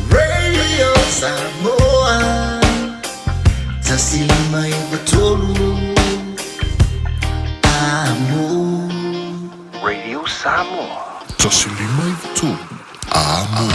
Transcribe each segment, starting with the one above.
Radio Samoa 153 Amo. Radio Samoa. 153 Amo.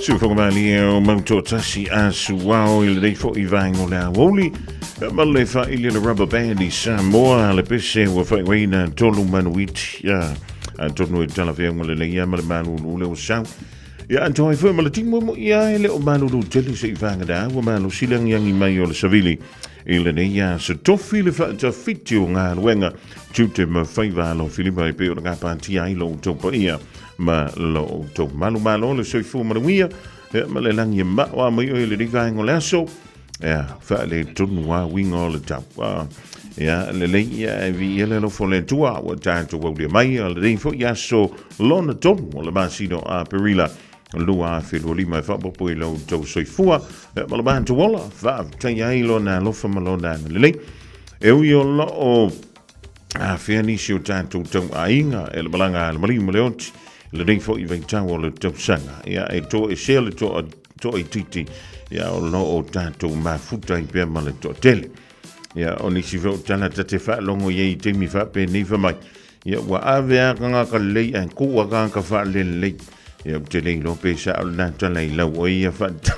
Sufogamali o Mautoatasi a Suao i lenei fo'i vaega o le aoauli ma le faaili le rubber band i Samoa le pese ua faaigoaina tolu manuiti ia atonu e talafeauga lelei ia ma le malulu le o sau ia atoa ai foi ma le timu mo ia e le o malulu tele se i whangada ua malosi le angiangi mai o le savili i lenei aso tofi le faatafiti o galuega tiute ma faiva alofilima e pei ona gapatia ai lo outou paia ma lo outou malumalo le soifua manuia ia ma le lagi e mao a mai oe i lenei vaega o le aso ia faaletonu a uiga o le tau ia lelei ia e viia le alofa o le Atua ua tatou aulia mai a lenei foi aso lona tolu o le masina o Aperila 2025 e faaopoopo i lo outou soifua ma le matou ola faafetaia ai lona alofa ma lona agalelei e ui o loo afea nisi o tatou tauaiga e le malaga a le maliu ma le oti lenei foi vaitau o le tausaga ia e toesea le toa toaitiiti ia o loo tatou mafuta ai pea ma le toatele ia o nisi foi o tala ta te faalogo i ai i taimi faapenei fai mai ia ua ave a tagata lelei ae tuu a tagata faalelelei ia ou te le iloa pe sao lena tala i lau oe ia faata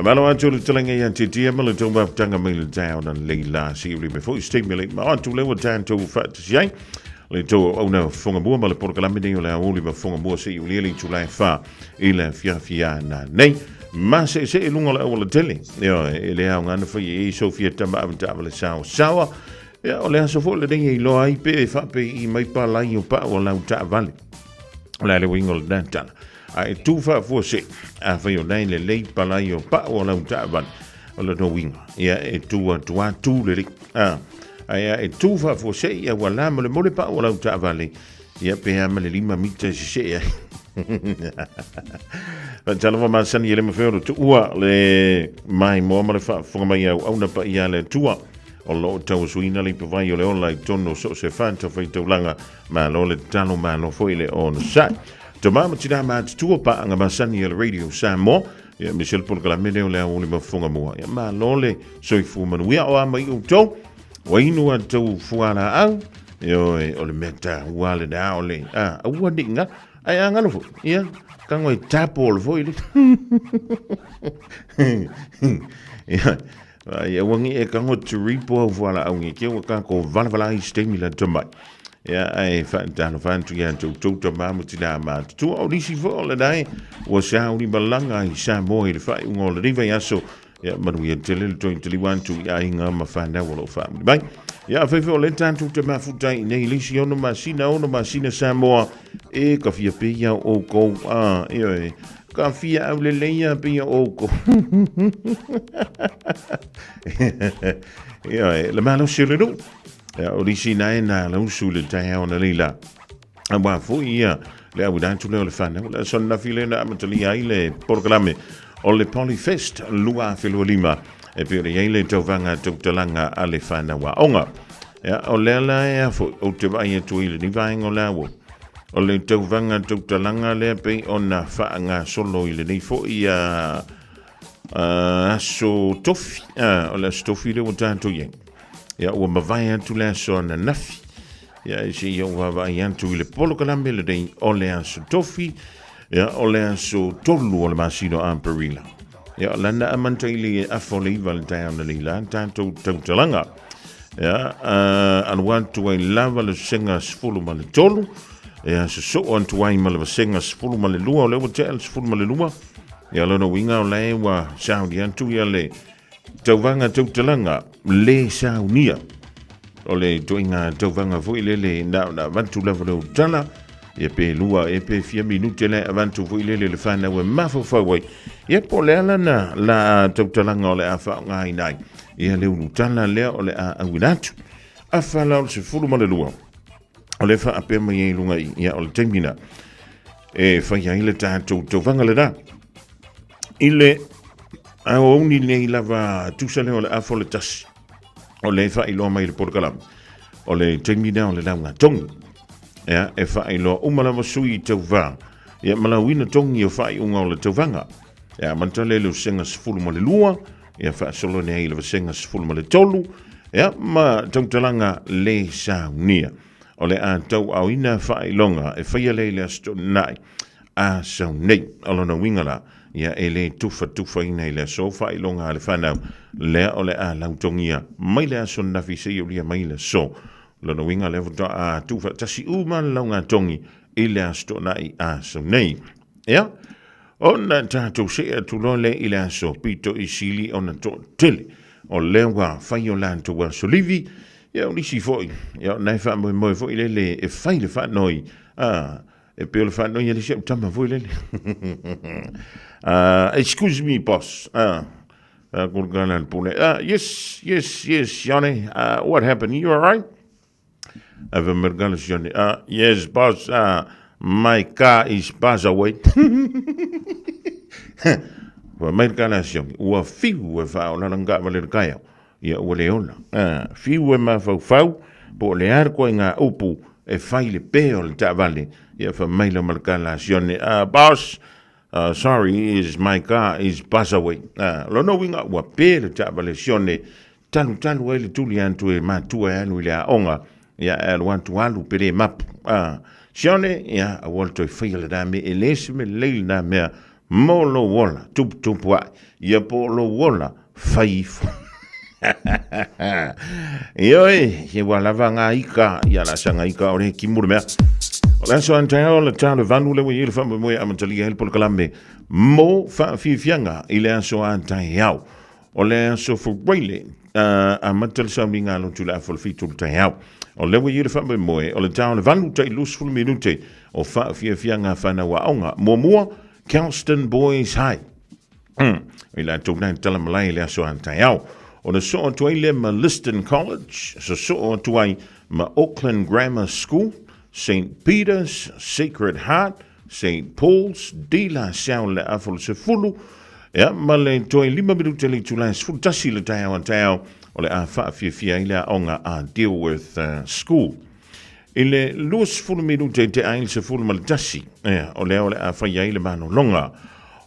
Malo atu le talaga ia te tia ma le tau mafutaga mai le taeao na lei la si uli me foi steam le ma atu le ua tatou faatasi ai le tou auauna fogamua ma le polokalame nei o le aoauli ma fogamua se i ulia le itula e fa i le afiafi a nanei ma seesee i luga o le auala tele ioe e le aoga na fai e Sofia tama avetaavale saosaoa ia o le aso foi lenei e iloa ai pe e faapei mai palai o pau o lau taavale o le a le uiga o lena tala a e tu faafuasei afai o nae lelei palai o pau o lau taavale o lona uiga ia e tu atu a tu lelei a ae a e tu faafuasei ia ua la molemole pau o lau taavale ia pe a ma le 5 mita e sesee ai. Faatalofa masani e le mafai ona tuua le maimoa ma le faafofoga mai au auna paia a le Atua o lo o tauasuina le ipavai o le ola i totonu o so o se fatafaitaulaga. Malo le tatalo, malo foi le onosai. Tama ma tina matutua paaga masani a le Radio Samoa ia aemaise le polokalame lea o le aoauli ma fofoga mua. Ia malo le soifua manuia o a mai outou. Ua inu a tou fualaau. Ioe, o le mea taua lena o le, a, aua ne i galo. Ae a galo foi, ia, tago e tapo le foi le. Ia, ai aua ne i e tago turipo au fualaau nei te i ua tatou valavala ai i se taimi lata mai. Ia, ae faatalofa atu ia te outou tama ma tinā matutua. O nisi foi o lena e ua sauni malaga i Samoa i le faaiuga o lenei vaiaso. Ia, manuia tele le toe taliu atu i aiga ma fanau o lo o faamuli mai. Ia, afai foi o lea tatou te mafuta ai i nei le isi 6 masina, 6 masina Samoa, e ka fia pei o outou, a, ioe, ka fia auleleia pei o outou. Ioe, le malosi o le nuu. Ia, o nisi nae na lausu i le taeao na leila. Aua foi ia le auina atu lea o le fanau. Le aso ananafi lea na amatalia ai le polokalame o le Polyfest 2025 e pei ona i ai le tauvaga tautalaga a le fanau aoga. Ia, o lea la ea foi ou te vaai atu ai i lenei vaega o le aua. O le tauvaga tautalaga lea pei ona faagasolo i lenei foi a aso tofi. O le aso tofi lea ua tatou i ai. Ia, ua mavae atu le aso ananafi. Ia, e seia ou vaavaai atu i le polokalame lenei o le aso tofi, ia, o le aso 3 o le masina o Aperila. Ia, o lana amata i le afa o le 9 le taeao na leila, tatou tautalaga. Ia, alu atu ai lava le vasega 13, ia, sosoo atu ai ma le vasega 12, o lea ua tea le 12, ia, lona uiga o lea ua sauni atu ia le Tauvaga tautalaga le saunia. O le ituaiga tauvaga foi lele na ona avatu lava le tala, ia pe lua e pe fia minute le avatu foi lele le whanau e mafaufau ai. Ia po o le ala na la tautalaga o le a faaaogaina ai. Ia le ulutala lea o le a auina atu. Afa la o le 12. O le faapea mai ai i luga i, ia o le taimi na e fai ai le tatou tauvaga lena. I le aoauni nei lava tusa lea o le afa o le 1, o le faailoa mai le polokalame, o le taimi lea o le lauga togi. Ia, e faailoa uma lava sui i tauvā, ia ma lauina togi o faaiuga o le tauvaga. Ia, amata lea i le vasega 12, ia faasolo nei i le vasega 13, ia ma tautalaga le saunia. O le a tauaaoina faailoga e faia lea i le Aso Toonai a sau nei. O lona uiga la, ia e le tufatufaina i le aso faailoga a le fanau, lea o le a lautogia mai le aso ananafi seia ulia mai le aso. O lona uiga lea faatoa tuufaatasi uma le laugatogi i le Aso Toonai a sau nei. Ia, ona tatou see atu loa lea i le aso pito i sili ona toatele o lea ua fai o latou aso livi, ia o nisi foi, ia o na e faamoemoe foi lele e fai le faanoi, a, e pei o le faanoi a le isi au tama foi lele. Excuse me, boss. Yes, yes, yes, Johnny. What happened? You all right? Ave mai le kala Johnny. Yes, boss. My car is pass away. Fai mai le kala Johnny. Ua fiu e whaolala nga wale le kaiau. Ia ua le ola. Fiu e mafaufau, po o le a le koaiga upu e fai le pē o le taavale. Ia fai mai lea ma le kala a Sione, Boss, sorry, is my car is pass away. Lona uiga ua pē le taavale a Sione, talutalu ai le tuli atu e matua e alu i le aoga, ia e alu atu alu pe le mapu. Sione, ia aua le toe faia lena mea, e le se mea lelei lena mea mo lou ola, tuputupu ae, ia po o lou ola, fai ifo. Ioe, he ua lava ngā ika, ia la sanga ika o le kimu le mea. O le aso antaeao le tau le valu le ua i le faamoemoe amatalia ai le polokalame mo faafiafiaga i le aso antaeao. O le aso Faraile, amata le sauniga a lotu le afa o le 7 o le taeao. O le ua i le faamoemoe o le tau le valu tai 20 minute o faafiafiaga whanau aoga. Muamua, Kelston Boys High. I latou nei tala malae i le aso a taeao. Ona soo atu ai lea ma Liston College, sosoo atu ai ma Auckland Grammar School, St Peter's, Sacred Heart, St Paul's, De La Salle le afa o le 10, ia, ma le toe 5 minute le itula e 11 le taeao a taeao o le a faafiafia ai le aoga a Dilworth School. I le 20 minute te ai le 11, ia, o lea o le a fai ai le malologa.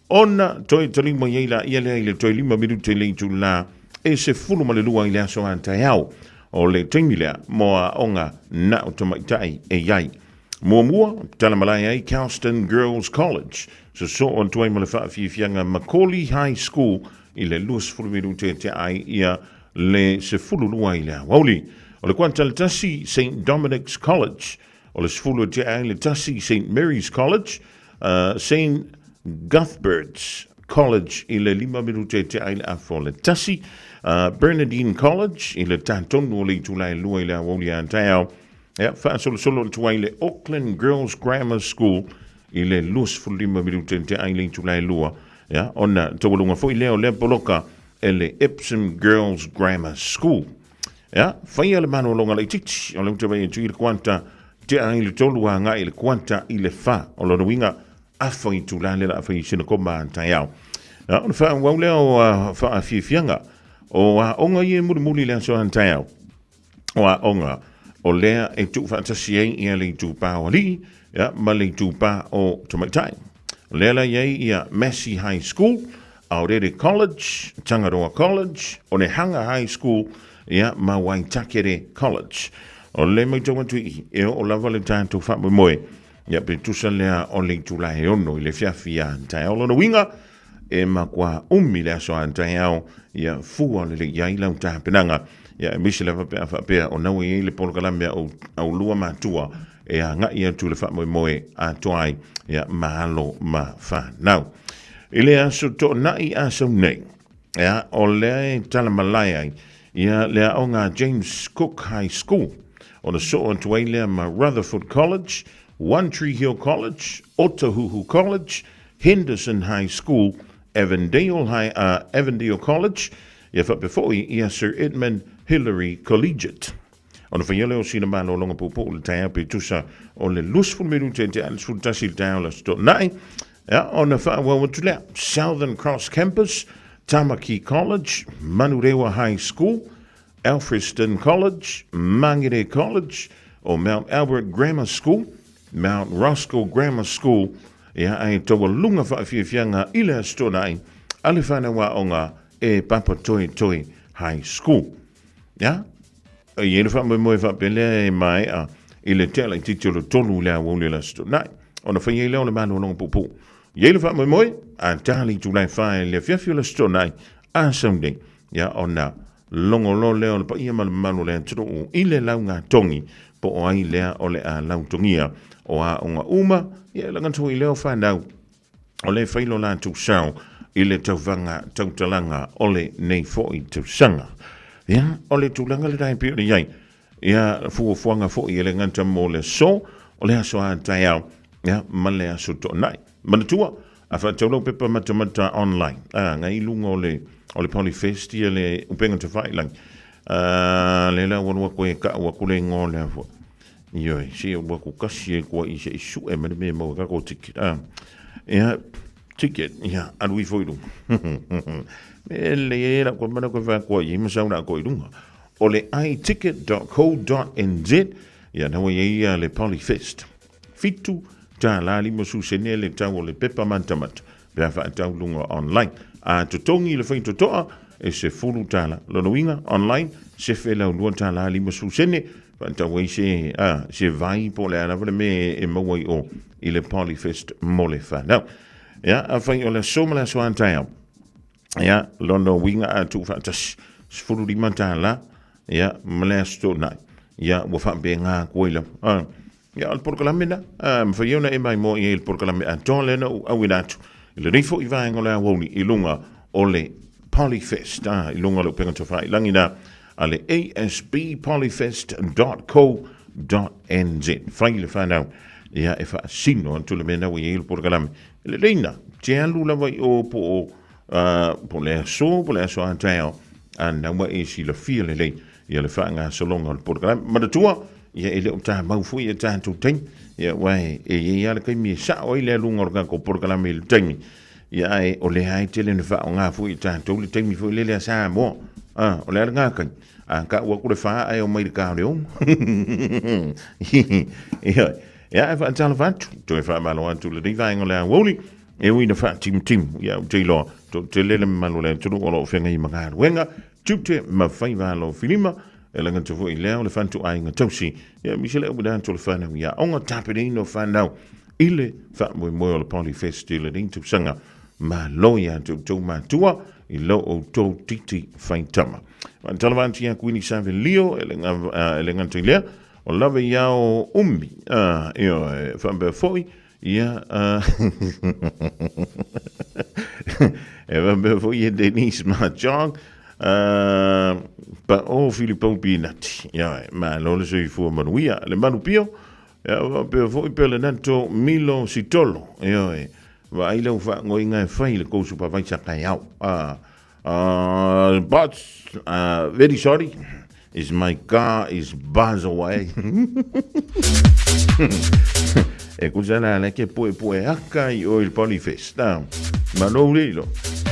Ona toe taliu mai ai laia lea i le toe 5 minute le itula e 12 i le aso a taeao. O le taimi lea mo aoga na o tamaitai e i ai. Muamua, talamalae ai Kelston Girls College, sosoo atu ai ma le faafiafiaga Macaulay High School i le 20 minute tea ai ia le 12 i le aoauli. O le kuata le tasi St Dominic's College, o le 10 tea ai le tasi St Mary's College, St Cuthbert's College i le 5 minute tea ai le afa o le tasi, Bernardine College i le tatonu o le itula e lua i le aoauli a taeao, Ia, faasolosolo atu ai le Auckland Girls Grammar School i le 25 minute te ai le itula e lua. Ia, ona taualuga foi lea o lea poloka e le Epsom Girls Grammar School. Ia, faia le malologa laitiiti o le uta vai atu i le kuata te ai le tolu agai i le kuata i le fa. O lona uiga, afa itula le la fai sina koma a taeao. Ia, ona faaauau lea o faafiafiaga o aoga ia e mulimuli i le aso a taeao. o aoga o lea e tuufaatasi ai ia le itupa o alii ia, ma le itupa o tamaitai. O lea la i ai ia Massey High School, Aorere College, Tangaroa College, Onehanga High School ia, ma Waitakere College. O le matau atu i i, e oo lava le tatou faamoemoe ia pe tusa lea o le itula e ono i le fiafi a taeao. Lona uiga, E makuā umi le aso a taeao, ia fua lelei i ai lau tapenaga. Ia aemaise lava pe a faapea o naue i ai le polokalame a oulua matua e agai atu i le faamoemoe atoa ai, ia ma alo ma fanau. I le aso toonai a sau nei, ia, o lea e talamalae ai ia le aoga a James Cook High School, ona soo atu ai lea ma Rutherford College, One Tree Hill College, Otahuhu College, Henderson High School, Avondale High, Avondale College, ia faapea foi ia Sir Edmund Hillary Collegiate. Ona faia lea o sina malologa puupuu i le taeao pe tusa o le 20 minute te ale 11 i le taeao le Aso Toonai, ia, ona faaauau atu lea, Southern Cross Campus, Tamaki College, Manurewa High School, Alfriston College, Mangere College, o Mount Albert Grammar School, Mount Roskill Grammar School, ia ai taualuga faafiafiaga i le Aso Toonai a le whanau aoga e Papatoetoe High School. Ia, e i ai le faamoemoe faapelea e maea i le tea laitiiti o le tolu i le aoauli o le Aso Toonai. Ona fai ai lea o le malologa puupuu. I ai le faamoemoe, a ta le itula e wha i le afiafi o le Aso Toonai a Sunday, ia ona logo loa lea o le paia ma le mamalu o le atunuu i le laugatogi, po o ai lea o le a lautogia o aoga uma, ia e laga atu foi lea o fanau o le fai lo latou sao i le tauvaga tautalaga o lenei foi tausaga. Ia, o le tulaga lena e pei ona i ai, ia fuafuaga foi e le gata mo le aso, o le aso a taeao, ia, ma le aso toonai. Manatua, a faatau lau pepa matamata online, a, ngai i luga o le, o le Polyfest ia le upega tafailangi, a, le la ua lua koe ka'u aku le ingoa o le afua. Ioe, se ua ku kasi e kua i se i su'e ma le mea maua kako ticket. A, ia, ticket, ia, alu ifo i luga. Me le e la kua mana koe whakua i ma sau la ko i lunga. O le iticket.co.nz, ia naua i ia le Polyfest. Fitu tālā lima sūsene le tau o le pepa matamata pe a whaatau lunga online. A totongi le whaitotoa e se fulu tālā. Lona uiga online, se whelau lua tālā lima sūsene, whaatau ai se, a, se vai po le a lava le me e maua i o i le Polyfest mo le whanau. Ia, a whai o le aso ma le aso a taeao. Ia, lona uiga a tuufaatasi, $15, ia, ma le Aso Toonai. Ia, ua faapena atu ai lava. A, ia, o le polokalame lena, a, mafai ai ona e maimoa i ai i le polokalame atoa lea na ou auina atu i lenei foi vaega o le aoauli i luga o le Polyfest, a, i luga o le upega tafailangi na a le asbpolyfest.co.nz. Fai le whanau, ia, e faasino atu le mea na ua i ai le polokalame. E lelei na, te alu lava i o po o, po le aso, po le aso a taeao, a na ua e silafia lelei ia le faagasologa o le polokalame. Manatua, ia e le o tamau foi e tatou taimi, ia ua e i ai lava le taimi e sao ai le aluga o le tatou polokalame i le taimi, ia ae o lea e tele na faaaoga foi e tatou le taimi foi lele a Samoa. A, o le a lena taimi? A tau atu le fa ae omai i le ta o le ono. Ia, ia e faatalofa atu, toe faamalo atu lenei vaega o le aoauli, e ui ina faatimutimu, ia ou te iloa, toatele le mamalu o le atunuu o lo o feagai ma galuega, tiute ma faiva alofilima, E le gata foi i lea o le fatuaiga tausi, ia aemaise le auina atu o le fanau i aoga, tapenaina o fanau i le faamoemoe o le Polyfest i lenei tausaga. Malo ia te outou matua i lo outou titi faitama. Faatalofa atu ia Kuini Savelio e le gata i lea, o lava i ao umi, ioe, faapea foi ia e faapea foi ia Denise Mahjong, pa o Filipau Pinati. Ioe, malo le soifua manuia. Le Manupio, ia faapea foi Pelenato Milo Sitolo. Ioe, vaai lau faagoiga e fai le kou supervisor taeao. But, very sorry, is my car is buzz away. E kusa la le ke pue pue aka i o il Polyfest. Ma no lilo.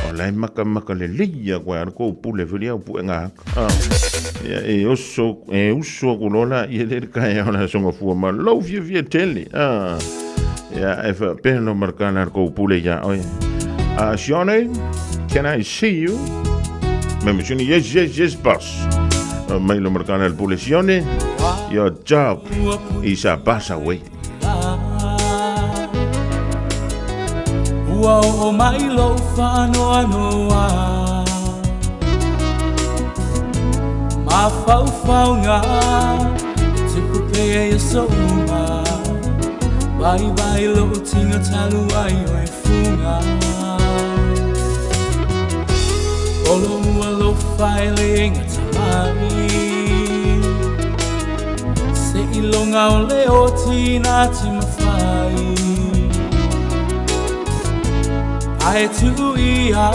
O lai maka maka le lia koe ar ko pule whiri au pue ngā haka. Ia e oso, e uso aku lola i ele kai au la songa fua ma lau fia fia tele. Ia e wha pehlo markana ar ko pule ia oe. Sione, can I see you? Me me Sione, yes, yes, yes, boss. Mai lo markana al pule Sione, your job is a bus away. Ua oo mai lou faanoanoa Mafaufauga e tupu pea i aso uma Vaivai lou tino talu ai o e fuga O lou alofa e le gata mai Seiloga o le oti na te mawhai Ae tuu ia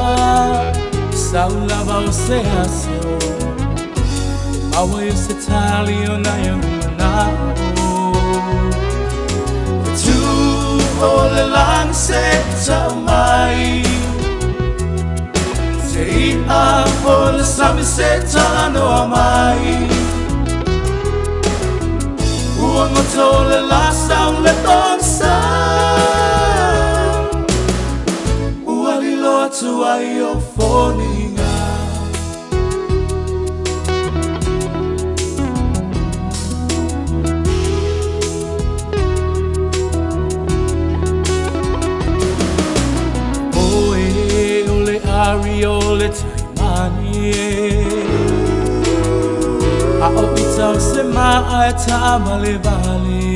sau lava o se aso E maua i se tali o nai ou manao E tū o le lani se tau mai Te i'a o le sami se talanoa mai Ua goto le la sau le pogisa Ua lilo atu ai o foliga Oe o le ari o le taimani e A o ita o se maa e taavale-vale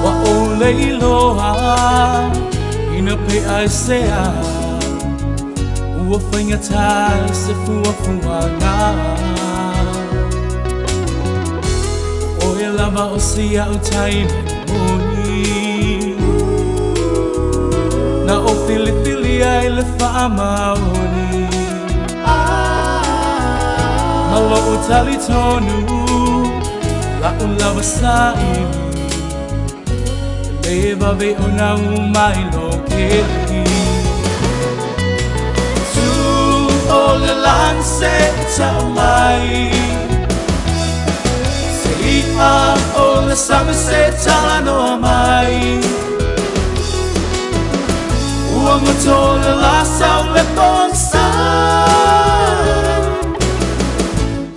Ua ou le iloa ina pea e se a Ua faigata i se fuafuaga O oe lava o si a'u taimani moni Na ou filifilia i le faamaoni Ma lo'u talitonu la'u lava saili E le vave ona uma i lou keli Tu o le lani se tau mai Se i'a o le sami se talanoa mai Ua goto le la sau le pogisa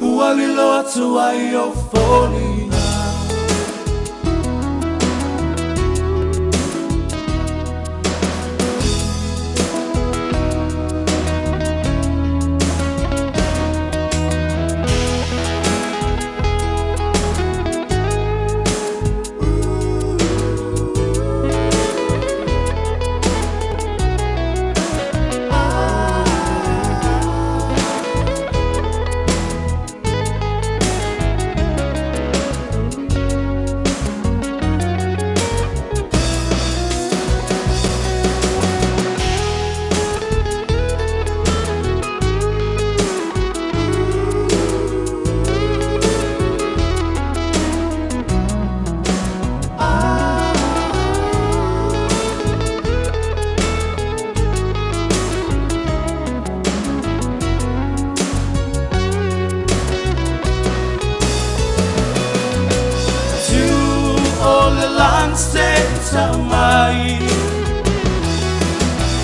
Ua lilo atu ai o foliga Tu o le lani se tau mai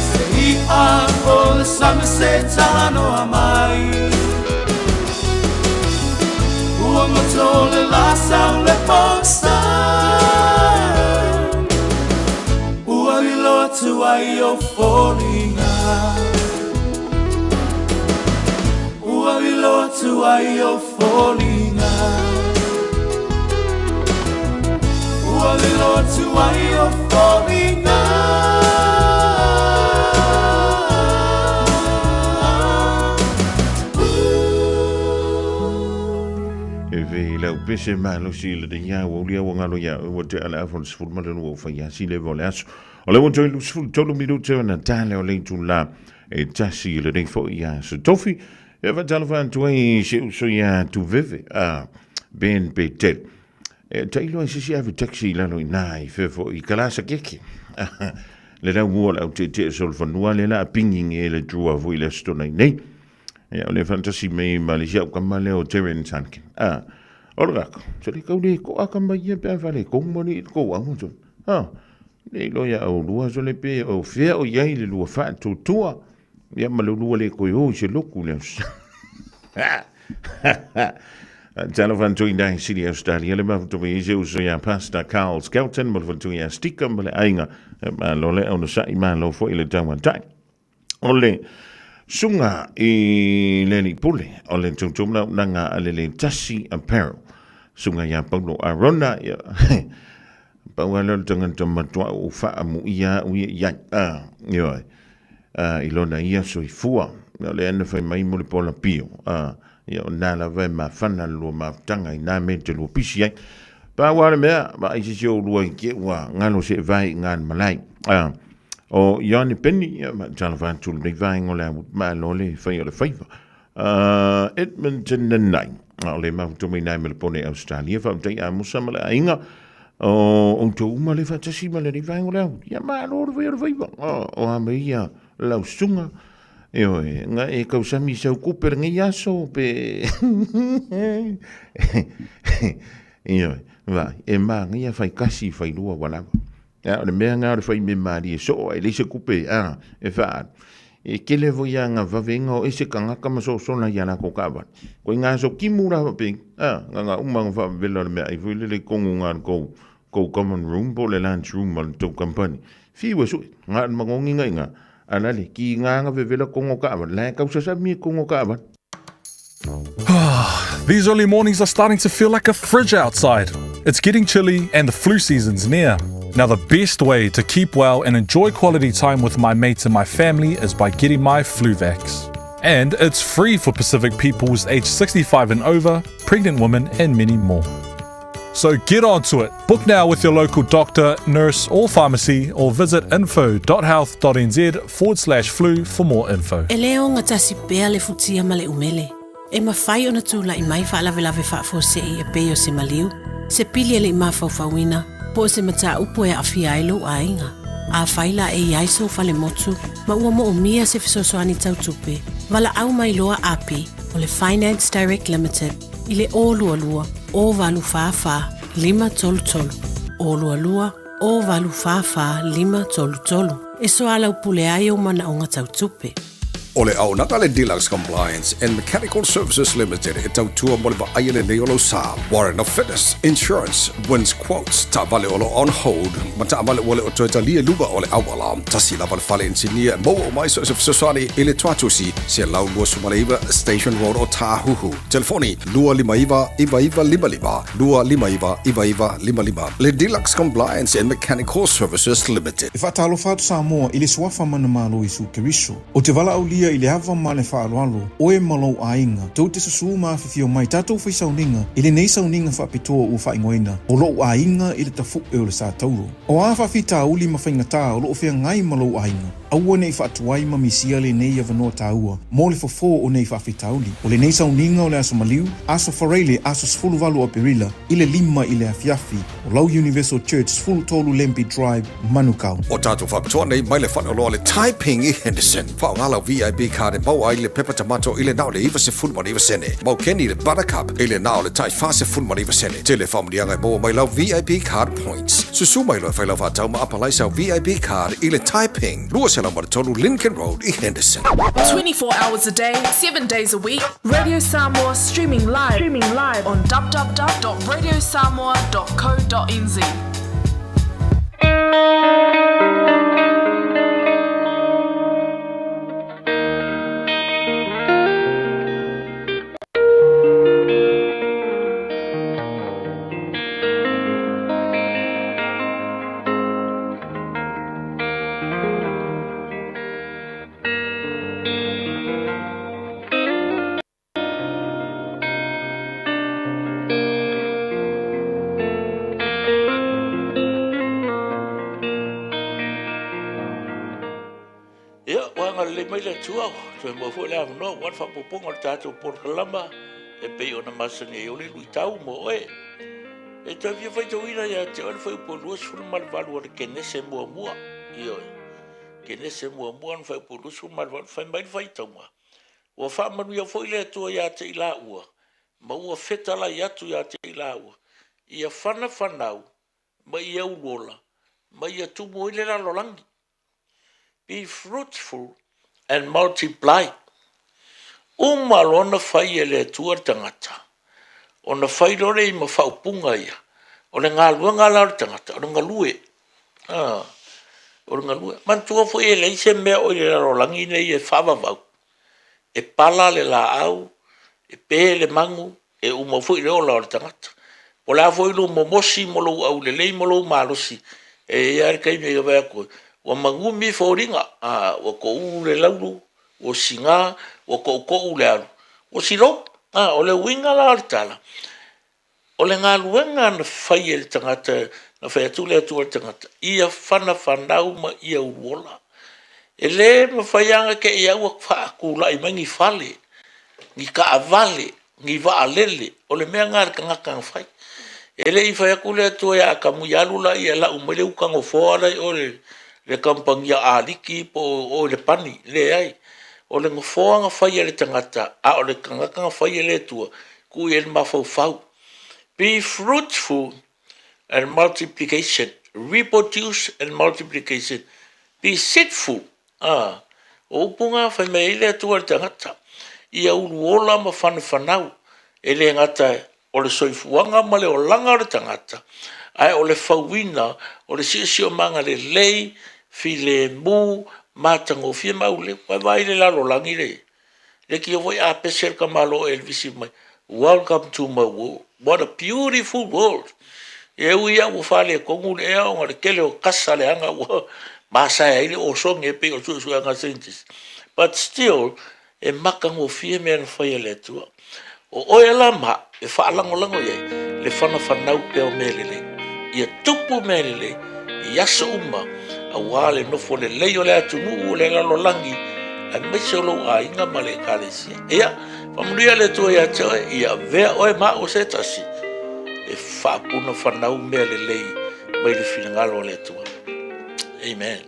Se i'a o le sami se talanoa mai. Fagota o le lā sau le pogisa. Ua lilo atu ai ou foliga. Ua lilo atu ai ou foliga. Ua lilo atu ai ou foliga. E ve lau pese malosi i le ia ua ulia ua ngalo ia ua te ala afa o le 12 ua fai asi le vo le aso. O le ua toi lu 13 minute o na tale o le itu la e tasi i lenei foi aso tofi. E faatalofa atu ai i si uso ia Tuveve a Ben Petel. E tailo ai sisi ave taxi i lalo i nā i fea foi i kalasa keke. Le lau mua o le au teetea solofanua le la a pingi nge le drua foi le aso tona i nei. Ia, o le faatasi mai ma le isi au kama lea o Terence Hankin. Ah, o le kako, so le kau le koa kama ia pe a fale kong mo ni ko au so. Ah, le ilo ia au lua so le pe o fea o iai le lua wha tutua. Ia ma le lua le koe o i se loku le au. Talofa atu i nai Sydney Australia le mafuta mai se uso ia Pastor Carl Skelton ma le faletua ia Stika ma le aiga malo le au na sa'i malo foi le tauatai. O le suga i le alii pule o le tautumalaunaga a le le tasi apparel, suga ia Paulo Arona, ia, pau lava lea o le tagata matua ua faamuia au ia i ai, a, ioe, a, i lona ia soifua, o lea na fai mai mo le pola pio, a, ia, o na lava e mafana le lua mafutaga i na mea e te lua pisi ai. Pau lava le mea, vaai se isi o lua i te ua galo se vae i ngā malae. A, O Ioane Penny, ia, ma talofa atu lenei vaega o le a malo le fai o le faiva. Edmonton Nanai, a o le mafuta mai nai Melbourne, Australia, faafetai Amosa ma le aiga, o outou uma le faatasi ma lenei vaega o le ao. Ia malo le fai o le faiva. O a mai ia lau susuga, Ioe, nga e kausami sau kupe lenei aso pe Ioe, vai, e māngaia fai kasi fai lua ua lava. A o le mea lena o le fai mea malie soo ae leai se kupe a e faaalu. E tele foi lava na vavega o ese tagata ma sosola i a latou taavale. Koe na aso timu la faapei a na na uma ona faavela o le meaai foi lele i totonu na o le tou tou common room po o le lunch room a le tou company. Fiu e sue, na o le manogi na i ina, a la le kiga na vevela totonu o taavale, la e tausasami i totonu o taavale. These early mornings are starting to feel like a fridge outside. It's getting chilly and the flu season's near. Now, the best way to keep well and enjoy quality time with my mates and my family is by getting my Fluvax. And it's free for Pacific peoples aged 65 and over, pregnant women, and many more. So get onto it. Book now with your local doctor, nurse, or pharmacy, or visit info.health.nz forward slash flu for more info. E le ogatasi pea le futia ma le umele. E mafai ona tulai mai faalavelave faafuasei e pei o se maliu, se pili e le i mafaufauina, po o se mataupu e aafia ai lou aiga. Afai la e i ai sou falemotu ma ua moomia se fesoasoani tau tupe, valaau mai loa api o le Finance Direct Limited i le 022 044 533, 022 044 533 e soalaupule ai ou manaoga tau tupe. O le auaunaga le Deluxe Compliance and Mechanical Services Limited e tautua mo le vaaia lelei o lou sa. Warrant of Fitness, Insurance, Wins Quotes, taavale o lo o on hold, ma taavale ua le o toe talia i luga o le auala. Tasi lava le fale inisinia e maua uma ai so o se fesoasoani i le Tuatusi, 129 Station Road o Tāhuhu. Telefoni, 259 9955, 259 9955. Le Deluxe Compliance and Mechanical Services Limited. E faatalofa atu Samoa i le Suafa Manamalo Iesu Keriso. Ou te valaaulia i le ava ma le faaaloalo, oe ma lou aiga, tou te susū ma afifio mai tatou fai sauniga i lenei sauniga faapitoa ua faaigoaina o lou aiga i le tafu'e o le Sa Tauro. O a faafitauli ma faigatā o lo o feagai ma lou aiga, aua ne i faatuai ma misia lenei avanoa taua mo le fofo o nei faafitauli. O lenei sauniga o le Aso Maliu, Aso Faraile, aso 18 o Aperila, i le 5 i le afiafi, o Lau Universal Church, 13 Lambie Drive, Manukau. O tatou faapitoa nei mai le faleoloa o le Taiping i Henderson. Faaaoga lau VIP card e maua ai le pepa tamato i le na o le 99 sene. Mau keni le Buttercup i le na o le tai 49 sene. Tele faamanuiaga e maua mai lau VIP card points. Susu mai loa e fai lau faatau ma apalai sau VIP card i le Taiping, 203 Lincoln Road i Henderson. 24 hours a day, 7 days a week, Radio Samoa streaming live, streaming live on www.radiosamoa.co.nz. Ia, ua agalelei mai le Atua, toe maua foi le avanoa aua le faaopoopoga o le tatou polokalama e pei ona masani ai o le luitau mo oe. E toe fia faitauina ia te oe le fuaiupu 28 o le Kenese muamua. Ioe. Kenese muamua na fuaiupu 28, fai mai le faitauga, Ua faamanuia foi le Atua ia te i laua, ma ua fetalai atu ia te i laua, ia fanafanau ma ia uluola, ma ia tumu ai le lalolagi. Be fruitful and multiply. Uma loa ona fai e le Atua le tagata, ona fai loa lea ma faaupuga ia. O le galuega la o le tagata, o le galue. Ah, o le galue. Manatua foi e leai se mea o i le lalolagi nei e faavavau. E pala le laau, e pe le manu, e uma foi le ola o le tagata. Po o le a foi lou momosi ma lou aulelei ma lou malosi, e i ai lava le taimi e vaai atu ai, ua manumi foliga, a, ua toulu le laulu, ua sina, ua toutou le alu, ua silou. A, o le uiga la o le tala, o le galuega na fai e le tagata, na fai atu le Atua i le tagata, ia fanafanau ma ia uluola. E le mafai lava ona te i lava ua faatulai mai ni fale, ni taavale, ni vaalele, o le mea lena a le tagata na fai. E le i fai atu le Atua ia Atamu, ia alu la e lau mai le uta nofoa la i o i le kamupani a Ah Liki po o i le Pani. Leai. O le nofoa na fai e le tagata, a o le tagata na fai e le Atua, tuu i ai le mafaufau. Be fruitful and multiplication, reproduce and multiplication, be seedful. A, o upu na fai mai ai le Atua i le tagata, ia uluola ma fanafanau, e le gata o le soifuaga ma le olaga o le tagata, ae o le fauina o le siosiomaga lelei, filemu, matagofie ma aulelei. Ua e vaai i le lalolagi le leitio foi a pese le tamaloa Elevisi mai, Welcome to my world, what a beautiful world. E ui lava ua faaletonu le ea ona o le tele o kasa leaga ua masae ai le osone e pei o suesuega a scientists. But still, e matagofie mea na fai e le Atua. O oe la ma au e faalagolago i ai le fanafanau pea o mea lelei. Ia tupu mea lelei i aso uma aua le nofo lelei o le atunuu o le lalolagi aemaise o lou aiga ma le Ekalesia. Ia, faamanuia le Atua ia te oe, ia avea oe ma au o se tasi e faapunafanau mea lelei mai le finagalo o le Atua. Amen.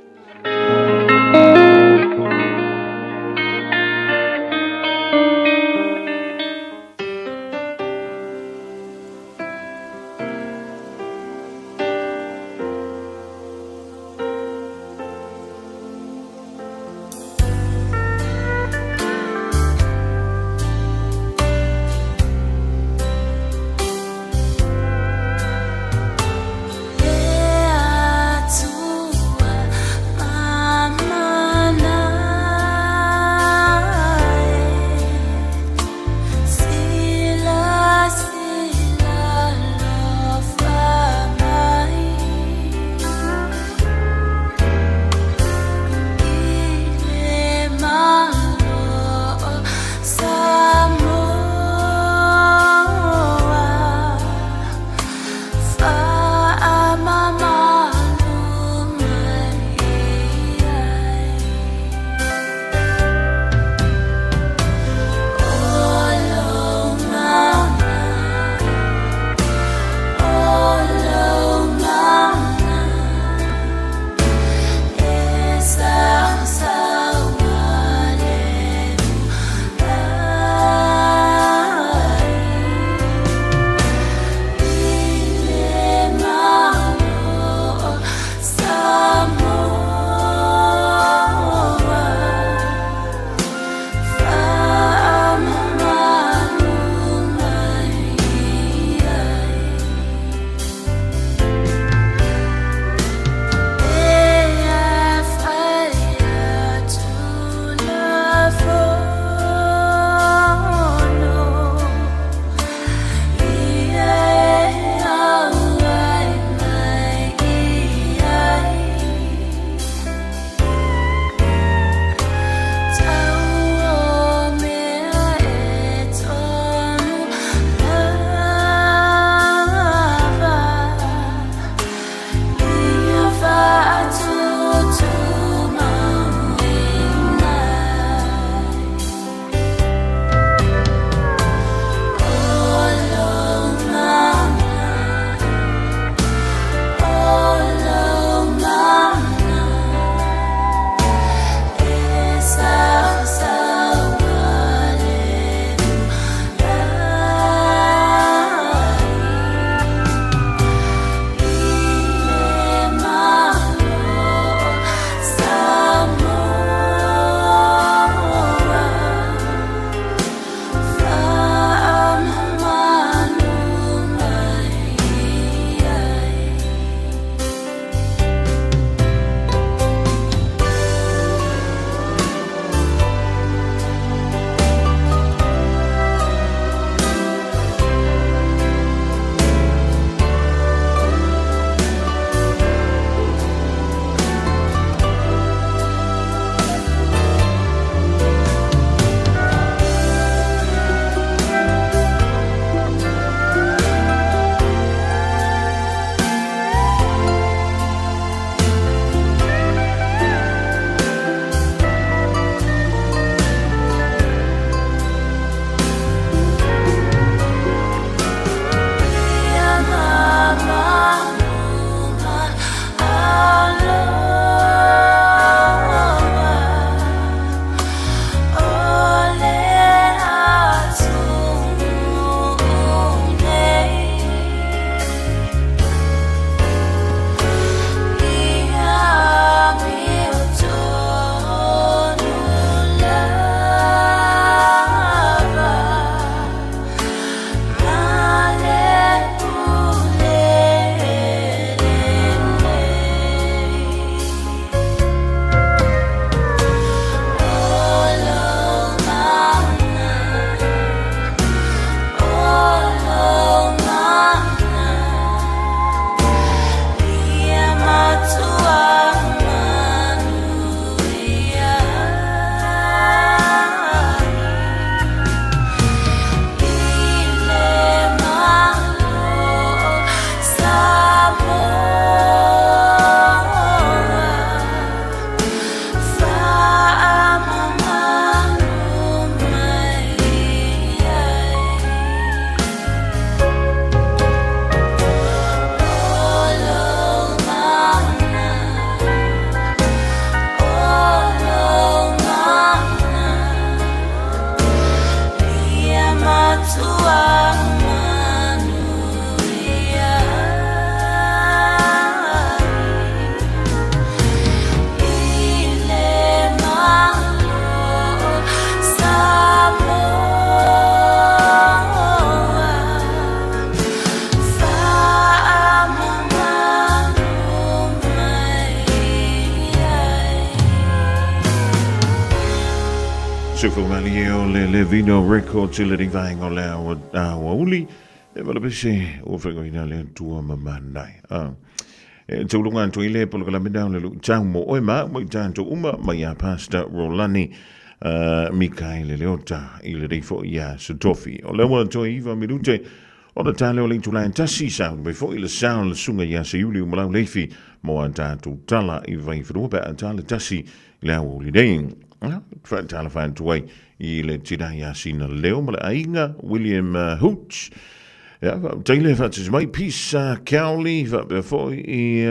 Soifua o le Levino Records i le vaega o le aoauli e malapese ua whaingoina le tua mamanai. Ah. E taulunga atu i le polokalame o le luitau mo oe ma mai tātou uma mai a Pastor Rolani Mikaele Leota i le reifo ia Satofi. O le ua toe iva minute o le tale o le itula e tasi sa mai foi le sa o le susuga ia Seiuli Umalau Leifi mo a tātou tala i Vaifanua pe a tala tasi i le aoauli nei. Faatalofa atu ai i le tina ia Sina Leo ma le aiga William Hooch. Ia, faafetai le faatasi mai Pisa Cowley, faapea foi i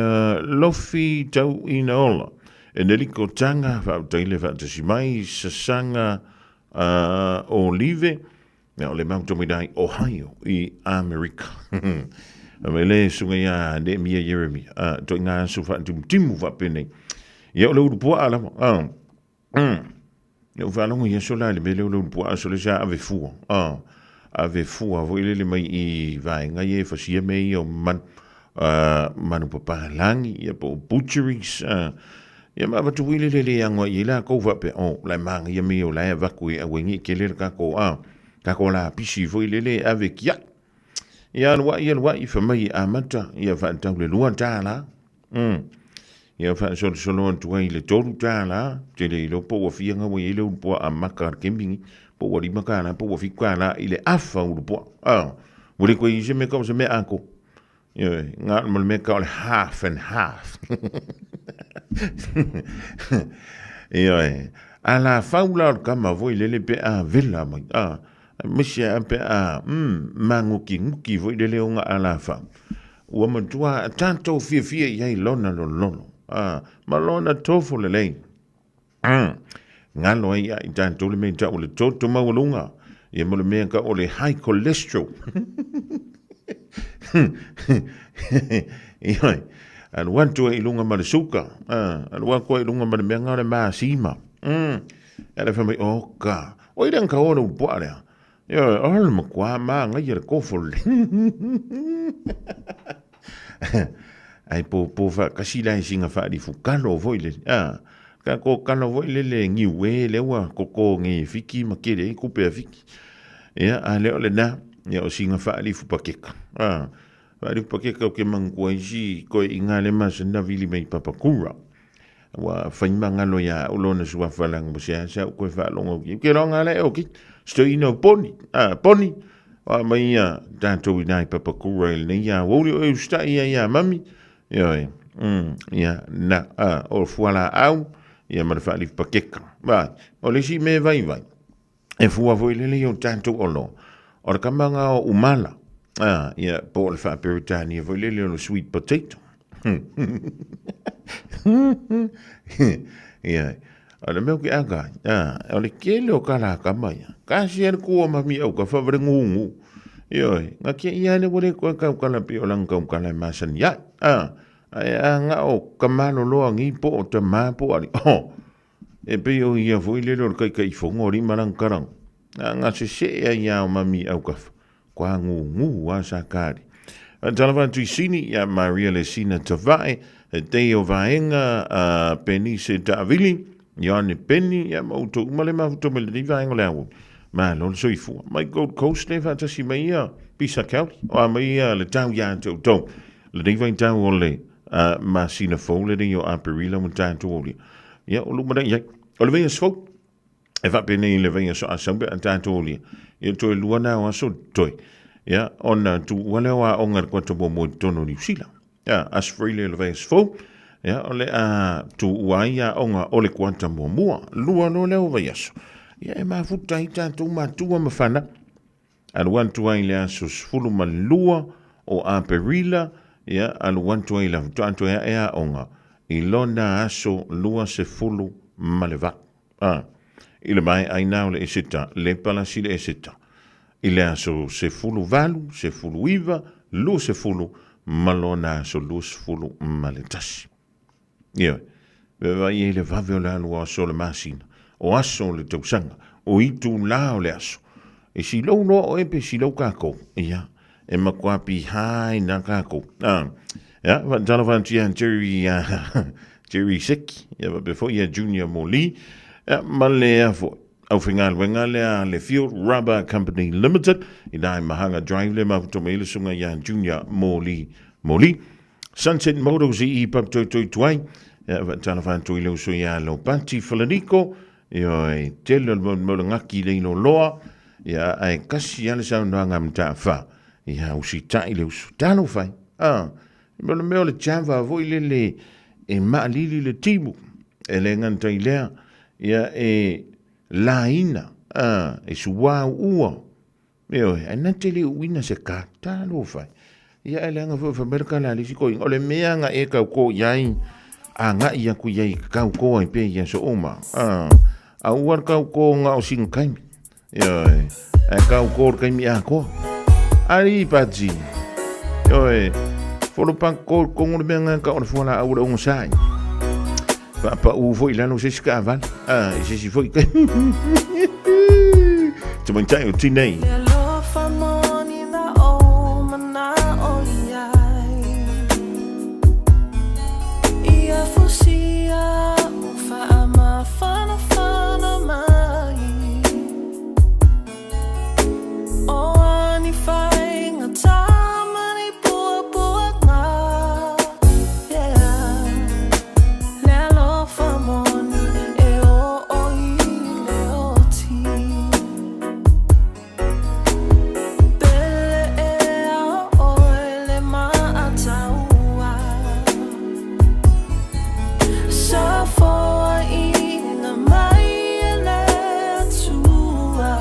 Lofi Tauinaola. Enerico Tanga, faafetai le faatasi mai Sasaga Olive, ia, o le mau tominai Ohio i Amerika. Mai le susuga ia Neemia Ieremia, toi ngā aso faatimutimu faapenei. Ia, o le ulupuaa lava. Ia, ua faalogo i aso la i le mea lea o le ulupuaa aso lea sa ave fua. Ave fua foi lele mai i vaega ia e fasia mea ia o manu, manu papalagi, ia po o butcheries. Ia ma avatu foi lele le ago ai i ai lakou faapea, oh, la e manaia mea ia o la e avatu e aua nei tele le tatou, tatou lapisi foi lele e ave tiai. Ia alu ai, alu ai, fai mai e amata, ia faatau le $2. Ia faasolosolo atu ai i le $3, ou te le iloa po ua fia gaua i ai le ulupuaa maka a le kemi nei, po ua $5 po ua $7 i le afa ulupuaa. Ua le toe i ai se mea tau o se mea atoa. Ioe, na o le mea tau o le half and half. Ioe, a lafau la o le tama foi lele pe a vela mai, aemaise lava pe a magukinuki foi lele ona alafau, ua matua tatou fiafia i ai lona lololo, ma lona tofo lelei. Galo ai ia i tatou le mea i tau o le toto maualuga, ia ma le mea tau o le high cholesterol. Ioe, alu atu ai i luga ma le suka, alu atu ai i luga ma le mea na o le masima. Ia le fai mai, oka, oi le ka o le upoa lea. Ioe, o le matua manaia le kofo le. Ai po po faatasi la i sina faalifu kalo foi lele. A, tatou kalo foi lele niue lea ua koko nei e Fiti ma tele ai tupe a Fiti. Ia, a lea o lena, ia o sina faalifu pakeka. A, faalifu pakeka ou te manatua ai si toeaiina lea masani ona vili mai i Papakura. Ua fai magalo ia au lona suafa leaga ua seasea ou toe faalogo atu i ai. Ou te iloa na la e okei. Si toeaina o Poni, a, Poni, oa mai ia tatou i ina i Papakura i lenei aoauli o e usitai ia ia mami. Ioe, ia, na, a, o fualaau, ia ma le faalifu pakeka. Vai, o le isi mea e vaivai, e fua foi lele i o tatou oloa, o le kama na o umala, a, ia, po o le faa-Peretania foi lele o le sweet potato. Ia, o le mea o ke aka, a, o le tele o kalakama ia, kasi e le kua ma mi au ka whaware ngungu. Ioe, nga kia ia le wale koe kaukala pi o lang kaukala e masani ai. A, ai a nga o kamaloloa ngi po o ta ma po ali. Oh, E pei o ia foi lele o le kaikaifono o lima lana karanga. A nga sesee ai a o mami aukafa. Kua ngūngū a sa kari. A talava atu i Sini ia Maria le Sina Tavae, e tei o vaenga a Penise Taavili, Ioane Peni, ia ma outou uma le mafuta mai lenei vaenga o le aoauli. Malo le soifua. Mai Gold Coast le faatasi mai ia Pisa Kauli, o a mai ia le tau ia te outou. Lenei vaitau o le masina fou lenei o Aperila ma tatou aulia. Ia, o lumanai ai. O le vaiaso fou, e faapenei i le vaiaso a sau pe a tatou aulia. Ia, toe lua na o aso toe. Ia, ona tuua lea o aoga i le kuata muamua i totonu o Niu Sila. Ia, aso Faraile o le vaiaso fou, ia, o le a tuua ai aoga o le kuata muamua. Lua loa lea o vaiaso. Ia, e mafuta ai tatou matua ma fanau. Alu atu ai i le aso 12 o Aperila, ia, alu atu ai i le faatoa toe ae aoga i lona aso 28. A, i le maea ai na o le Eseta, le palasi le Eseta, i le aso 18, 19, 20 ma lona aso 21. Ioe, vaai ai le vave o le alu o aso o le masina, o aso o le tausaga, o itulā o le aso. E silou loa oe pe silou kākou, ia, e matua pihā ai nā kākou. A, ia, faatalofa atu ia Jerry, Jerry Seki, ia faapea foi ia Junior Moli, ia, ma le a foi. Aufaigaluega lea a le Field Rubber Company Limited i na i Mahaga Drive le mafuto mai le susuga ia Junior Moli Moli. Sunset Motors i i Papatoetoe Tuai, e faatalofa atu i le uso ia Lopati Falaniko, ioe, tele o le maumau gaki le ilo loa, ia, ae kasi lava le saunoaga a Mataafa, ia, usitai le uso, talofa e, a, mo le mea o le Java foi lele e maalili le timu, e le gata i lea, ia, e laina, a, e suauu, Ioe, ae na te le uina se ka, talofa e. Ia ae leaga foi fai mai le tala a le isi toeaina, o le mea na e tautō i ai, agai atu i ai e te tautō ai pea i aso uma. A, aua le tautō na o sina taimi. Ioe, ae tautō le taimi atoa. Alii Pati, ioe, folopakō i totonu le mea na tau o le fualaau o le onosai. Faapau foi i lalo se isi taavale, a, i se isi foi taimi. Tamaitai o Tinei. Le alofa moni na ou manao i ai Ia fusia o faamafanafana mai O ani faigata ma ni puapuaga Yeah Le alofa moni e oo i le oti Pele ea o oe le maataua Safoaina mai e le Atua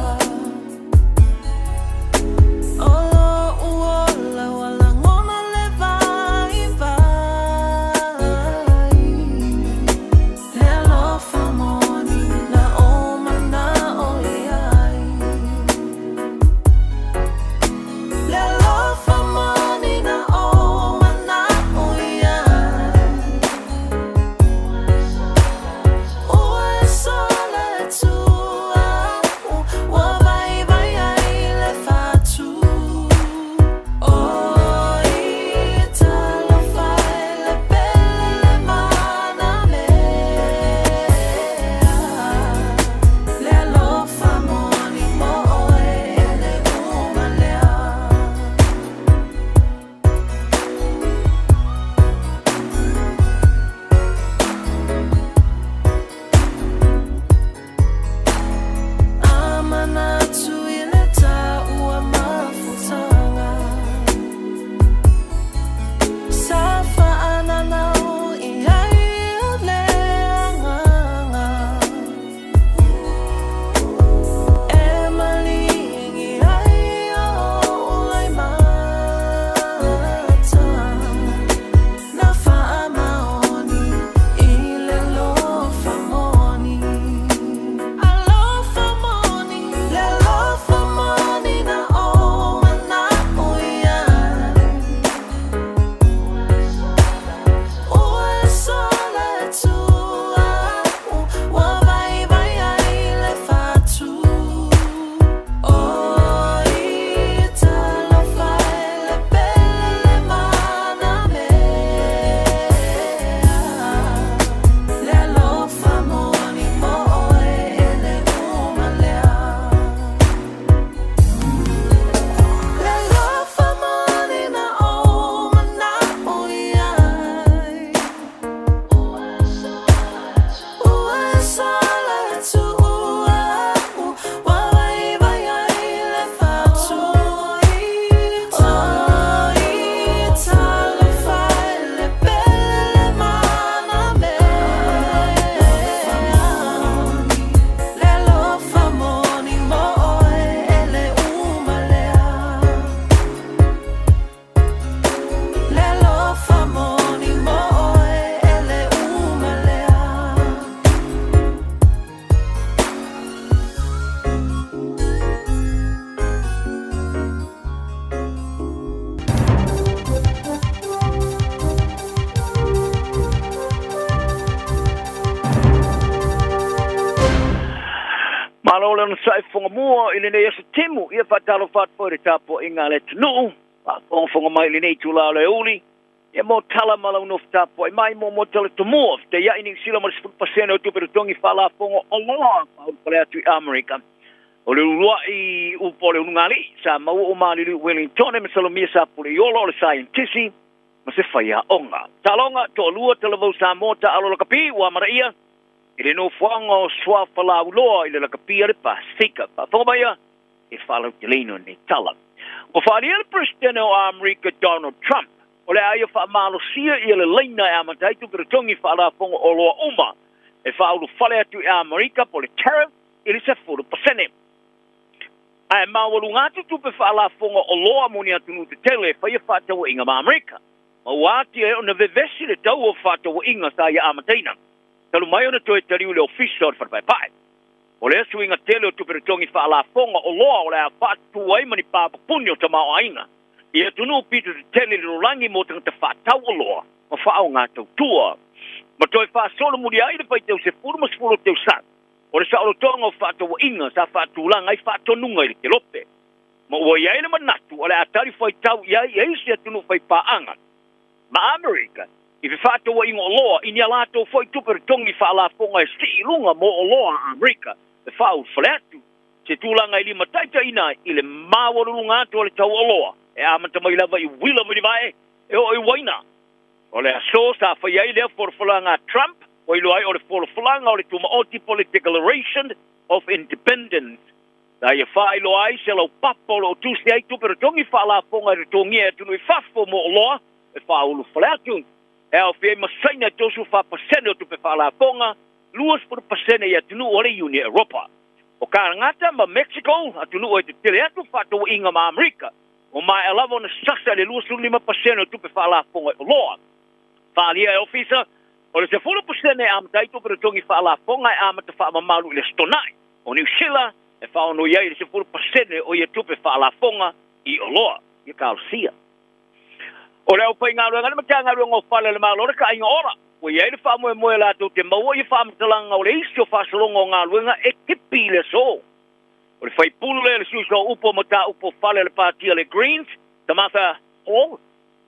O lo'u ola ua lagona le vaivai Le alofa moni na ou mana'o i ai Le alofa moni na ou mana'o i ai Ua e sola e Atua Ua vaivai ai le fatu Oi talofa e le pele le mana mea Le alofa moni mo oe e le uma lea. A manatu i le taua mafutaga Sa faananau i ai o le agaga E maligi ai ou lai mata Na faamaoni i le alofa moni Alofa moni Le alofa moni na ou mana'o i ai Ua e sola e Atua Ua vaivai ai le fatu Oi talofa e le pele le mana mea Le alofa moni mo oe e le uma lea Le alofa moni na ou mana'o i ai Ua e sola e Atua Ua vaivai ai le fatu Oi talofa e le pele le mana mea Le alofa moni mo oe e le uma lea Le alofa moni mo oe e le uma lea. Malo le onosai fofoga mua i lenei aso timu, ia faatalofa atu foi i le tapuaiga a le atunuu, faafogafoga mai i lenei itula o le aoauli. Ia mo tala ma lau nofo tapuai mai mo mo tala tomua fetaiai Niu Sila ma le 10% o tupe totogi faalafoga oloa faaulufale atu i Amerika. O le uluai upu a le ulugalii sa maua o maliliu i Wellingtone ma Salomia sa Puleiola o le saienitisi ma se faiaoga. Taaloga, Toalua Talavou Samoa taalo lakapi ua amanaia i le nofoaga o Suafa Lauloa i le lakapi a le Pasefika. Faafofoga maia e faalauteleina lenei tala. Ua faaalia le Peresetene o Amerika Donald Trump o le a ia faamalosia ia le laina e amata ai tupe totogi faalafoga oloa uma e faaulufale atu i Amerika po o le tariff i le 10%. Ae maualuga atu tupe faalafoga oloa mo ni atunuu tetele e faia faatauaiga ma Amerika, ma ua atia ai ona vevesi le tau o faatauaiga sa ia amataina talu mai ona toe taliu i le Ofisa o le Fale Paepae. O lea suiga tele o tupe totogi faalafoga oloa o le a faatutu ai ma ni pa pupuni o tamaoaiga i atunuu pito tetele i le lalolagi mo tagata faatau oloa ma faaaoga tautua, ma toe faasolomuli ai le faitau 10 ma 10 o tausaga o le saolotoga o faatauaiga sa faatulaga ai faatonuga i le kelope, ma ua i ai le manatu o le a talifuaitau i ai i isi atunuu faipaaga ma Amerika i fefaatauaiga oloa i ni a latou foi tupe totogi faalafoga e sii i luga mo oloa a Amerika e faaulufale atu, se tulaga e limataitaiina ai i le maualuluga atu o le tau oloa e amata mai lava i uila mulivae e oo i uaina. O le aso sa faia ai lea folafolaga a Trump, ua iloa ai o le folafolaga o le tumaoti po o le Declaration of Independence. Sa ia faailoa ai se laupapa o lo o tusi ai tupe totogi faalafoga e totogia e atunuu i fafo mo oloa e faaulufale atu. E aofia ai ma Saina e 34% o tupe faalafoga, 20% i atunuu o le Iuni Eropa. O Kanata ma Mexico, atunuu e tetele atu faatauaiga ma Amerika, ua maea lava ona sasa i le 25% o tupe faalafoga i oloa. Faaalia e Ofisa, o le 10% e amata ai tupe totogi faalafoga e amata faamamalu i le Aso Toonai. O Niu Sila e faaonoi ai i le 10% o ia tupe faalafoga i oloa. Ia talosia. O le aufaigaluega a le Matagaluega o Fale a le Malo le Taaiga Ola, ua i ai le faamoemoe latou te maua ia faamatalaga o le isi o faasologa o galuega e tipi i le aso. O le faipule, le sui sooupu o mataupu o fale a le Pati a le Greens, Tamatha Hall,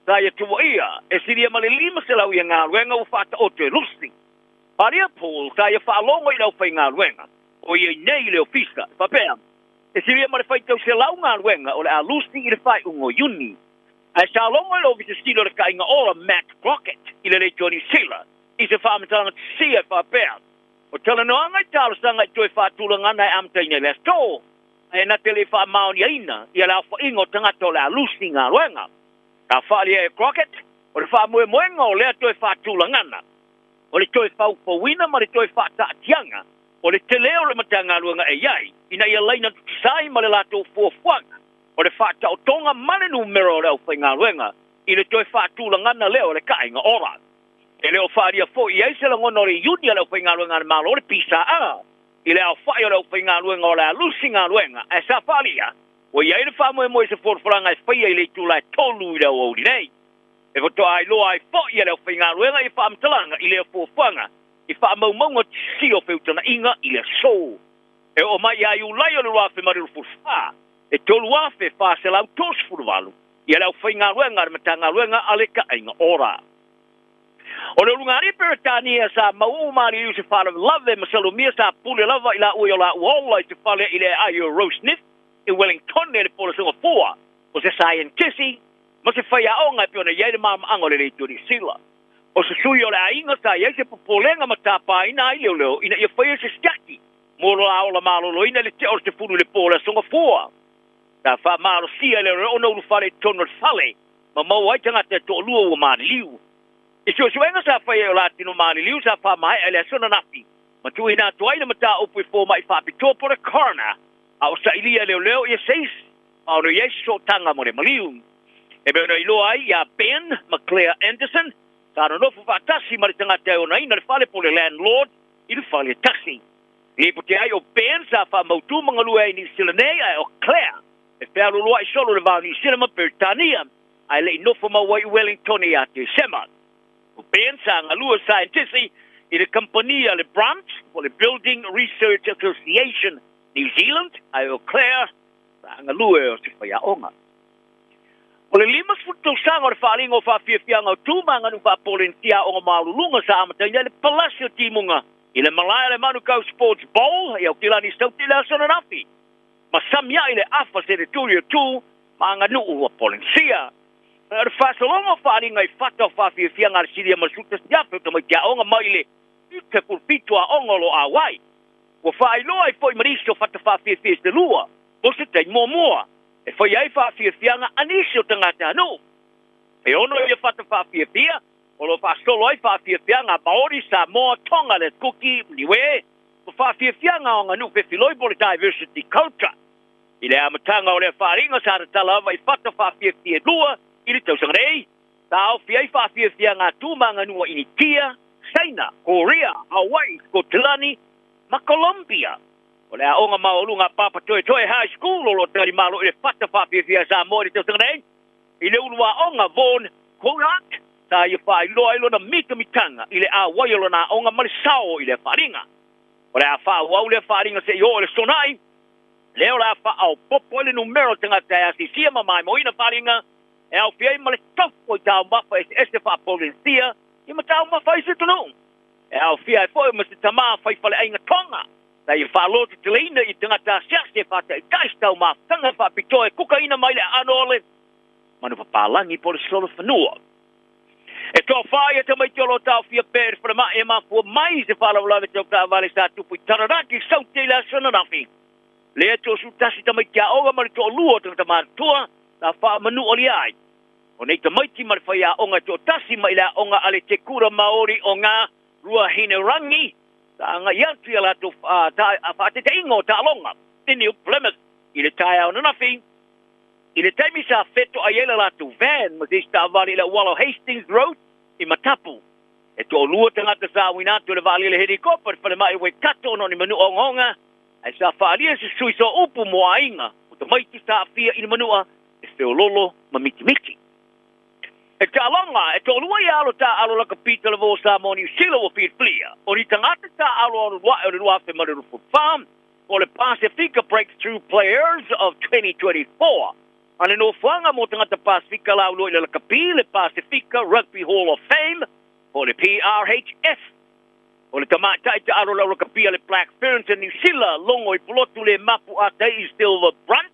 sa ia tuuaia e silia ma le 500 ia galuega ua faataoto e Lucy. Paria Paul sa ia faalogo i le aufaigaluega o i ai nei i le ofisa, e faapea, E silia ma le faitau 100 galuega o le a lusi i le faaiuga o Iuni. Ae sa logo i le Ofisa Sili o le Taaiga Ola Matt Crockett i le Leitio Niu Sila i se faamatalaga tisia e faapea, O talanoaga i talosaga i toe faatulagana e amataina i le aso, ae na te le i faamaoniaina ia le aofaiga o tagata o le a lusi i galuega. Ka faaalia e Crockett, o le faamoemoega o lea toe faatulagana, o le toe faufauina ma le toe faataatiaga o le tele o le Matagaluega e i ai ina ia laina tutusa ai ma le latou fuafuaga o le faataotoga ma le numera o le aufaigaluega i le toe faatulagana lea o le taaiga ola. E le o faaalia foi i ai se lagona o le iuni a le aufaigaluega a le Malo, le PSA, i le aofai o le aufaigaluega o le a lusi galuega, ae sa faaalia ua i ai le faamoemoe i se folafolaga e faia i le itula e 3 i le aoauli nei. E faatoa iloa ai foi e le aufaigaluega ia faamatalaga i lea fuafuaga i faamaumauga tisi o feutagaiga i le aso. E oo mai ia Iulai o le 2024, e 3,438 ia le aufaigaluega a le Matagaluega a le Taaiga Ora. O le ulugalii Peretania sa mauu maliliu i se faalavelave masalomia sa pule lava i laua i o laua ola i se fale i le aai o Rosneath i Wellingtone i le polosoga fua o se saienitisi ma se faiaoga e pei ona i ai le malamaaga o le Leitio Niu Sila. O se sui o le aiga sa i ai se popolega ma tapaina ai leoleo ina ia faia se siaki mo lo la ola maloloina i le tea o le 10 i le po o le Aso Gafua. Sa faamalosia e leoleo ona ulufale i totonu o le fale ma maua ai tagata e toalua ua maliliu. I suesuega sa faia e o latino maliliu sa faamaea i le aso ananafi ma tuuina atu ai le mataupu i fomai faapitoa po o le coroner a o sailia e leoleo ia se isi ma ono i ai se sootaga mo le maliu. E mea ona iloa ai iā Ben ma Claire Anderson, sa nonofo faatasi ma le tagata e onaina le fale po o le landlord i le fale e tasi. Lipoti ai o Ben sa faamautu ma galue ai i Niu Sila nei, ae o Claire e fealualuai solo i le va o Niu Sila ma Peretania, ae le i nofo mau ai i Wellington ia Tesema. O Ben sa galue saienitisi i le kamupani a le Branch po o le Building Research Association New Zealand, ae o Claire sa galue o se faiaoga. O le 50 tausaga o le faaaliga o faafiafiaga o tu ma aganuu faa-Polenisia Aoga Maualuluga sa amataina ai le palasi o timuga i le malae o le Manukau Sports Bowl i Aukilani Sauti i le aso ananafi ma sami ai le afa seneturi o tu ma aganuu a Polenisia. O le faasologa o faaaliga i fata o faafiafiaga a le silia ma le 11,000 o tamaiti aoga mai le 77 aoga o lo o auai. Ua faailoa ai foi ma nisi o fata faafiafia se lua mo se taimi muamua e faia ai faafiafiaga a nisi o tagatanuu. E ono ia fata faafiafia o lo o faasolo ai faafiafiaga a Maori, Samoa, Tonga, le Kuki, Niue, ma faafiafiaga o aganuu fefiloi po o le diversity culture. I le amataga o lea faaaliga sa tatala lava i fata faafiafia e lua i le tausaga nei, sa aofia ai faafiafiaga a tu ma aganuu a Initia, Saina, Korea, Hawaii, Sikotilani ma Colombia. O le aoga maualuga a Papa Toetoe High School o lo o talimalo i le fata faafiafia a Samoa i le tausaga nei, i le uluaoga Vaughan Korak, sa ia faailoa ai lona mitamitaga i le auai o lona aoga ma le sao i lea faaaliga. O le a faaauau lea faaaliga seia oo i le Sonai, lea o le a faaopoopo ai le numera o tagata e asisia ma maimoaina faaaliga e aofia ai ma le tofo i taumafa eseese faa-Polenisia ia ma taumafa a isi atunuu. E aofia ai foi ma se tama fai faleaiga Tonga sa ia faalototeleina i tagata asiasi e faataitai se taumafataga faapitoa e kukaina mai le aano o le manupapalagi po o le solofanua. E toafa ia tamaiti o lo o taofia pea i le falemai e mafua mai i se faalavelave tau taavale sa tupu i Taranaki, Saute i le aso ananafi. Lea e 31 tamaiti aoga ma le toalua o tagata matutua sa faamanualia ai. O nei tamaiti ma le faiaoga e toatasi mai le aoga a le Te Kura Maori o Ngā Ruahinerangi sa agai atu i a latou faataitaiga o taaloga i New Plymouth i le taeao ananafi. I le taimi sa fetoai ai le latou van ma se isi taavale i le auala o Hastings Road i Matapu. E toalua tagata sa auina atu e le vaalele helikopa i le falemai o Waikato ona o ni manua ogaoga, ae sa faaalia se sui sooupu mo aiga o tamaiti sa aafia i le manua e feololo ma mitimiti. E taaloga, e toalua ia alo taaalo lakapi talavou o Samoa Niu Sila ua filifilia, o ni tagata taaalo alu ae o le 2024, o le Pasifika Breakthrough Players of 2024, a le nofoaga mo tagata Pasifika laulua i le lakapi, le Pasifika Rugby Hall of Fame, po o le PRHF. O le tamaitai taalo lau lakapi a le Black Ferns a Niu Sila, logo i pulotu le mapu a tai Silver Brunt,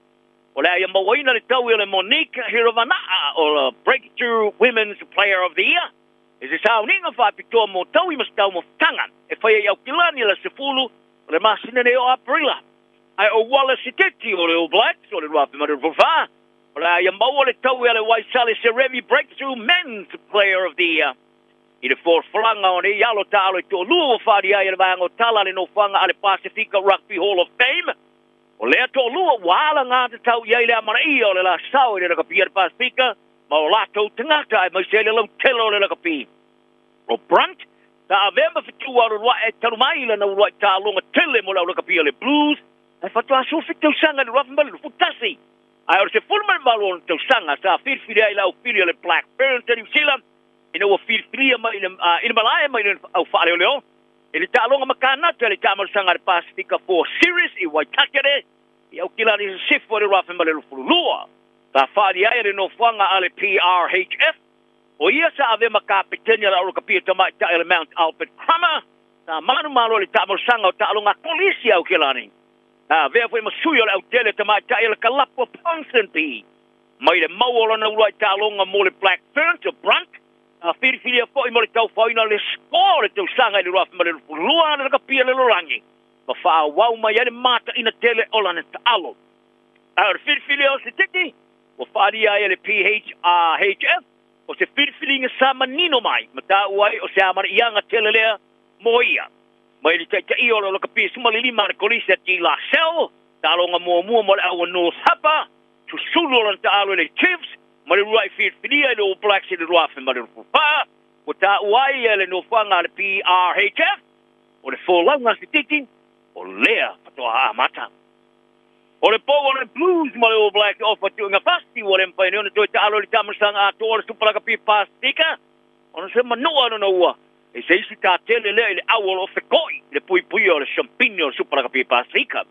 o le a ia mauaina le taui o le Monique Hiravana'a o le Breakthrough Women's Player of the Year, i se sauniga faapitoa mo taui ma se taumafataga e faia i Aukilani i le aso 10 o le masina nei o Aperila. Ae o Wallace Sititi o le All Blacks o le 2024, o le a ia maua le taui a le Waisale Serevi Breakthrough Men's Player of the Year. I le folafolaga o nei alo taalo e toalua ua faalia ai e le vaega o tala a le nofoaga a le Pasifika Rugby Hall of Fame, o lea toalua ua alagatatau i ai le amanaia o le la sao i le lakapi a le Pasifika ma o latou tagata aemaise ai le lautele o le lakapi. O Brunt, sa avea ma fetu alualuae talu mai lana uluai taaloga tele mo le aulakapi a le Blues, ae faatoa 17 tausaga i le 2021. Ae o le 18 ona tausaga sa filifili ai le aufili a le Black Ferns a Niu Sila ina ua filifilia mai i le malae mai le au faaleoleo i le taaloga ma Kanata i le taamalosaga a le Pasifika Four Series i Waitakere i Aukilani Sisifo i le 2022. Sa faaali ai le nofoaga a le PRHF. O ia sa avea ma kapeteni a le aulakapia tamaitai a le Mount Albert Crummer, sa manumalo i le taamalosaga o taaloga a kolisi a Aukilani. Sa avea foi ma sui o le autele tamaitai a le kalapu a Ponsonby. Mai le maua o lana uluai taaloga mo le Black Ferns o Brunt, sa filifilia foi mo le taufaoina o le score o le tausaga i le 2022 a le lakapia le lalolagi, ma faaauau mai ai le mataina tele o lana taalo. Ae o le filifilia o Sititi, ua faaalia ai e le PHRHF, o se filifiliga sa manino mai ma taua ai o se amanaiaga tele lea mo ia. Mai le taitaia o le lakapi 15 a le Kolisi a De La Salle, taaloga muamua mo le aua North Harbour, susulu o lana taalo i le Chiefs, ma le uluai filifilia i le All Blacks i le 2024, ua taua ai e le nofoaga a le PRHF, o le folauga a Sititi, o lea faatoa amata. O le pou o le Blues ma le All Blacks ofa tuuina fasi ua le mafai nei ona toe taalo i le taamalosaga atoa o le Super Lakapi Pasifika ona se manua lona ua e se isi tatele lea i le au o lo o fekoi i le puipuia o le siampini o le Super Lakapi Pasifika.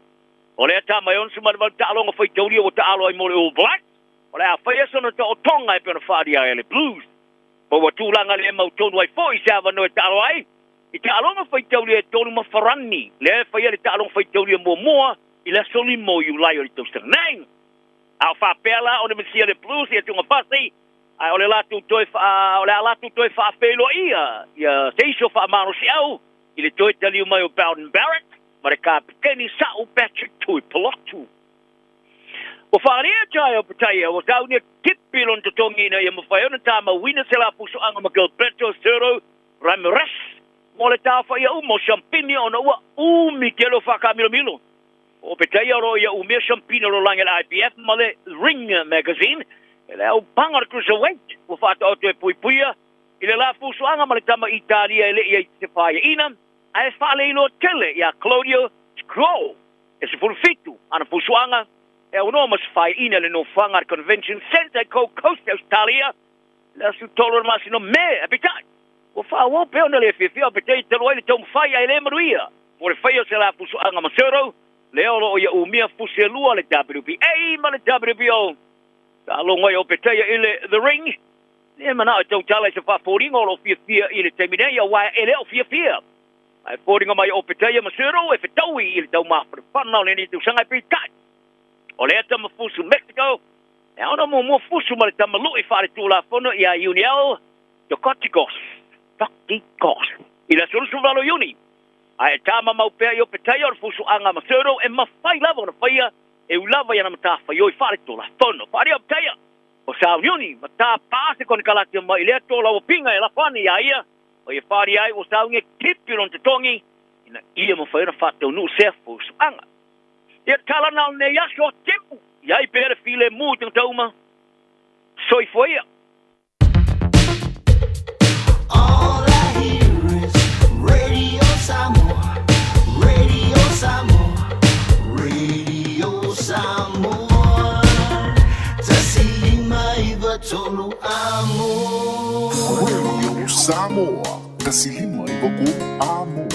O lea tama e 68 taaloga faitaulia ua taalo ai mo le All Blacks. O le a faia sona taotoga e pei ona faaalia ai e le Blues. Ma ua tulaga le mautonu ai foi se avanoa e taalo ai i taaloga faitaulia e tolu ma Farani, lea e faia le taaloga faitaulia muamua i le aso 5 o Iulai o le tausaga nei. A o faapea la ona misia le Blues i Tugafasi, ae o le latou toe o le a latou toe faafeiloaia ia se isi o faamalosiau i le toe taliu mai o Beauden Barrett ma le kapiteni sa'u Patrick Tuipulotu. Ua faaalia tae o Petaia ua saunia tipi lona totogi ina ia mafai ona tamauina se la pusoaga ma Gilberto Zurdo Ramirez mo le taofaia uma o siampini ona ua umi tele o faakaamilomilo. O Petaia o lo o ia umia siampini o lalolagi a le IBF ma le Ring Magazine i le aupaga o le Cruiserweight ua faataoto e puipuia i le la fusuaga ma le tama Italia e le i ai se faiaina ae faaleiloa tele ia Claudio Scroll e 17 ana fusuaga e aunoa ma se faiaina i le nofoaga a le Convention Centre i Gold Coast, Ausetalia i le aso 3 o le masina o Me. Ae peitai, ua faaauau pea ona le fiafia o Petaia talu ai le taumafai ae le manuia mo le faia o se la fusuaga ma Zurdo, lea o lo o ia umia fusi e lua le WBA ma le WBO. Taalogo ai o Petaia i le The Ring, le manao e tautala i se faafoliga o lo o fiafia i le taimi nei, aua e le o fiafia. Ae foliga mai o Petaia ma Zurdo e fetaui i le taumafanafana o lenei tausaga e peitai. O lea tama fusu Mexico, e ao ona muamua fusu ma le tama lu'i faaletulafono ia Yuniel Dorticos, Dorticos, i le aso 28 Iuni. Ae e tamamau pea i Opetaia o le fusuaga ma Zurdo e mafai lava ona faia e ui lava i ana matafaioi faaletulafono. Faaalia Opetaia o sauniuni ma tapā se konekarate mai i lea tolauapiga e lafo ane iā ia, o ia faaalia ai ua saunia tipi lona totogi ina ia mafai ona faataunuu sea fusuaga. Ia tala na o lenei aso temu, i ai pea le filemu i tagata uma. Soifua ia. All I hear is Radio Samoa, Radio Samoa, Radio Samoa. 105 3 Amo. Radio Samoa. 105 Amo.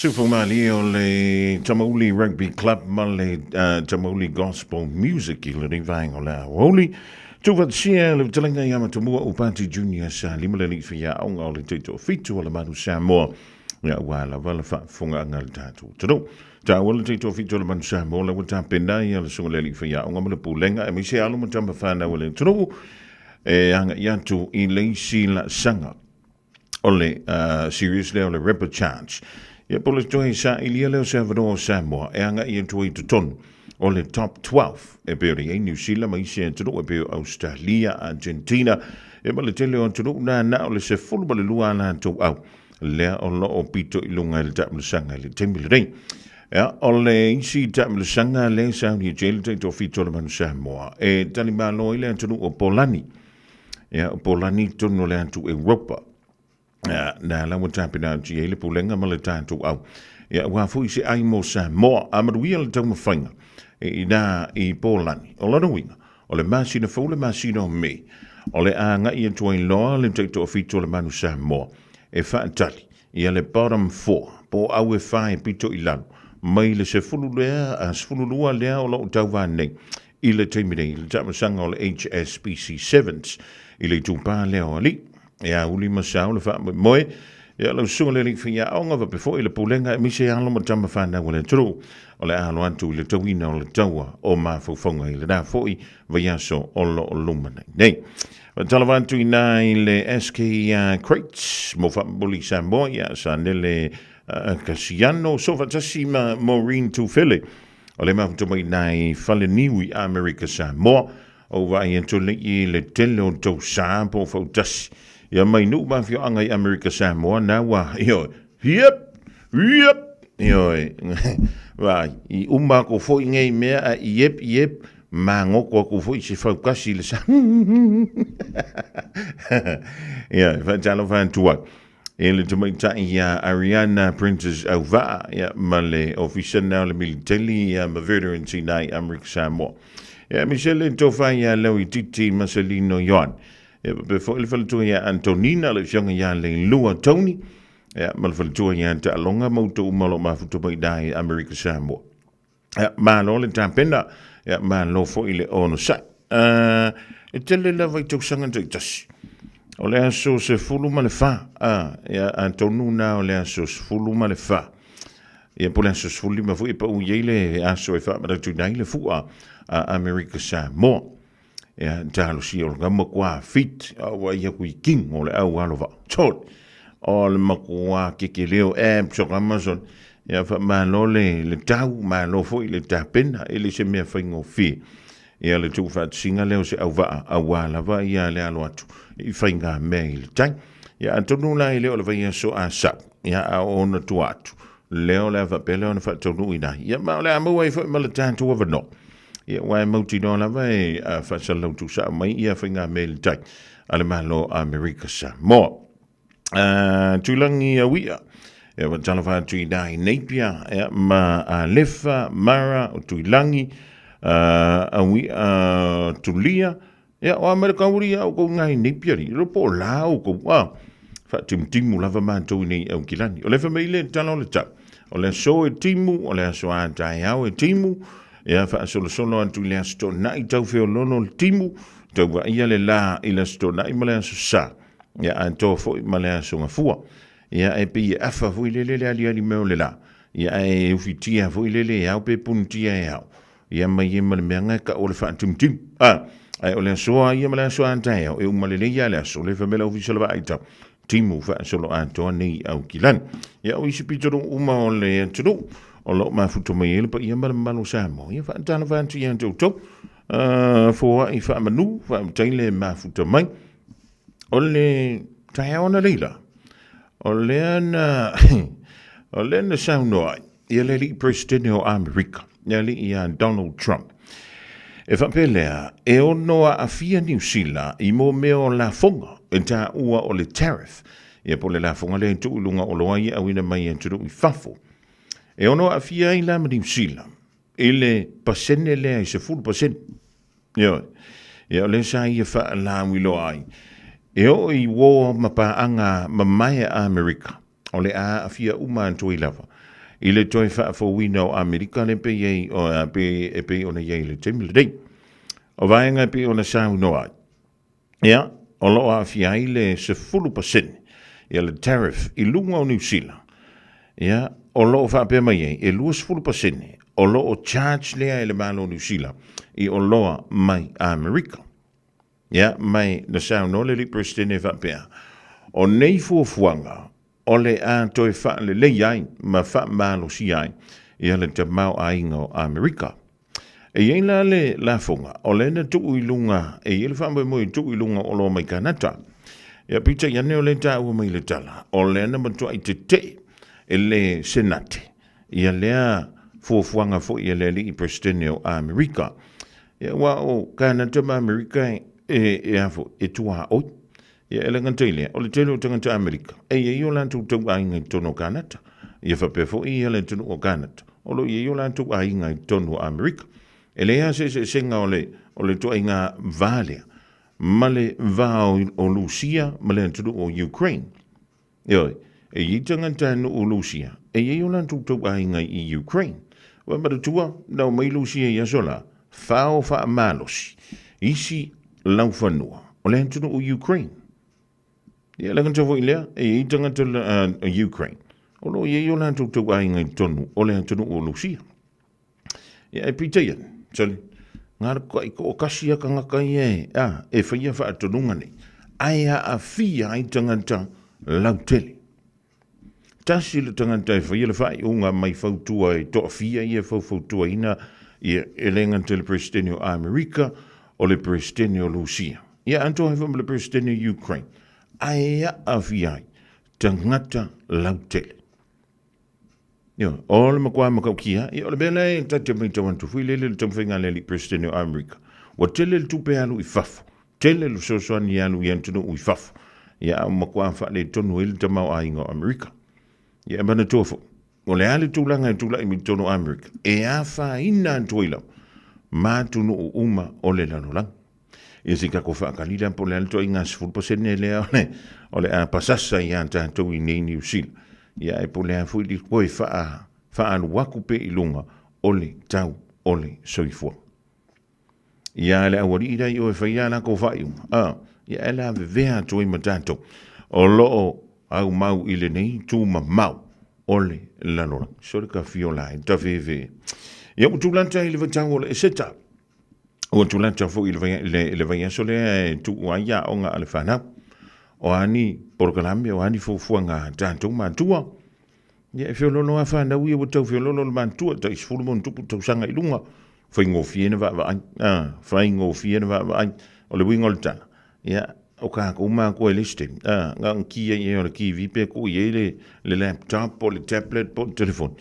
Sufa malie o le Tamauli Rugby Club ma le Tamauli Gospel Music i lenei vaega o le aoauli. Tuufaatasia le fetalaiga ia Matamua Upati Junior sa lima le alii faiaoga o le taitoafitu o le Manu Samoa ia aua lava le faafofogaaga a le tatou atunuu. Taua le taitoafitu o le Manu Samoa la ua tapena ia le susuga i le alii faiaoga ma le pulega aemaise alo ma tama fanau a le atunuu e agai atu i le isi laasaga o le series lea o le Rapper Charge. Ia po o le toe sailia lea o se avanoa o Samoa e agai atu ai i totonu o le Top 12 e pei ona i ai Niu Sila ma isi atunuu e pei o Australia, Argentina, ia ma le tele o atunuu na na o le 12 a latou au lea o lo o pito i luga i le taamilosaga i le taimi lenei. Ia, o le isi taamilosaga lea e sauni e le taitoafitu o le Manu Samoa e talimalo ai le atunuu o Polani. Ia, o Polani tonu o le atu Europa. Ia, na la ua tapena atu i ai le pulega ma le tatou au. Ia, aua foi se ai mo Samoa, a manuia le taumafaiga i ina i Polani. O lona uiga, o le masina fou le masina o Mei, o le a agai atu ai loa le taitoafitu o le Manu Samoa e faatali ia le bottom four, po o au e fa e pito i lalo, mai le 10 lea, 12 lea o lo o tauva nei i le taimi nei i le taamilosaga o le HSBC Sevens i le itupa lea o Alii. E auli ma sao le faamoemoe ia lau susuga le alii faiaoga faapea foi le pulega aemaise alo ma tama fanau a le atunuu o le a alo atu i le tauina o le taua o mafaufauga i lena foi vaiaso o lo o luma nei nei. Faatalofa atu i ina i le SK Crates mo Faamuli Samoa ia Sanele Kasiano soofaatasi ma Maureen Tufele O le mafuta mai nai Faleniu i Amerika Samoa, o vaai atu nei i le tele o tou sa po o fautasi. Ia mai nuu ma afioaga i Amerika Samoa, na ua, ioe, yep, yep, ioe, vaai, i uma aku foi nei mea a yep, yep, magoko aku foi se faukasi i le sa. Ia, faatalofa atu ai. E le tamaitai ia Ariana Prentice Auvaa ia, ma le ofisa na o le militeli ia, ma veterans i nai Amerika Samoa. Ia, Michele Tofa ia Leo Ititi Maselino Ioane. Ia, faapea foi le faletua ia Antonina, le afioga ia Leilua Tony, ia, ma le faletua ia Taaloga ma outou uma o lo o mafuta mai i Amerika Samoa. Ia, malo le tapena, ia, malo foi le onosai. E tele lava i tausaga taitasi. O le aso 14, ia, atonu na o le aso 14. Ia, po o le aso 15 foi e pau i ai le aso e faamanatuina ai le fua a Amerika Samoa. Ia, talosia o le makuā fit, a ua ia kui king o le au alo vaa. Tol, o le makuā kekeleo abs o Amazon. Ia, faamalo le, le tau, malo foi le tapena, e le se mea faigofie. Ia, le tuufaatasiga lea o se auvaa, auā lava ia le alo atu i faigamea i le tai. Ia, atonu la e le o le vaiaso a sau, ia, a o ona tua atu, lea o le a faapea lea ona faataunuuina ai. Ia, ma o le a maua ai foi ma le tatou avanoa. Ia, aua e mautinoa lava e faasalalau tuusao mai ia faigamea i le tai a le Malo o Amerika Samoa. Tuilagi Auia, ia faatalofa atu i nai Napier, ia, ma Alefa, Mara, o Tuilagi, Auia Tulia, ia, o a mai le kauri ia o kou ngai Napier ri, ro po o la o kou, a, faatimutimu lava matou i nei Aukilani. O le fa mai le tala o le tau, o le aso e timu, o le aso a taeao e timu, Ia faasolosolo atu i le Aso Toonai tau feoloolo le timu, tau vaaia le la i le Aso Toonai ma le Aso Sa, ia atoa foi ma le Aso Gafua. Ia e pei e afa foi lele le aliali mai o le la, ia ae ufitia foi lele e ao pe punitia e ao, ia mai ai ma le mea nga e kau o le faatimutimu. A, ae o le aso a ia ma le aso a taeao, e uma lelei lava le aso, le fai mai le ofisa o le vaai tau, timu faasolo atoa nei i Aukilani. Ia o isi pitonuu uma o le atunuu o lo o mafuta mai ai le paia ma le mamalu o Samoa. Ia faatalofa atu ia te outou. Foai faamanu, faafetai le mafuta mai. O le taeao analeila, o lea na, o lea na saunoa ai ia le alii Peresetene o Amerika, le alii ia Donald Trump. E faapea lea, e ono aafia Niu Sila i mō mea o lafoga e taua o le tariff, ia po o le lafoga lea e tuu i luga o oloa ia auina mai e atunuu i fafo. E ono aafia ai la ma Niu Sila i le pasene lea i 10%. Ioe. Ia o lea sa ia faalauiloa ai. E oo i uō ma paaga mamae a Amerika, o le a aafia uma atu ai lava. i le toe faafouina o Amerika le pei ai o pe e pei ona i ai i le taimi lenei. O vaega e pei ona saunoa ai, ia, o lo o aafia ai le 10% ia le tariff i luga o Niu Sila. Ia, o lo o faapea mai ai, e 20% o lo o charge lea e le Malo o Niu Sila i oloa mai Amerika. Ia, mai na saunoa le alii Peresetene e faapea, o nei fuafuaga o le a toe faalelei ai ma faamalosia ai ia le tamaoaiga o Amerika. E i ai la le lafoga, o lea na tuu i luga, e i ai le faamoemoe e tuu i luga o oloa mai Kanata. Ia, peitai ane o lea e taua mai i le tala, o lea na matuai tetee e le Senate ia lea fuafuaga foi a le alii Peresetene o Amerika. Ia, aua o Kanata ma Amerika e, e, e a foi, e tuaoi. Ia, e le gata i lea, o le tele o tagata Amerika, e i ai o latou tauaiga i totonu o Kanata. Ia faapea foi ia le atunuu o Kanata, o lo o i ai o latou aiga i totonu o Amerika. E leai lava se eseesega o le, o le ituaiga va lea ma le va o, o Lusia ma le atunuu o Ukraine. Ioe, e i ai tagatanuu o Lusia, e i ai o latou tauaiga i Ukraine. Ua manatua, na omai Lusia i aso la, fao faamalosi isi laufanua o le atunuu o Ukraine. Ia, le gata foi lea, e i ai tagata Ukraine, o lo o i ai o latou tauaiga i totonu o le atunuu o Lusia. Ia, e peitai ane, sorry, ngā kai ko kasi a kangaka ia e, a, e whaia whaatonuga nei, ae aafia ai tangata lautele. Tasi le tagata e faia le faaiuga mai fautua e toafia ia e faufautuaina ia e le gata i le Peresetene o Amerika, o le Peresetene o Lusia. Ia atoa ai foi ma le Peresetene o Ukraine. Ae aafia ai tagata lautele. Ioe, o le matua matautia, ia o le mea lea e ta te matau atu foi lele i le taumafaiga a le alii Peresetene o Amerika, ua tele le tupe e alu i fafo, tele le fesoasoani e alu i atunuu i fafo, ia a ua matua faaletonu ai le tamaoaiga o Amerika. Ia e manatua foi, o le a le tulaga e tulai mai totonu o Amerika, e afaina atu ai lava ma atunuu uma o le lalolagi. Ia se i tatou faatali la po o le a le ituaiga 10% lea o le a pasasa ia tatou i nei Niu Sila. Ia ae po o le a foi le toe faaalu atu pea i luga o le tau o le soifua. Ia le aualii la i o e fai a latou faaiuga, a, ia e lavevea atu ai ma tatou o lo o aumau i lenei tumamao o le lalolagi. Sole ka fiola e tafefe. Ia ua tulata i le vaitau o le Eseta. Ua tulata foi i le vaiaso lea e tuu ai aoga a le fanau. O a ni polokalame, o a ni fuafuaga a tatou matua. Ia e feoloolo lava fanau ia ua tau feoloolo le matua, tai 10 ma ono tupu tausaga i luga. Faigofie na vaavaai, a, faigofie na vaavaai. O le uiga o le tala, ia, o tatou matua i le isi taimi, a, na ona ki ai i ai o le TV pe tuu i ai le, le laptop po o le tablet po o le telefoni.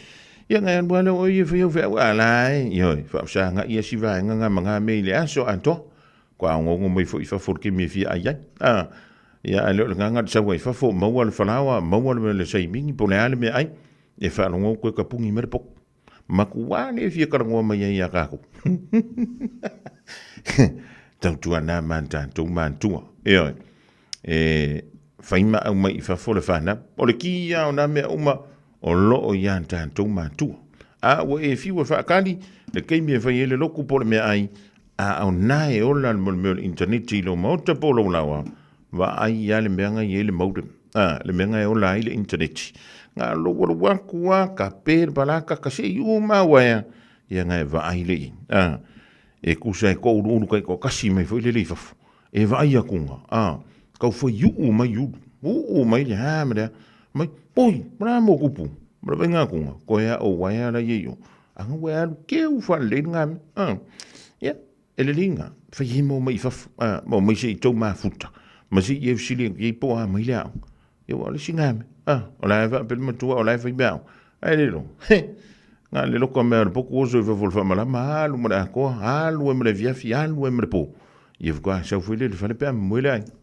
Ia na e alu lava lea o oe ia e fai au feau, a la e, ioe, faafesagai lava si vaega na ma na mea i le aso atoa. Kua onoono mai foi i fafo i le taimi e fia ai ai. A, ia, ae le o le agaga le sau ai i fafo, maua le falaoa, maua le, le saimini po o le a le meaai, e faalogo atu e tapuni mai le poto. Matua le fia talanoa mai ai ia tatou. Tautuana ma tatou matua. Ioe. E fai ma aumai i fafo le fanau. O le ki ia o nā mea uma o lo o ia tatou matua. A ua e fiu e faatali le taimi e fai ai le lotu po o le meaai, a o na e ola le mea o le internet i lou maota po o lou laoa, vaai ia le mea na i ai le modem, a, le mea na e ola ai le internet. Na lou alu atu a, ka pe le palaka, ka sei uma uaea, ia na e vaai le i, a, e tusa e touluulu taitoatasi mai foi lele i fafo, e vaai atu na, a, tau fai uu mai ulu, uu mai le a ma le a, mai, oi, ma le a mo tupu, ma le vaaiga atu na, toe a o uaea la i ai o, a na ua e alu keu faalelei le na mea, a, ia, E lelei na, fai ai mo mai i fafo, a, ma omai se i tou mafuta, ma se i e fesili atu i ai po o a mai le aoga. Ia ua o le isi na mea, a, o la e faapea le matua o la e fai meaaoga. Ae le iloa, he, na o le loka mea o le potu oso i fafo o le faamalama, alu ma le atoa, alu ai ma le afiafi, alu ai ma le po. Ia faatoa sau foi lea i le fale pe a momoe le aiga.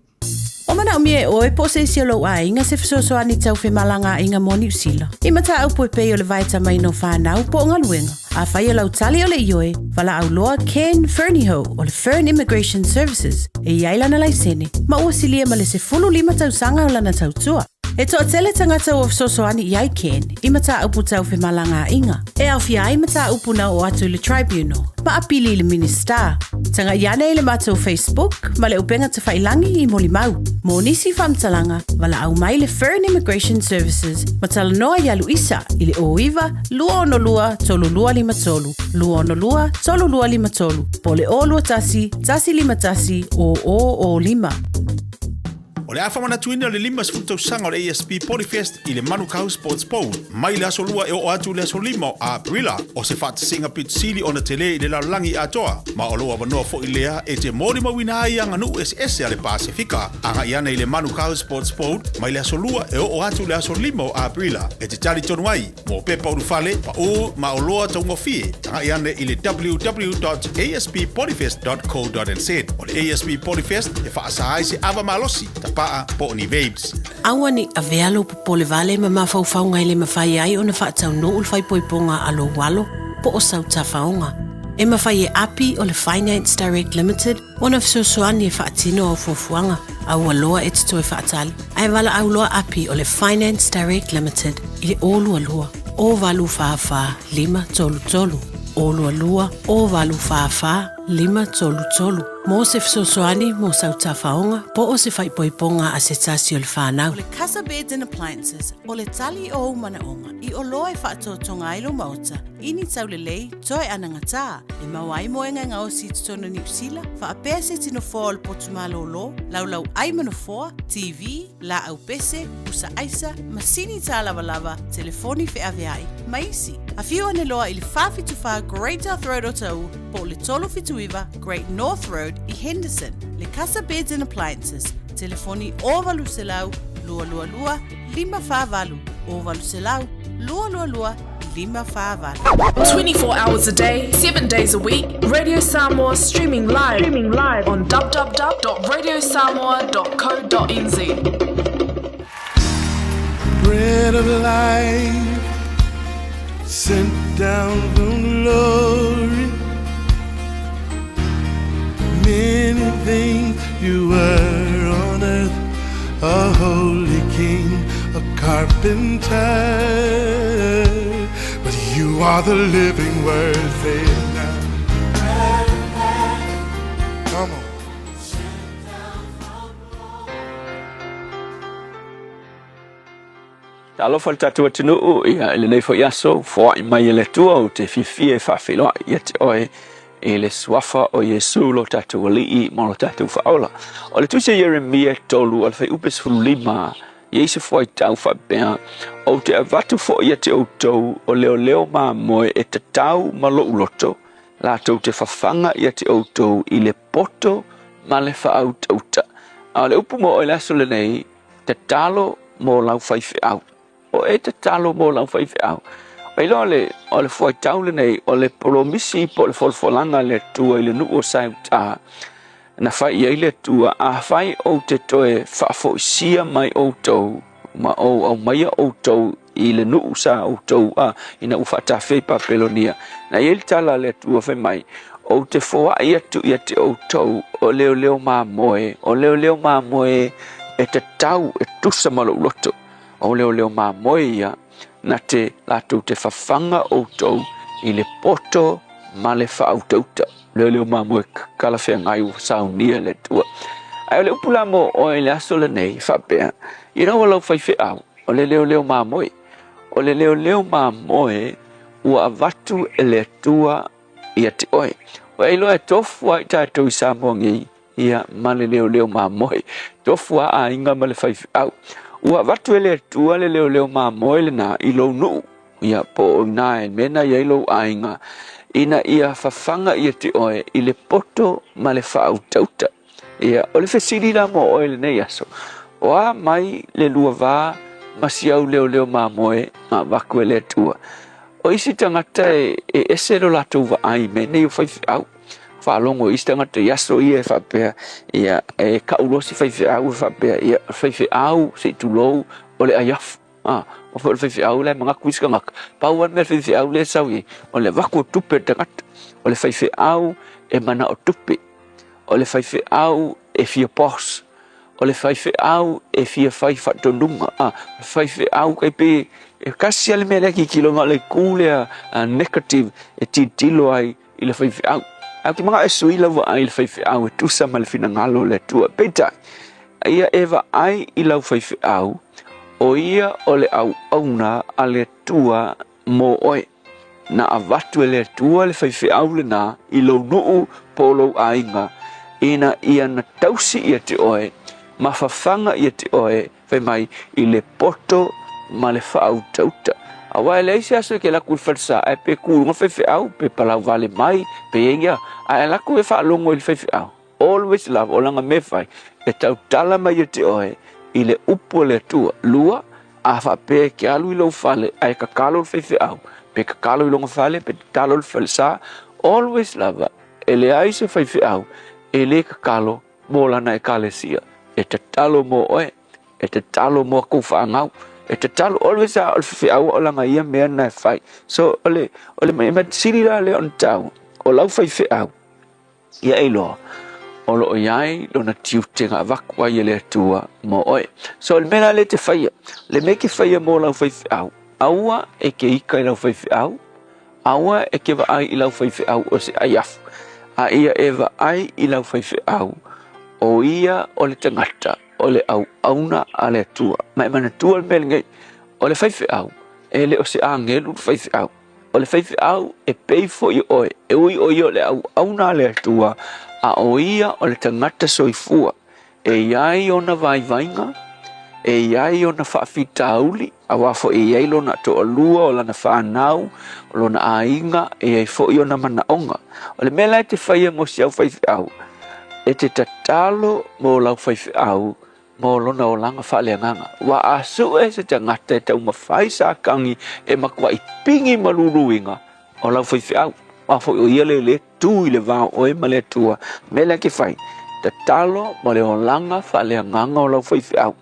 Ua manaomia e oe po o se isi o lou aiga se fesoasoani tau femalagaaiga mo Niu Sila. I mataupu e pei o le vaetamaina o fanau po o galuega. Afai o lau tali o le ioe, valaau loa Ken Fernihough o le Fern Immigration Services e i ai lana laisene ma ua silia ma le 15 tausaga o lana tautua. E toatele tagata ua fesoasoani i ai Ken i mataupu tau femalagaaiga, e aofia ai mataupu na oo atu i le Tribunal ma apili i le Minisita. Tagai ane i le matou Facebook ma le upega tafailangi i molimau. Mo nisi faamatalaga, valaau mai le Fern Immigration Services ma talanoa ia Luisa i le 09 262 3253, 262 3253 po o le 021 151 0005. O le a faamanatuina le 50 tausaga o le ASP Polyfest i le Manukau Sports Bowl mai le aso Lua e oo atu i le aso 5 o Aperila. O se faatasiga pito sili ona tele i le lalolagi atoa, ma o lou avanoa foi lea e te molimauina ai aganuu eseese a le Pasefika. Agai ane i le Manukau Sports Bowl mai le aso Lua e oo atu i le aso 5 o Aperila e te talitonu ai mo pepa ulufale, paū ma oloa taugofie. Tagai ane i le www.asppolyfest.co.nz. O le ASP Polyfest e faasa ai se ava malosi, tapaa po o ni vapes. Aua ne i avea lou popole vale ma mafaufauga e le mafai ai ona faataunuu le faaipoipoga a lou alo po o sau tafaoga. E mafai e api o le Finance Direct Limited ona fesoasoani e faatino au fuafuaga, a ua loa e te toe faatali, ae valaau loa api o le Finance Direct Limited i le 022 084 533, 022 084 533 mo se fesoasoani mo sau tafaoga po o se faaipoipoga a se tasi o le fanau. O le Casa Beds and Appliances, o le tali o ou manaoga i oloa e faatotoga ai lou maota i ni taulelei toe anagatā e maua ai moega e gaosi i totonu o Niu Sila, faapea se tino foa o le potu malōlō, laulau ai ma nofoa, TV, laau pese, pusa aisa, masini tālavalava, telefoni feaveai, ma isi. Afio ane loa i le 474 Great South Road Otahuhu po o le 379 Great North Road i Henderson. Le Casa Beds and Appliances, telefoni 0800 222 548, 0800 222 548. 24 hours a day, 7 days a week, Radio Samoa streaming live, streaming live on www.radiosamoa.co.nz. Bread of life sent down from glory. Many things you were on earth, a holy king, a carpenter. But you are the living word, say it now. Come on. Talofa le tatou atunuu, ia i lenei foi aso, foai mai e le Atua ou te fiafia e faafeiloai ia te oe i le suafa o Iesu lo tatou Alii ma lo tatou Faaola. O le tusi a Ieremia 3 o le fuaiupu 15, e i ai se fuaitau faapea, Ou te avatu foi ia te outou o leoleo mamoe e tatau ma lou loto, latou te fafaga ia te outou i le poto ma le faautauta. A o le upu mo oe i le aso lenei, Tatalo mo lau faifeau. O e tatalo mo lau faifeau. Ua iloa le, o le fuaitau lenei, o le polomisi po o le folafolaga a le Atua i le nuu o Saeutā, na fai i ai le Atua, Afai ou te toe faafoisia mai outou, ma ou aumaia outou i le nuu sa outou a, ina ua faatafea i Papelonia. Na i ai le tala a le Atua fai mai, Ou te foai atu ia te outou o leoleo mamoe, o leoleo mamoe e tatau e tusa ma lou loto. O leoleo mamoe ia, na te latou te fafaga outou i le poto ma le faautauta. Leoleo mamoe kalafeagai ua saunia e le Atua. Ae o le upu la mo oe i le aso lenei, faapea, ina ua lau faifeau, O le leoleo mamoe. O le leoleo mamoe ua avatu e le Atua ia te oe. Ua e iloa e tofu lava i tatou i Samoa nei, ia, ma le leoleo mamoe. Tofu lava aiga ma le faifeau. Ua avatu e le Atua le leoleo mamoe lena i lou nuu, ia, po o ina e mena i ai lou aiga, ina ia fafaga ia te oe i le poto ma le faautauta. Ia, o le fesili la mo oe i lenei aso, o a mai le lua va ma si au leoleo mamoe na avatu e le Atua? O isi tagata e, e ese lo latou vaai i mea nei o faifeau. Faalogo i isi tagata i aso ia e faapea, ia, e kau loa si faifeau e faapea, ia, faifeau, se i tulou, o le aiafu. A, o foi o le faifeau la e manatu isi tagata, pau lava le mea a le faifeau lea e sau i ai, o le avatu o tupe e le tagata. O le faifeau e manao tupe. O le faifeau e fia boss. O le faifeau e fia fai faatonuga, a, faifeau kai pe e kasi a le mea lea tilotilo na o le itu lea negative e tilotilo ai i le faifeau. Ae ou te manao e sui lau vaai i le faifeau e tusa ma le finagalo o le Atua. Peitai, ia e vaai i lau faifeau, o ia o le auauna a le Atua mo oe. Na avatu e le Atua le faifeau lena i lou nuu po o lou aiga, ina ia na tausi ia te oe, ma fafaga ia te oe, fai mai, i le poto ma le faautauta. Aua e leai se aso e ke laku i le falesa, ae pe ku i luga faifeau, pe palau vale mai, pe iai ia, ae laku e faalogo i le faifeau. Always lava, o lana mea fai, e tautala mai ia te oe i le upu a le Atua. Lua, a faapea e ke alu i lou fale ae tatalo le faifeau, pe tatalo i lona fale, pe tatalo i le falesa, always lava, e leai se faifeau e le tatalo mo lana ekalesia. E tatalo mo oe, e tatalo mo kou fanau, e tatalo, always a o le faifeau o lana ia mea na e fai. So, o le, o le mea sili la lea ona taua, o lau faifeau, Ia e iloa, o lo o i ai lona tiute na avatu ai e le Atua mo oe. So, o le mea la lea e te faia, le mea e te faia mo lau faifeau, aua e te ika i lau faifeau, aua e te vaai i lau faifeau o se aiafu, a ia e vaai i lau faifeau, o ia o le tagata, o le auauna a le Atua. Ma e manatua le mea lenei, o le faifeau, e le o se agelu le faifeau. O le faifeau e pei foi o oe, e ui o ia o le auauna a le Atua, a o ia o le tagata soifua, e i ai ona vaivaiga, e i ai ona faafitauli, aua foi e i ai lona toalua, o lana fanau, o lona aiga, e i ai foi ona manaoga. O le mea la e te faia mo si au faifeau, e te tatalo mo lau faifeau mo lona olaga faaleagaga. Ua a sue se tagata e taumafai Satani e matuai pigi ma luluina o lau faifeau. Aua foi o ia le le tu i le va o oe ma le Atua. Mea lea ke fai, tatalo mo le olaga faaleagaga o lau faifeau.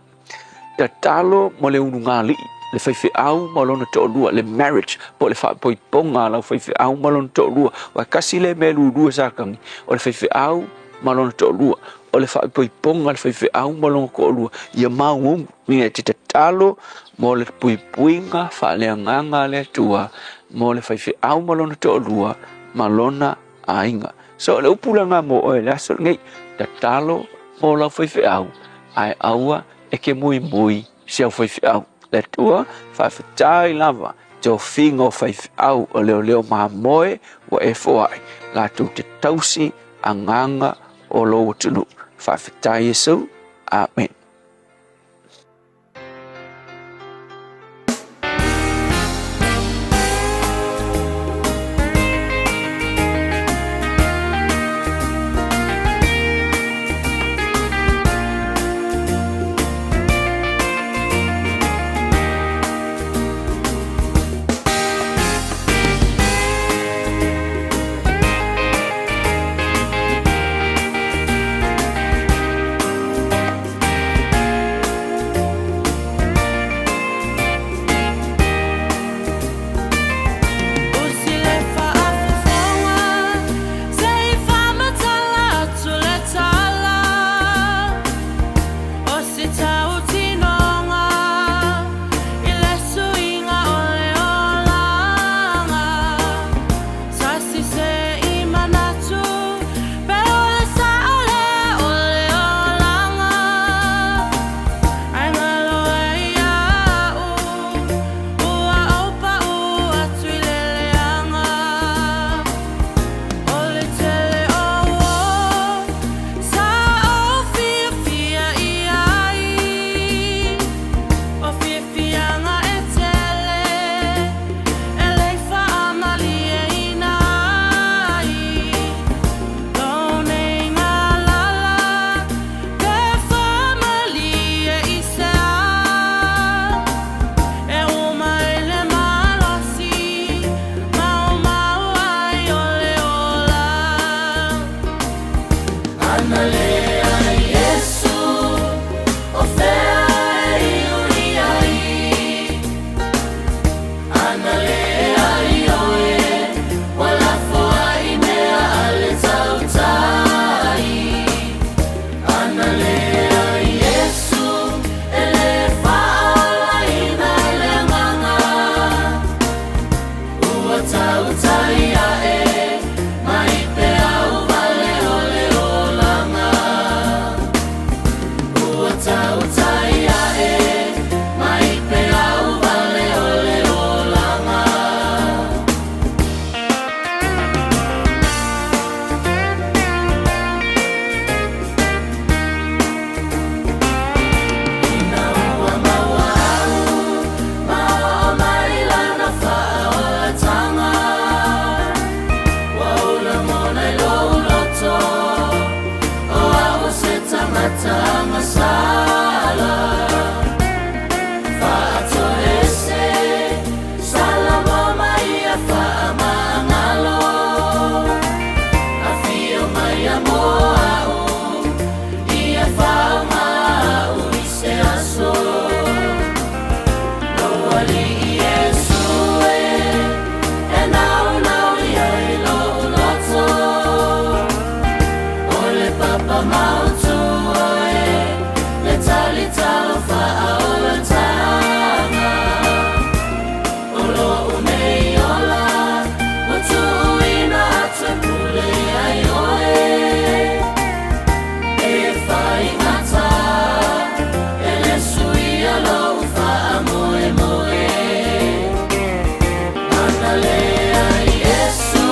Tatalo mo le ulugalii, le faifeau ma lona toalua, le marriage, po o le faapoipoga a lau faifeau ma lona toalua. Aua e kasi lea mea e lulua e Satani, o le faifeau ma lona toalua. O le faaipoipoga a le faifeau ma lona toalua, ia mauaunu, ina e te tatalo mo le puipuiga faaleagaga a le Atua mo le faifeau ma lona toalua ma lona aiga. So, o le upu lena mo oe i le aso lenei, tatalo mo lau faifeau, ae aua e ke muimui si au faifeau. Le Atua, faafetai lava tofiga o faifeau o leoleo mamoe ua e foai, latou te tausi agaga o lou atunuu. Faafetai Iesu. Amen. Agasala Faatoese Salamo mai a faamagalo Afio mai a moa'u Ia faoga'u i se aso Lou Alii Iesu e E naunau i ai lo'u loto O le papa mautu oe Le talitalo faaolataga O lo'u nei ola Ua tuuina atu e pule ai oe E faigata E le suia lou faamoemoe Analea Iesu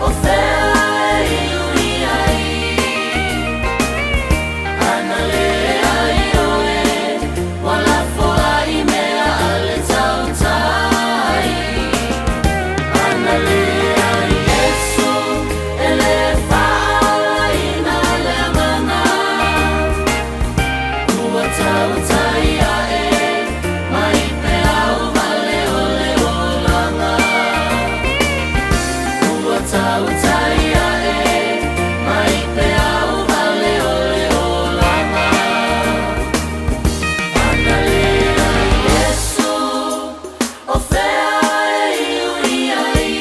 O fea e iu i ai Analea i oe Ua lafo ai mea a le tautai Analea Iesu E le faaolaina le agaga Ua tautai ae Mai peau vale o le olaga Ua tautai ae Mai peau vale o le olaga Analea Iesu O fea e iu i ai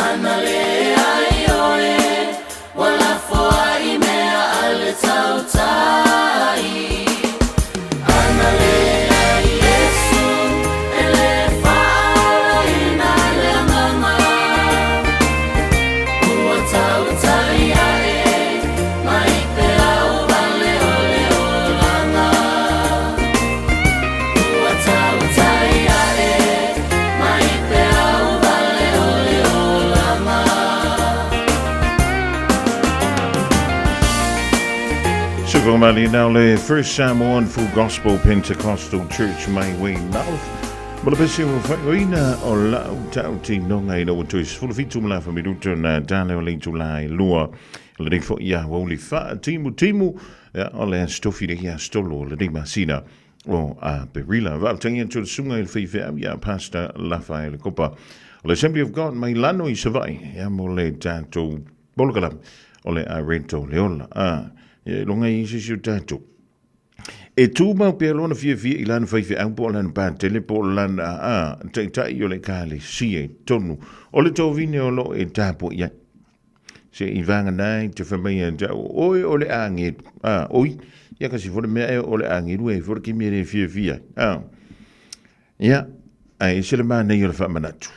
Analea i oe Ua lafo ai mea a le tautai Analea Iesu E le faaolaina le agaga Ua tautai ae Mai peau vale o le olaga Ua tautai ae Mai peau vale o le olaga. Sukumali now le First Samoan Full Gospel Pentecostal Church mai Weymouth. Mo le pese o whaioina o lau tau tinonga i lau toi 17 ma lafa minuto na tale o leitu la e lua. Le nei fo ia wauli wha timu timu ia, o le astofi le ia stolo le nei masina o Aperila. Vaotangi atu le susuga i le faifeau ia Pastor Lafaele Kopa o le Assembly of God mai Lano i Savaii ia mo le tatou polokalame o le Areto le Ola. A, ia i longa i sisi o tatou. E tumau pea lona fiafia i lana faifeau po o lana patele po o lana a, taitai o le ekalesia i totonu o le tovine o lo o e tapuai ai. Se i vagana ai te wha mai a te au, oe o le āngeru. A, oi, ia kasi fo le mea e o le āngeru e fo le kimi e le fiafia. A, ia, ai se le mānei o le whaamanatu.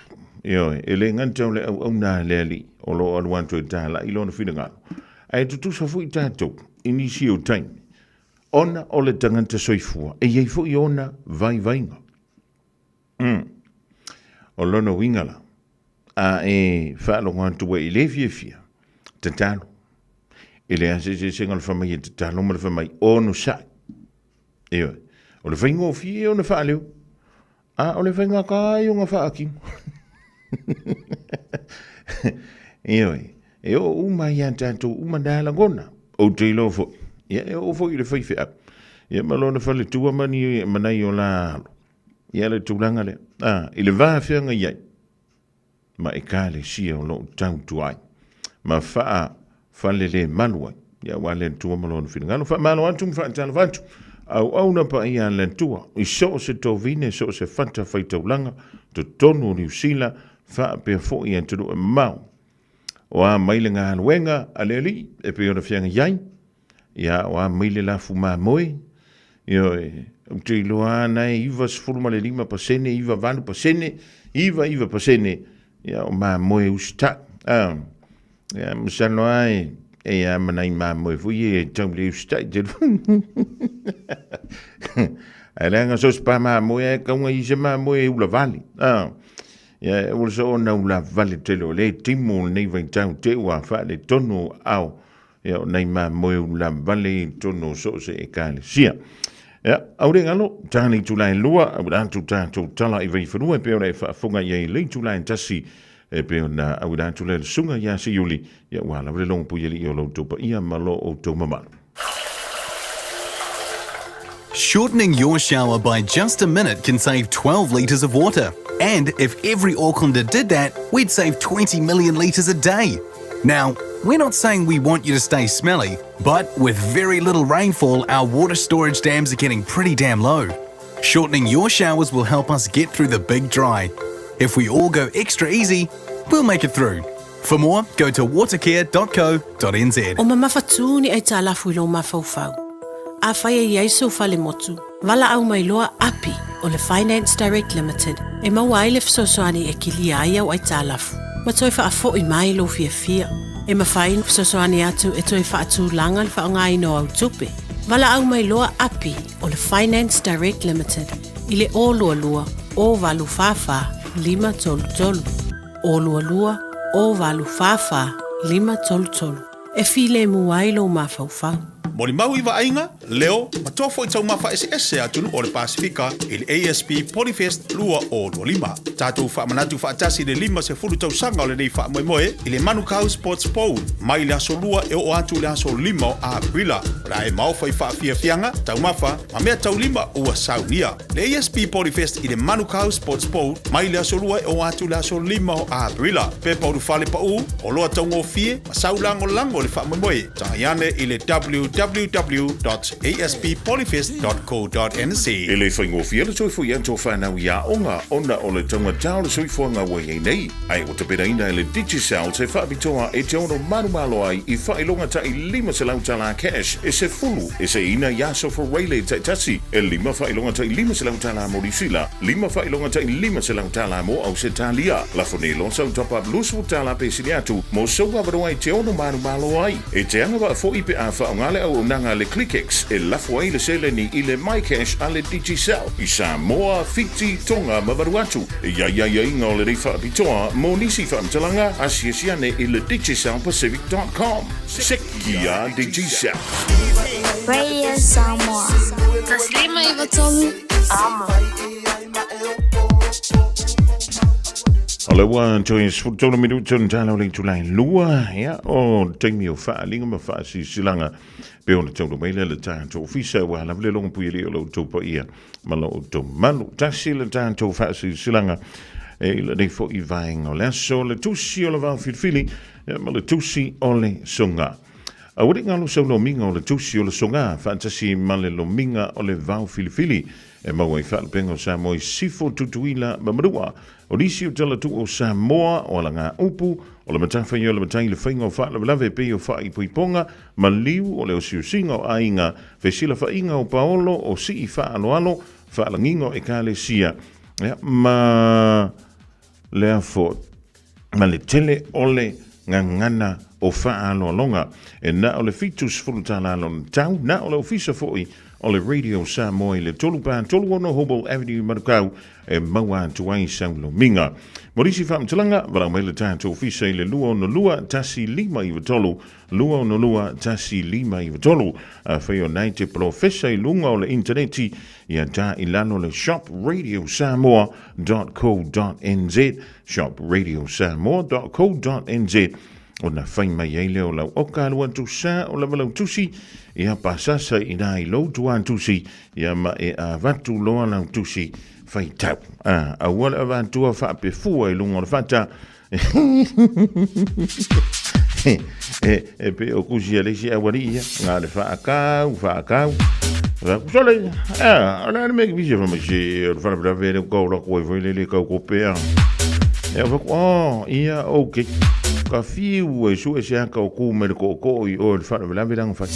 Ioe, e le gata o le auauna a le Alii, o lo o alu atu e tāla'i lona finagalo. Ae tutusa foi tatou i nisi o taimi, ona o le tagata soifua, e i ai foi ona vaivaiga. Mm. O lona uiga la, a e faalogo atu ai i le fiafia, tatalo. E leai se eseesega o le fai mai e tatalo ma le fai mai onosai. Ioe. O le faigofie ona faaleo, a o le faigata ai ona faatino. Ioe. E oo uma ia tatou uma nā lagona. Ou te iloa foi. Ia, e oo foi i le faifeau. Ia ma lona faletua ma ni ma nai o la alo. Ia le tulaga lea. A, i le va feagai ai ma ekalesia o lo o tautua ai ma faa falelemalu ai. Ia aua le Atua ma lona finagalo. Faamalo atu ma faatalofa atu. Auauna paia a le Atua i so o se tovine, so o se fata faitaulaga, totonu o Niu Sila, faapea foi atunuu e mamao. O a mai le galuega a le Alii e pei ona feagai ai, ia o a mai le lafu mamoe, ioe, ou te iloa lava na e 95%, 98%, 99%, ia o mamoe usitai. A, ia, masalo lava e, e a ma nai mamoe foi ia e tau le usitai te Ae leaga so se pa mamoe ae kauga i se mamoe e ulavale. A, ia, ua soona ulavale tele o le timu o lenei vaitau te ua faaletonu ao Ia, o nai mamoe ulavale i totonu o so o se ekalesia. Ia, aure galo, tāna itula e lua, au atu tātou tala i vaiwhanua e pei ona e faafofoga i ai le itula e tasi. E pei ona auina atu lea i le Susuga ia Seiuli, ia ua lava le logopui alii o lo outou paia ma lo outou mamalu. Shortening your shower by just a minute can save 12 litres of water. And if every Aucklander did that, we'd save 20 million litres a day. Now, we're not saying we want you to stay smelly, but with very little rainfall, our water storage dams are getting pretty damn low. Shortening your showers will help us get through the big dry. If we all go extra easy, we'll make it through. For more, go to watercare.co.nz. O mamafatū ni aitalafu i lou mafaufau. Afai e i ai sou fale motu, valaau mai loa Api o le Finance Direct Limited e maua ai le fesoasoani e kilia ai au aitalafu ma toe faafoi mai lou fiafia. E mafai ona fesoasoani atu e toe faatulaga le faaaogaina o au tupe. Valaau mai loa Api o le Finance Direct Limited i le 022 084 533. 022 084 533 e filemu ai lou mafaufau. Molimau i vaaiga, leo, ma toa foi taumafa eseese a atunuu o le Pasefika i le ASP Polyfest 2025. Tatou faamanatu faatasi le 50 tausaga o lenei faamoemoe i le Manukau Sports Bowl mai le aso Lua e oo atu i le aso 5 o Aperila. O le a e maofa i faafiafiaga, taumafa, ma mea taulima ua saunia. Le ASP Polyfest i le Manukau Sports Bowl mai le aso Lua e oo atu i le aso 5 o Aperila. Pepa ulufale paū, oloa taugofie ma sau lagolago i le faamoemoe. Tagai ane i le www.asppolyfest.co.nz. E le faigofie le toe foi atu o fanau i aoga ona o le taugata o le soifuaga ua i ai nei, ae ua tapenaina e le Digicel se faapitoa e te ono malomalo ai i faailoga tai $500 tala cash e 10 e seiina i aso Fureile taitasi, e lima faailoga tai $500 tala mo Niusila, lima faailoga tai $500 tala mo Ausetalia. Lafo nei loa sau top up 20 tala pe sili atu mo sou avanoa e te ono malomalo ai. E te agavaa foi pe a faaaoga le auaunaga a le ClickX e lafo ai le seleni i le MyCash a le Digicel i Samoa, Fiti, Tonga ma Vanuatu. E i ai aiaiga o lenei faapitoa mo nisi faamatalaga, asiasi ane i le digicelpacific.com. Sekia Digicel. Radio Samoa. 153 Amo. O le ua toe 13 minuta ona tala o le itula e lua, ia, o le taimi o faaaliga ma faasilasilaga pe ona taulu mai lea le tatou ofisa ua lava le logopui alii o lo outou paia ma lo outou malu. Tasi le tatou faasilasilaga e i lenei foi vaega o le aso, le tusi o le vao filifili ia, ma le tusi o le soga. Aua ne i galo sau lomiga o le tusi o le soga faatasi ma le lomiga o le vao filifili e maua i faalupega o Samoa i Sifo, Tutuila ma Manua. O nisi o talatuu o Samoa o alagaupu, o le matawhai o le matai i le faiga o faalavelave e pei o faaipoipoga, maliu o le osiosiga o aiga, fesilafaiga o paolo, o sii faaaloalo, faalagiga o ekalesia, ia, ma lea foi ma le tele o le gagana o faaaloaloga. E na o le 70 tala lona tau, na o le ofisa foi o le Radio Samoa i le 3 pa 36 Hobble Avenue i Manukau e maua atu ai sau lomiga. Mo nisi faamatalaga, valaau mai le tatou ofisa i le 262 1593, 262 1593. Afai o na e te polofesa i luga o le initaneti, ia ta i lalo le shopradiosamoa.co.nz, shopradiosamoa.co.nz, ona fai mai ai lea o lau oka alu atu sa o lava lau tusi, ia pasasa i nā i lou tuatusi, ia ma e avatu loa lau tusi faitau. A, aua le avatua faapefua i luga o le fata. E pe o kusi a le isi aualii ia, nga le faakau, faakau. Sole, a, o le a le mea ki fisia fai mai se, o le faalavelave le kau la koe foi le le kau kope a. E o faku, oh, ia, ok. Ka fiu e sue se aka o ku me le ko'oko'o i oe le faalavelave langa fai.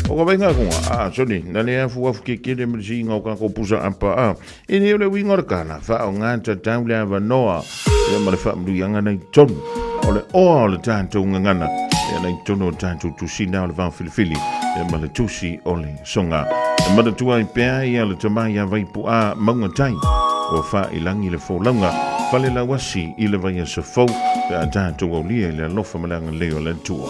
O ka vainga kunga, a, sole, na le afu afu ke kele me le siinga o ka ko pusa apa, a. E le o le uiga o le kala, faaaoga tatau le avanoa ia ma le faamanuiaga nei tonu o le oa o le tatou gagana ia nei tonu o le tatou tusina o le vaofilifili ia ma le tusi o le soga. E manatua ai pea ia le tama ia Vaipu'a Maugatai ua faailangi le folauga fale lauasi i le vaiaso fou pe a tatou aulia i le alofa ma le agalelei o le Atua.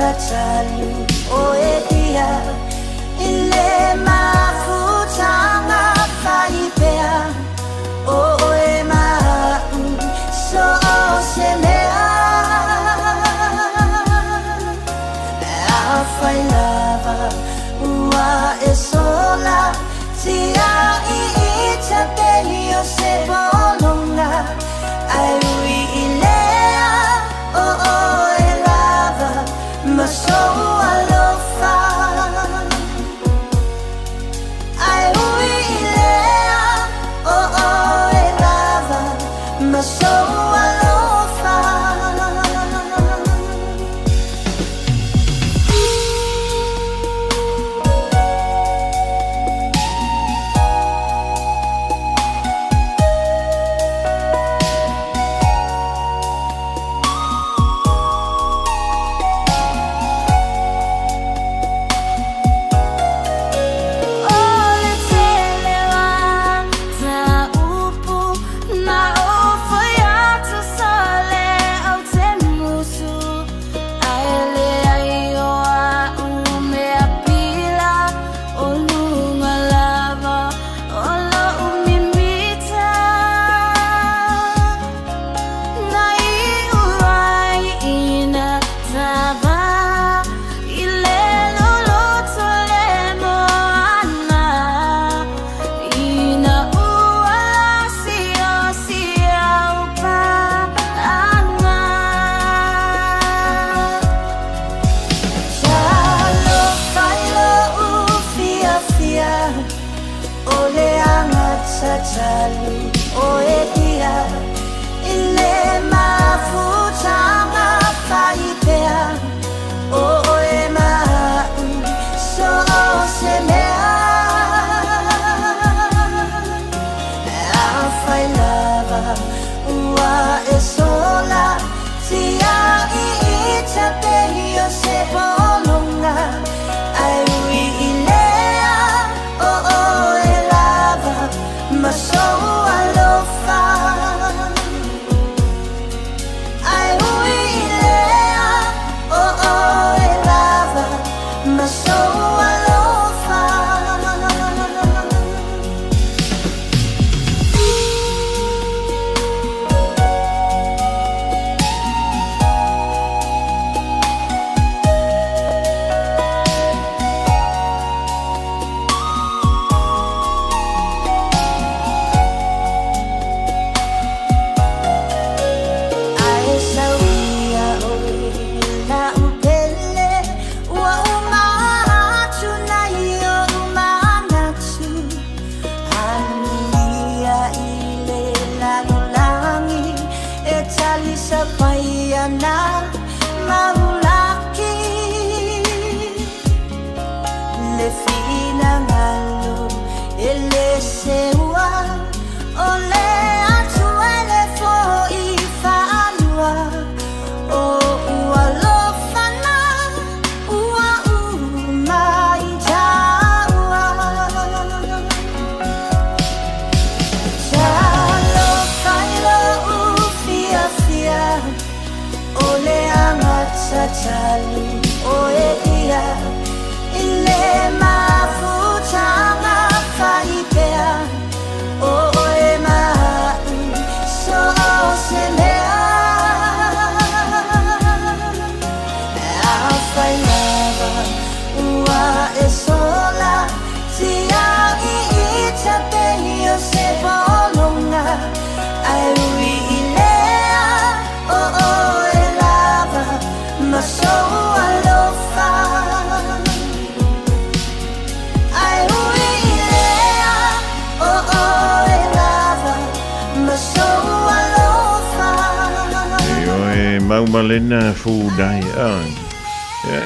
tatali o e ia I le mafutaga faipea O oe ma a'u so o se mea Afai lava ua e sola Tia'i i tapeni o se pologa Ae ui i lea o oe lava Ma sou alofa Ae ui i lea o oe lava Ma sou alofa. O le tele o ta upu na ou fai atu sa le au te musu Ae leai o a'u mea pila o luga lava o lo'u mimita Na iu ai ina tava i le loloto le moana Ina ua siosi au pa'aga Talofa i lo'u fiafia O le aga tatali o e ia I le mafutaga faipea O oe ma a'u so o se mea Afai lava ua e sola Tia'i i tapeni o se pologa Ae ui i lea o oe lava Ma sou alofa Ae ui i lea o oe lava Ma sou alofa. Ae sau ia oe la'u pele Ua uma atu nai o'u manatu Anuia i le lalolagi E talisapaia na maulaki Le finagalo e le seua O le Atua e le fo'i fa'alua O ua alofa na ua uma i tāua Talofa i lo'u fiafia O le aga tatali o e ia I le mafutaga faipea O oe ma a'u so o se mea Afai lava ua e sola Tia'i i tapeni o se pologa Ae ui i lea o oe lava Ma sou alofa Ae ui i lea o oe lava Ma sou alofa. Ioe maumalena fudai a.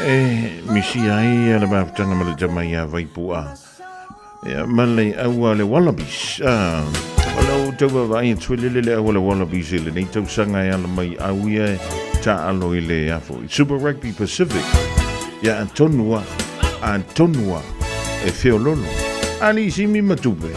E misi ai le mafutaga ma le tama ia Vaipua. Ia ma le aua le Wallabies. Ah, o lau tau vaavaai atu e lele le aua le Wallabies i lenei tausaga e ala mai au ia e taalo i le afo i Super Rugby Pacific. Ia atonu a, atonu a e feololo. Ali simi ma tupe.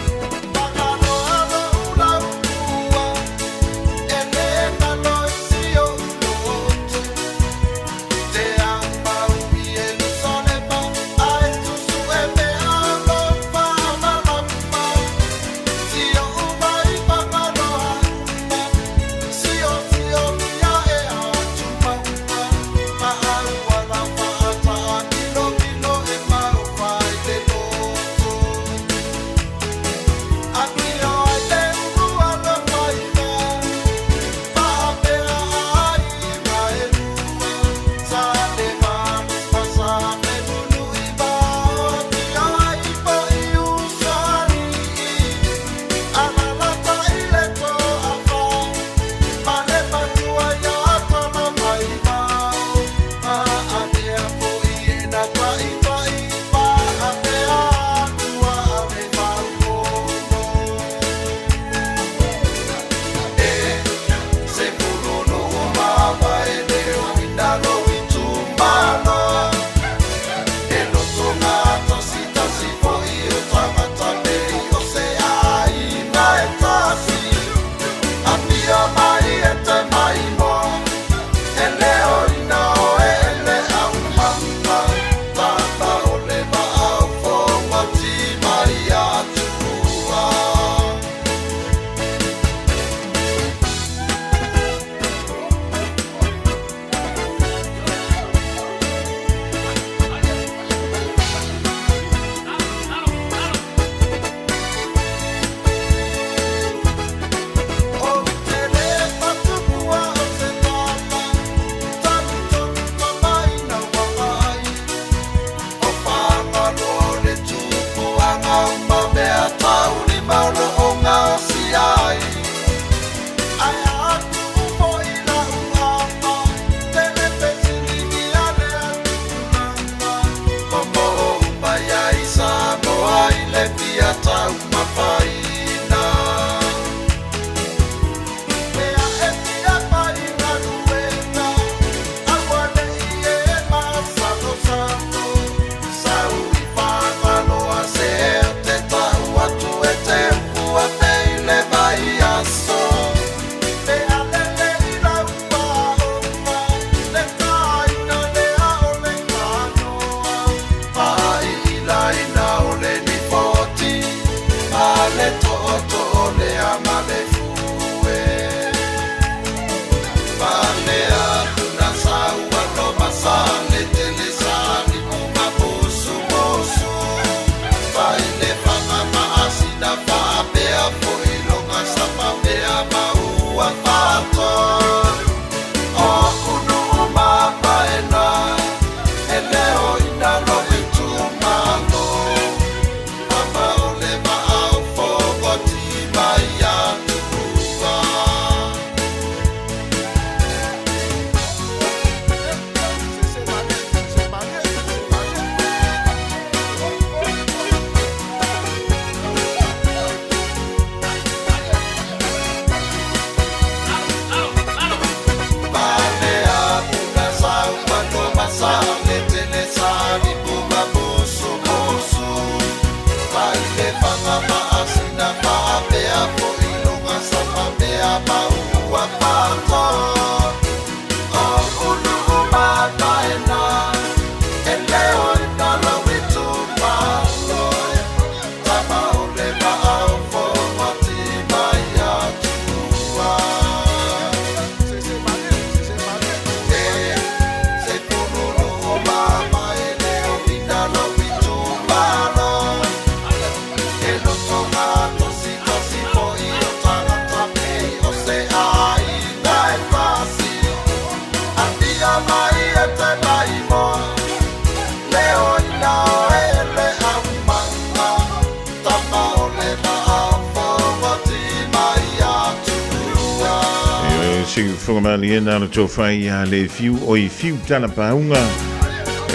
Siufogamali na le tofai ia le fiu o i fiu tala paunga.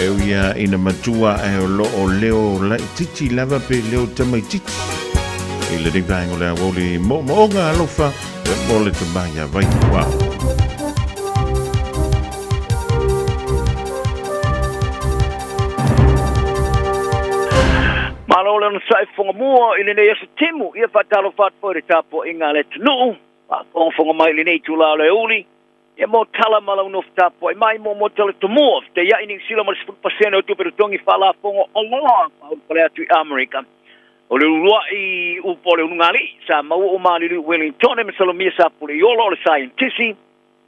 E uia ina matua e o lo o leo lai titi lava pe leo tamai titi. I le rivaengo le awoli mo mo onga alofa e mo le tamaya vai kua. Malo le onosai fogamua i lenei aso timu, ia faatalofa atu foi i le tapuaiga a le atunuu, faafogafoga mai i lenei itula o le aoauli, ia mo tala ma lau nofo tapuai mai mo mo tala tomua, fetaiai Niu Sila ma le 10% o tupe totogi faalafoga oloa faaulufale atu i Amerika. O le uluai upu o le ulugalii sa maua o maliliu i Wellingtone ma Salomia Sapuleiolo o le saienitisi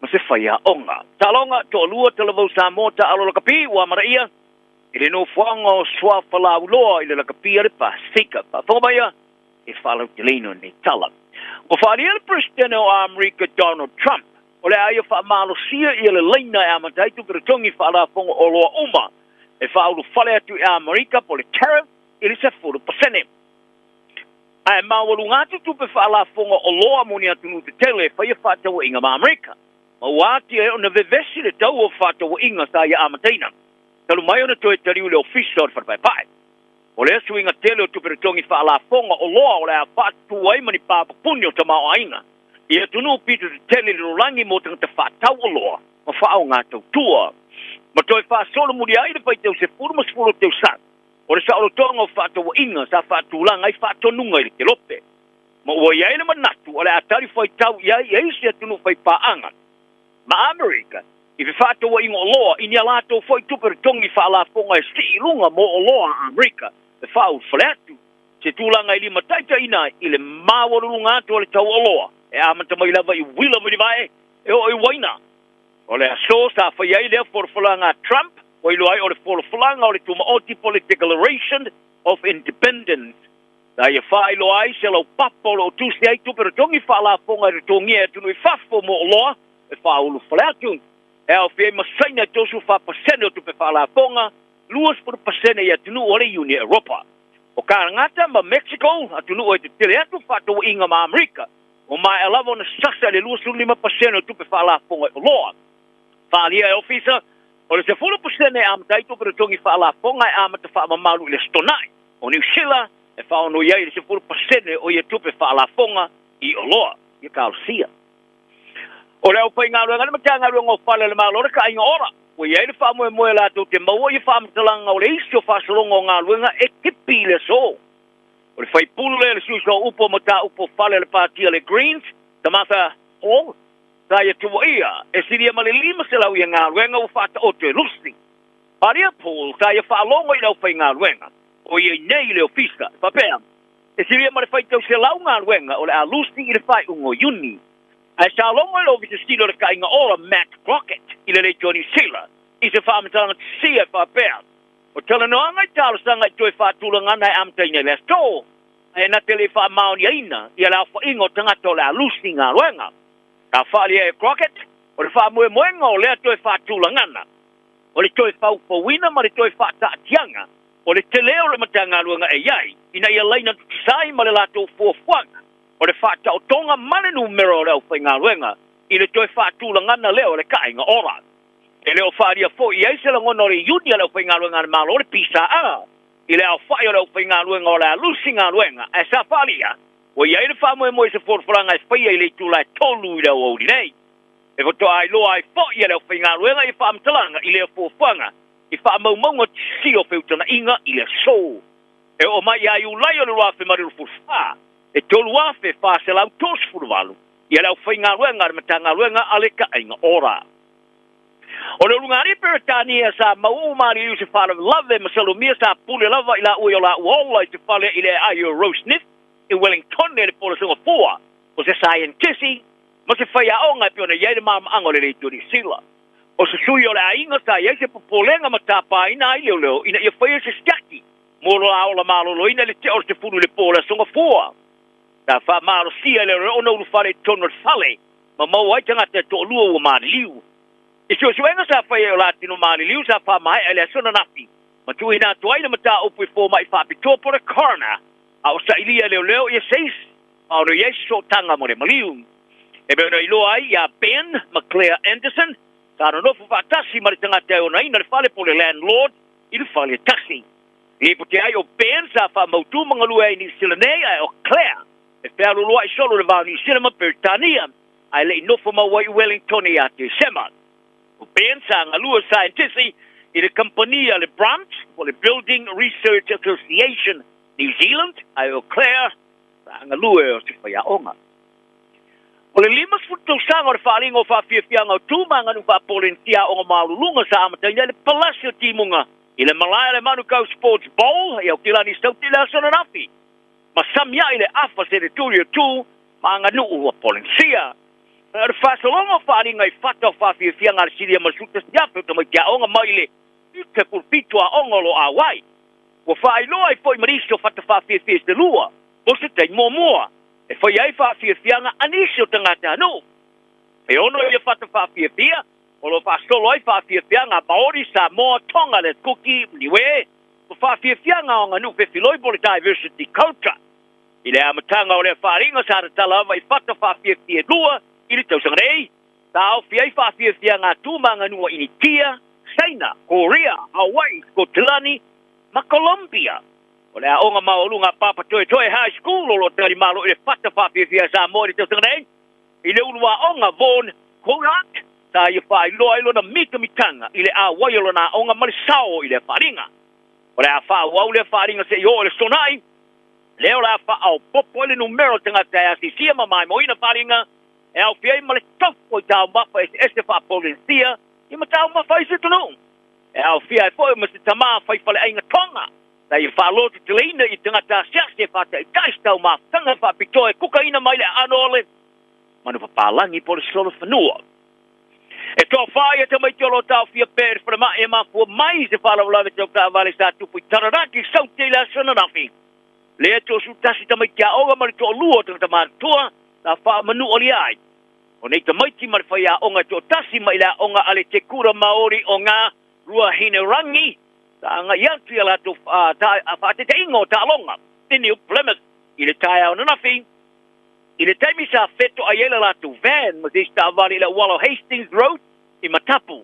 ma se faiaoga. Taaloga, Toalua, Talavou Samoa, Taalo Lakapi, ua amanaia i le nofoaga o Suafa Lauloa i le lakapi a le Pasefika. Faafofoga mai ia e faalauteleina lenei tala. Ua faaalia le Peresetene o Amerika Donald Trump o le a ia faamalosia ia le laina e amata ai tupe totogi faalafoga oloa uma e faaulufale atu i Amerika po o le tariff i le 10%. Ae maualuga atu tupe faalafoga oloa mo ni atunuu tetele e faia faatauaiga ma Amerika, ma ua atia ai ona vevesi le tau o faatauaiga sa ia amataina talu mai ona toe taliu i le Ofisa o le Fale Paepae. O lea suiga tele o tupe totogi faalafoga oloa o le a faatutu ai ma ni pā pupuni o tamaoaiga i atunuu pito tetele i le lalolagi mo tagata faatau oloa ma faaaoga tautua, ma toe faasolomuli ai le faitau sefulu ma sefulu o tausaga o le saolotoga o faatauaiga sa faatulaga ai faatonuga i le kelope, ma ua i ai le manatu o le a talifuaitau i ai ia isi atunuu faipaaga ma Amerika i fefaatauaiga oloa i ni a latou foi tupe totogi faalafoga e sii i luga mo oloa a Amerika e faaulufale atu. Se tulaga e limataitaiina ai i le maualuluga atu o le tau oloa e amata mai lava i uila mulivae e oo i uaina. O le aso sa faia ai lea folafolaga a Trump, ua iloa ai o le folafolaga o le tumaoti po o le Declaration of Independence. Sa ia faailoa ai se laupapa o lo o tusi ai tupe totogi faalafoga e totogia e atunuu i fafo mo oloa e faaulufale atu. E aofia ai ma Saina e 34% o tupe faalafoga, 20% i atunuu o le Iuni Eropa. O Kanata ma Mexico, atunuu e tetele atu faatauaiga ma Amerika, ua maea lava ona sasa i le 25% o tupe faalafoga i oloa. Faaalia e Ofisa, o le 10% e amata ai tupe totogi faalafoga e amata faamamalu i le Aso Toonai o Niu Sila e faaonoi ai le 10% o ia tupe faalafoga i oloa. Ia talosia. O le aufaigaluega a le Matagaluega o Fale a le Malo le Taaiga Ola, ua i ai le faamoemoe latou te maua ia faamatalaga o le isi o faasologa o galuega e tipi i le aso. O le faipule, le sui sooupu o mataupu o fale a le Pati a le Greens, Tamatha Hall, sa ia tuuaia e silia ma le 500 ia galuega ua faataoto e Lucy. Paria Paul sa ia faalogo i le aufaigaluega o i ai nei i le ofisa, e faapea, E silia ma le faitau selau galuega o le a lusi i le faaiuga o Iuni. Ae sa logo e le Ofisa Sili o le Taaiga Ola Matt Crockett i le Leitio Niu Sila i se faamatalaga tisia e faapea, O talanoaga i talosaga i toe faatulagana e amataina i le aso, ae na te le i faamaoniaina ia le aofaiga o tagata o le a lusi i galuega. Ka faaalia e Crockett, o le faamoemoega o lea toe faatulagana, o le toe faufauina ma le toe faataatiaga o le tele o le Matagaluega e i ai ina ia laina tutusa ai ma le latou fuafuaga o le faataotoga ma le numera o le aufaigaluega i le toe faatulagana lea o le taaiga ola. E le o faaalia foi i ai se lagona o le iuni a le aufaigaluega a le Malo, le PSA, i le aofai o le aufaigaluega o le a lusi galuega, ae sa faaalia ua i ai le faamoemoe i se folafolaga e faia i le itula e 3 i le aoauli nei. E faatoa iloa ai foi e le aufaigaluega ia faamatalaga i lea fuafuaga i faamaumauga tisi o feutagaiga i le aso. E oo mai ia Iulai o le 2024, e 3,438 ia le aufaigaluega a le Matagaluega a le Taaiga Ora. O le ulugalii Peretania sa mauu maliliu i se faalavelave masalomia sa pule lava i laua i o laua ola i se fale i le aai o Rosneath i Wellingtone i le polosoga fua o se saienitisi ma se faiaoga e pei ona i ai le malamaaga o le Leitio Niu Sila. O se sui o le aiga sa i ai se popolega ma tapaina ai leoleo ina ia faia se siaki mo lo la ola maloloina i le tea o le sefulu i le po o le Aso Gafua. Sa faamalosia e leoleo ona ulufale i totonu o le fale ma maua ai tagata e toalua ua maliliu. I suesuega sa faia e o latino maliliu sa faamaea i le aso ananafi ma tuuina atu ai le mataupu i fomai faapitoa po o le coroner a o sailia e leoleo ia seisi ma ono i ai se sootaga mo le maliu. E pei ona iloa ai iā Ben ma Claire Anderson, sa nonofo faatasi ma le tagata e onaina le fale po o le landlord i le fale e tasi. Lipoti ai o Ben sa faamautu ma galue ai i Niu Sila nei ae o Claire e fealualuaʻi solo i le va o Niu Sila ma Peretania ae le i nofo mau ai i Wellington ia Tesema. O Ben sa galue saienitisi i le kamupani a le Brandt po o le Building Research Association New Zealand ae o Claire sa galue o se faiaoga. O le 50 tausaga o le faaaliga o faafiafiaga o tu ma aganuu faa-Polenisia aoga maualuluga sa amataina ai le palasi o timuga i le malae o le Manukau Sports Bowl i Aukilani Sauti i le aso ananafi ma samiai le afa seneturi o tu ma aganuu a Polenisia. O le faasologa o faaaliga i fata o faafiafiaga a le Silia ma le Suta Siafe o tamaiti aoga mai le 77 aoga o lo o auai. Ua faailoa ai foi ma nisi o fata faafiafia se lua mo se taimi muamua e faia ai faafiafiaga a nisi o tagatanuu. E ono ia fata faafiafia o lo o faasolo ai faafiafiaga a Maori, Samoa, Tonga, le Kuki, Niue, ma faafiafiaga o aganuu fefiloi po o le diversity culture. I le amataga o lea faaaliga sa tatala lava i fata faafiafia e lua i le tausaga nei, sa aofia ai faafiafiaga a tu ma aganuu a Initia, Saina, Korea, Hawaii, Sikotilani ma Colombia. O le aoga maualuga a Papa Toetoe High School o lo o talimalo i le fata faafiafia a Samoa i le tausaga nei, i le uluaoga Vaughan Korak, sa ia faailoa ai lona mitamitaga i le auai o lona aoga ma le sao i lea faaaliga. O le a faaauau lea faaaliga seia oo i le Sonai, lea o le a faaopoopo ai le numera o tagata e asiasia ma maimoaina faaaliga e aofia ai ma le tofo i taumafa eseese faa-Polenisia ia ma taumafa a isi atunuu. E aofia ai foi ma se tama fai faleaiga Tonga na ia faalototeleina i tagata asiasi e faataitai se taumafataga faapitoa e kukaina mai le aano o le manupapalagi po o le solofanua. E toafa ia tamaiti o lo o taofia pea i le falemai e mafua mai i se faalavelave tau taavale sa tupu i Taranaki, Sauti i le aso ananafi. Lea e toasulutasi tamaiti aoga ma le toalua o tagata matutua sa faamanualia ai. O nei tamaiti ma le faiaoga e toatasi mai le aoga a le Te Kura Maori o Ngā Ruahinerangi sa agai atu i a latou faateteiga o taaloga i New Plymouth i le taeao ananafi, i le taimi sa fetoai ai le latou van ma se isi taavale i le auala o Hastings Road i Matapu.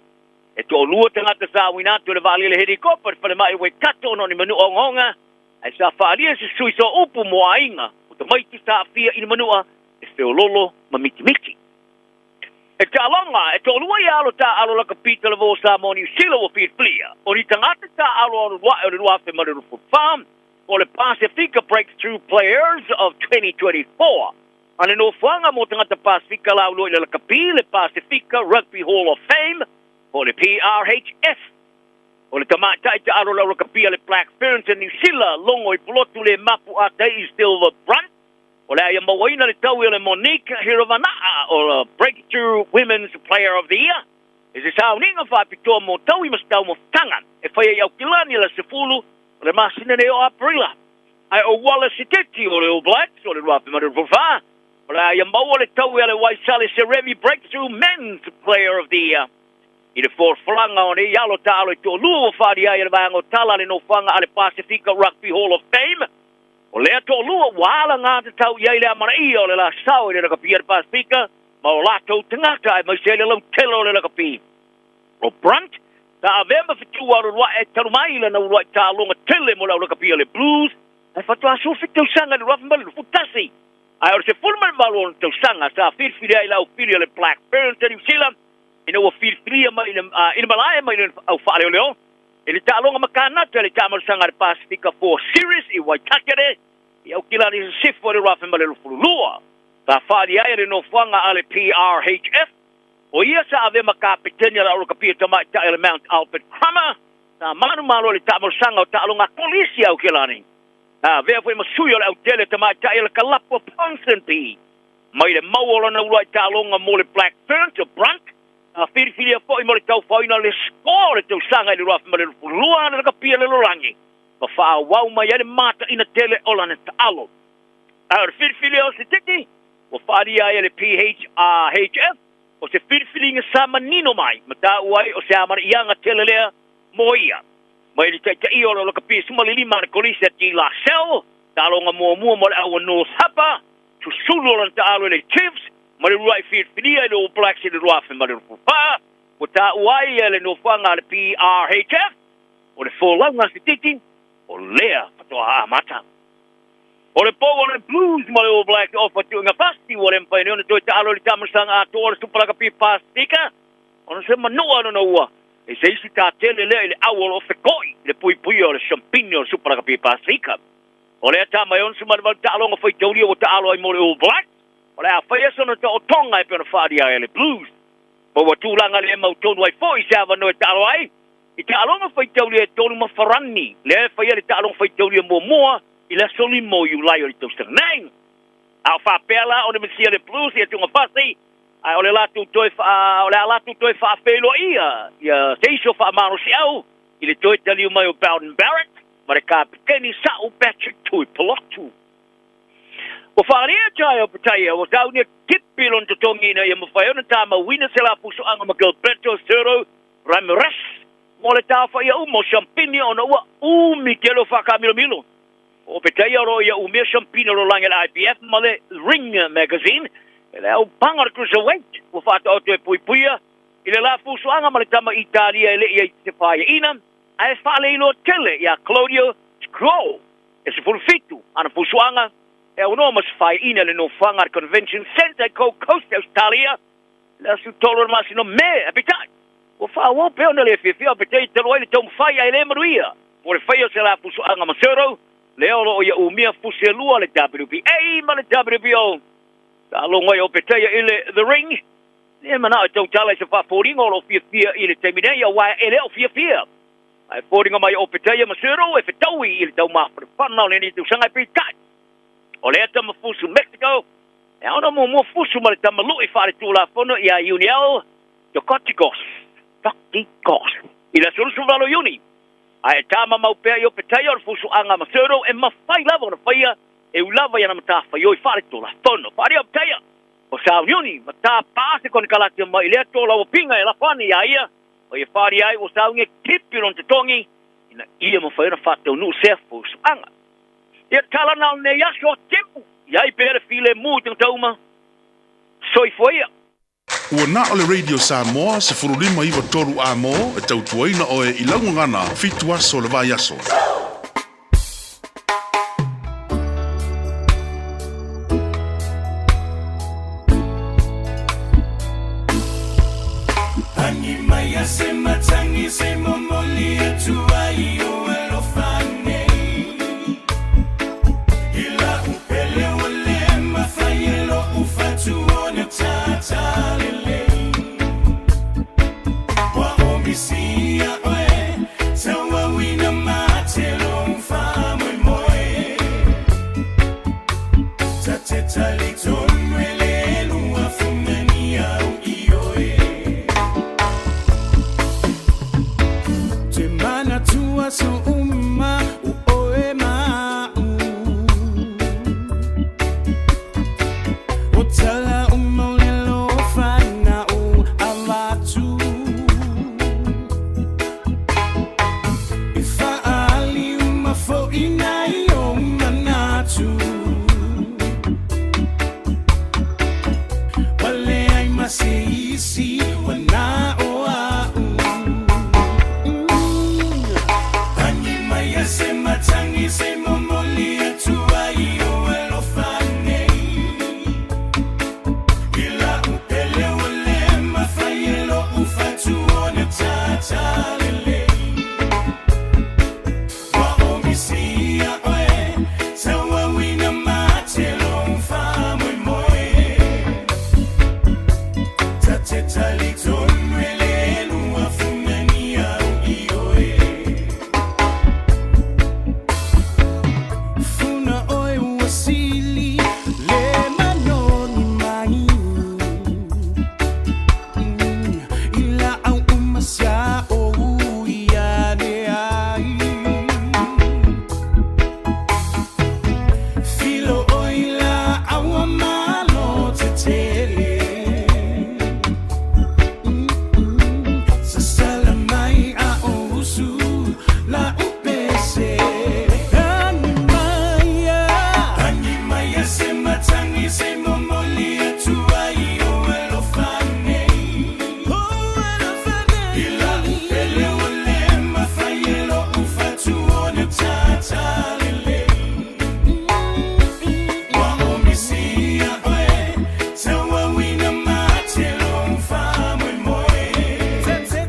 E toalua tagata sa auina atu e le vaalele helikopta i le falemai o Waikato ona o ni manua ogaoga, ae sa faaalia se sui sooupu mo aiga o tamaiti sa aafia i le manua e feololo ma mitimiti. E taaloga, e toalua ia alo taaalo lakapi talavou o Samoa Niu Sila ua filifilia, o ni tagata taaalo alualuae o le 2024 o le Pasifika Breakthrough Players of 2024 a le nofoaga mo tagata Pasifika laulua i le lakapi le Pasifika Rugby Hall of Fame po o le PRHF. O le tamaitai taaalo lau lakapi a le Black Ferns a Niu Sila logo i pulotu le mapu a Taii Silver Brunt O le a ia mauaina le taui o le Monique Hiravana'a o le Breakthrough Women's Player of the Year i se sauniga faapitoa mo taui ma se taumafataga e fai ai Aukilani i le aso 10 o le masina nei o Aperila. Ae o Wallace Sititi o le All Blacks o le 2024, o le a ia maua le taui a le Waisale Serevi Breakthrough Men's Player of the Year i le folafolaga o nei alo taalo e toalua ua faaalia ai e le vaega o tala a le nofoaga a le Pasifika Rugby Hall of Fame. O lea toalua ua alaga tatau i ai le amanaia o le la sao i le lakapi a le Pasefika ma o latou tagata aemaise ai le lautele o le lakapi. O Brunt sa avea ma fetu alualuae talu mai lana uluai taaloga tele mo le au lakapi a le Blues ae faatoa 17 tausaga i le 2021. Ae o le 18 ona tausaga sa filifili ai le au fili a le Black Ferns a Niu Sila ina ua filifilia mai i le malae mai le au faaleoleo I le taaloga ma Kanata i le taamalosaga a le Pasifika Four Series i Waitakere, i Aukilani Sisifo i le 2022, sa faaalia ai e le nofoaga a le PRHF, o ia sa avea ma kapeteni a le Aulakapia Tamaitai a le Mount Albert Crummer, sa manumalo i le taamalosaga o taaloga a Kolisi a Aukilani. Sa avea foi ma sui o le autele tamaitai a le kalapu a Ponsonby mai le maua o lana uluai taaloga mo le Black Ferns o Brunt, Sa filifilia foi mo le taufaoina o le score o le tausaga i le 2022 a le lakapi a le lalolagi ma faaauau mai ai le mataina tele o lana taalo. A o le filifilia o Sititi ua faaalia ai e le PHRHF o se filifiliga sa manino mai ma taua ai o se amanaiaga tele lea mo ia. Mai le taitaia o le lakapi 15 a le Kolisi a De La Salle, taaloga muamua mo le aua North Harbour, susulu o lana taalo i le Chiefs. ma le ulua'i filifilia i le All Blacks i le 2024, ua taua ai le nofoaga a le PRHF o le folauga a Sititi o lea faatoa amata. O le pou o le Blues ma le All Blacks Ofa Tuuigafasi ua le mafai nei ona toe taalo i le taamilosaga atoa o le Supa Lakapi Pasefika ona se manua lona ua e se isi tatele lea i le au o lo o feko'i i le puipuia o le siampini o le Supa Lakapi Pasefika. O lea tama e 68 taaloga faitaulia ua taalo ai mo le All Blacks, o le a faia sona taotoga e pei ona faaalia ai e le Blues. Ma ua tulaga le mautonu ai foi se avanoa e taalo ai i taaloga faitaulia e tolu ma Farani, lea e faia le taaloga faitaulia muamua i le aso 5 o Iulai o le tausaga nei. A o faapea la ona misia le Blues ia Tugafasi, ae o le latou toe faa, o le a latou toe faafeiloaia ia se isi o faamalosiau i le toe taliu mai o Beauden Barrett ma le kapiteni sa'u Patrick Tuipulotu. Ua faaalia Jai o Petaia ua saunia tipi lona totogi ina ia mafai ona tamauina se lafusoaga ma Gilberto Zurdo Ramirez mo le taofaia uma o siampini ona ua umi tele o faakaamilomilo. O Petaia o lo o ia umia siampini o lo lagi a le IBF ma le Ring Magazine e le aupaga o le Cruiserweight ua faataoto e puipuia i le lafusoaga ma le tama Italia e le i ai se faiaina ae faaleiloa tele iā Claudio Scroll e 17 ana fusuaga e aunoa ma se faiaina i le nofoaga a le Convention Centre i Gold Coast, Ausetalia i le aso 3 o le masina o Me. Ae peitai, ua faaauau pea ona le fiafia o Petei talu ai le taumafai ae le manuia mo le faia o se lafusuaga ma Soto, lea o lo o ia umia fusi e lua le WBA ma le WBO. Taalogo ai o Petei i le The Ring. E manao e tautala i se faafoliga o lo o fiafia i le taimi nei, aua e le o fiafia. Ae foliga mai o Petaia ma Suro e fetaui i le taumafanafana o lenei tausaga e peitai. O lea tama fusu Mexico, e ao ona muamua fusu ma le tama lu'i faaletulafono ia Yuniel Dorticos, Dorticos, i le aso 28 Iuni. Ae tamamau pea i o Petaia o le fusuaga ma Suro e mafai lava ona faia e ui lava i ana matafaioi faaletulafono. Faaalia o Petaia! O sauniuni ma tapa se konekarate mai i lea tolauapiga e lafo ane iā ia, ma ia whāria ai ua saungia tipi lona totogi, ina ia mafai ona faataunuu sea fusuaga. Ia tala na o lenei aso, timu, i ai pea le filemu i tagata uma. Soifua ia. Ua na o le Radio Samoa 15 9 3 amo e tautuaina oe i lau gagana fitu aso o le vaiaso. Agi mai a se matagi se momoli atu ai o alofa nei I la'u pele ua le mafai e lo'u fatu ona tata lelei Ua ou misia oe Tauauina mate lou faamoemoe Ta te talitonu e le lua funani au i oe Te manatua aso uma o oe ma a'u O tala uma o le alofa na'u avatu E faaali uma fo'i nai ou manatu Ua leai ma se isi ua na o a'u Agi mai a se matagi se momoli atu ai o alofa nei I la'u pele ua le mafai e lo'u fatu ona tata lelei Ua ou misia oe tauauina mate lou faamoemoe Ta te talitonu e le lua funani au i oe. tata lelei. Wa omisia oe, tauauina mate lou faamoemoe. Ta te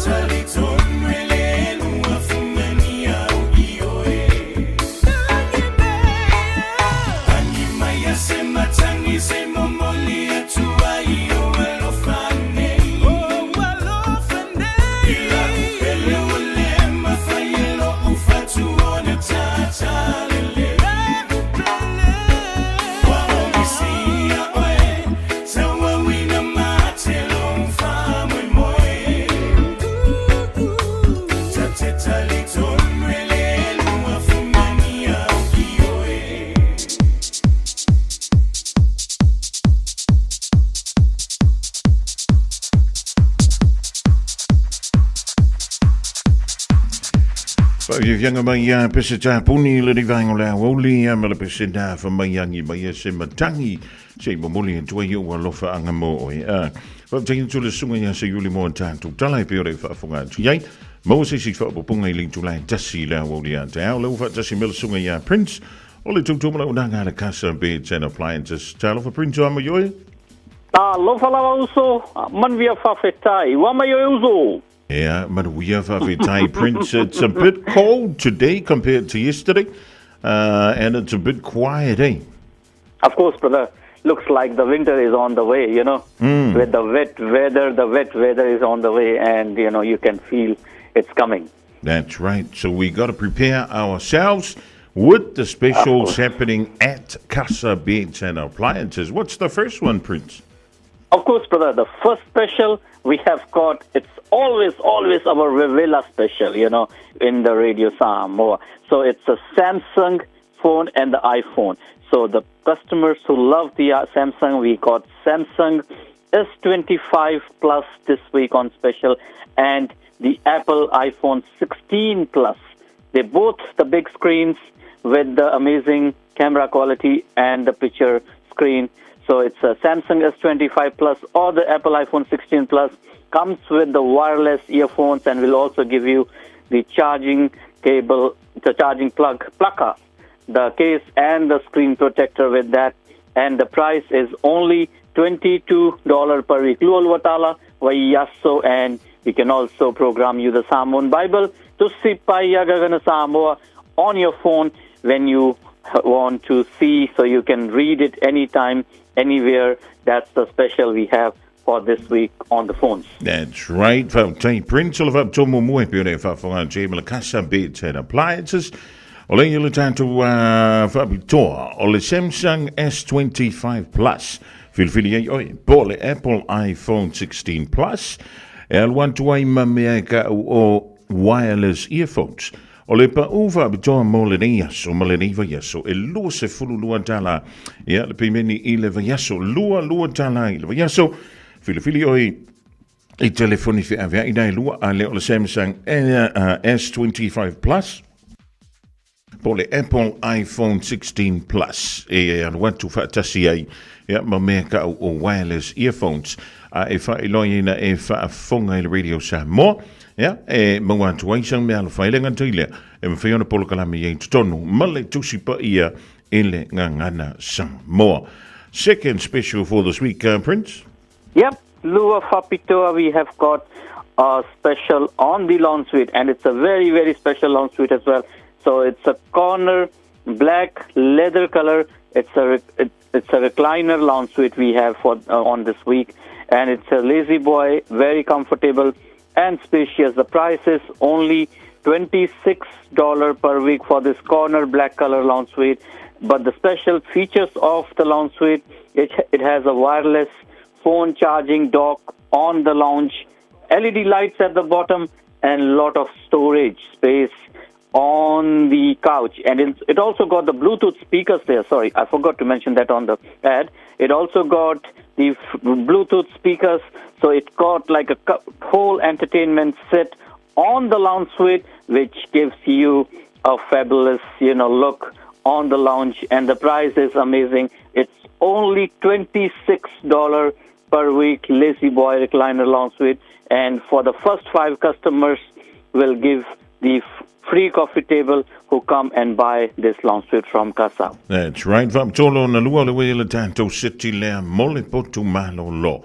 talitonu e le lua fugani au i oe. Agi mai a se matagi se momoli atu ai o alofa nei. I la'u pele ua le mafai e lo'u fatu ona tata lelei. Ua omisia oe, tauauina mate lou faamoemoe. Ta te talitonu e le lua fugani au i oe. Faafiafiaga mai ia pese tapuni le rivaega o le aoauli ia ma le pese na faamaiagi mai e se matagi se i momoli atu ai ou alofaaga mo oe. A faafetai atu le susuga ia Seiuli mo a tatou tala e pei ona e faafofoga atu i ai. Maua se isi faaopoopoga i le itula e 1 i le aoauli a taeao. Lea ua faatasi mai le susuga ia Prince o le tautua ma le auaunaga a le Casa Beds and Appliances. Talofa Prince, o a mai oe? Talofa lava uso, manuia faafetai. Ua mai oe uso. Yeah, manuia faafetai Prince. It's a bit cold today compared to yesterday, and it's a bit quiet, eh? Of course, brother. Looks like the winter is on the way, you know. With the wet weather, the wet weather is on the way, and, you know, you can feel it's coming. That's right. So we got to prepare ourselves with the specials happening at Casa Beds and Appliances. What's the first one, Prince? Of course, brother, the first special we have got, it's always, always our Vivilla special, you know, in the Radio Samoa. So it's a Samsung phone and the iPhone. So the customers who love the Samsung, we got Samsung S25 Plus this week on special and the Apple iPhone 16 Plus. They both the big screens with the amazing camera quality and the picture screen. So it's a Samsung S25 Plus or the Apple iPhone 16 Plus. Comes with the wireless earphones and will also give you the charging cable, the charging plug, plucker, the case and the screen protector with that. And the price is only $22 per week. Luol Watala, Vaiaso, and we can also program you the Samoan Bible Tusi Paia Gagana Samoa on your phone when you want to see, so you can read it anytime, anywhere. That's the special we have for this week on the phones. That's right. Faafetai Prince o le faapitoa muamua e pei ona e faafofoga atu ai ma le Casa Beds and Appliances. O le ia le tatou faapitoa o le Samsung S25 Plus. Filifili ai oe po o le Apple iPhone 16 Plus e alu atu ai ma mea e ka'u o wireless earphones. O le pa'u faapitoa mo lenei aso ma lenei vaiaso e 22 tala ia le pimeni i le vaiaso, 22 tala i le vaiaso. Filifili oe i telefoni feaveai na e lua a le o le Samsung S25 Plus po o le Apple iPhone 16 Plus e alu atu faatasi ai ia ma mea ka'u o wireless earphones a e faailoaina e faafofoga i le Radio Samoa ia e maua atu ai sau mea alofa ai le gata i lea e mafai ona polokalame i ai totonu ma le tusi paia i le Gagana Samoa. Second special for this week, Prince? Yep, Lua Faapitoa, we have got a special on the lounge suite, and it's a very, very special lounge suite as well. So it's a corner black leather color. It's a it's a recliner lounge suite we have for on this week, and it's a lazy boy, very comfortable and spacious. The price is only $26 per week for this corner black color lounge suite. But the special features of the lounge suite, it has a wireless phone charging dock on the lounge, LED lights at the bottom, and lot of storage space on the couch. And it also got the Bluetooth speakers there. Sorry, I forgot to mention that on the ad. It also got the Bluetooth speakers, so it got like a whole entertainment set on the lounge suite, which gives you a fabulous, you know, look on the lounge. And the price is amazing. It's only $26 per week, Lazy Boy Recliner Lounge Suite. And for the first 5 customers, we'll give the free coffee table who come and buy this lounge suite from Casa. That's right. Faapitoa lona lua o le uē le tatou seti lea mo le potu malolo.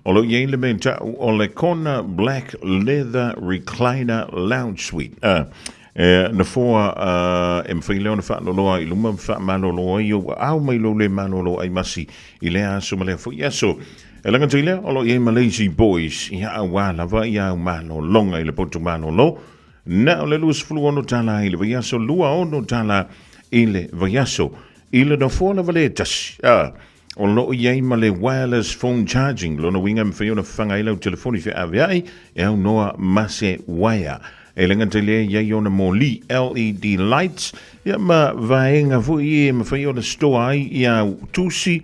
O lo o i ai le mea ta'u o le Kona Black Leather Recliner Lounge Suite. Uh, e nofoa uh, e mawhai lea ona whaaloloa i luma whaamalolo ai o au mai lo le malolo ai masi i lea aso ma lea foi aso. E langa tui lea, o lo i ai ma Lazy Boys i haa wā lava i au malolonga i le potu malolo. Na o le 26 tala i le vaiaso, 26 tala i le vaiaso. I le nofoa lava le tasi. Ah, o lo o i ai ma le wireless phone charging, lona uiga e mafai ona fafaga ai lau telefoni feaveai e aunoa ma se uaea. E le gata i lea, e i ai ona moli LED lights, ia ma vaega foi e mafai ona store ai ia au tusi,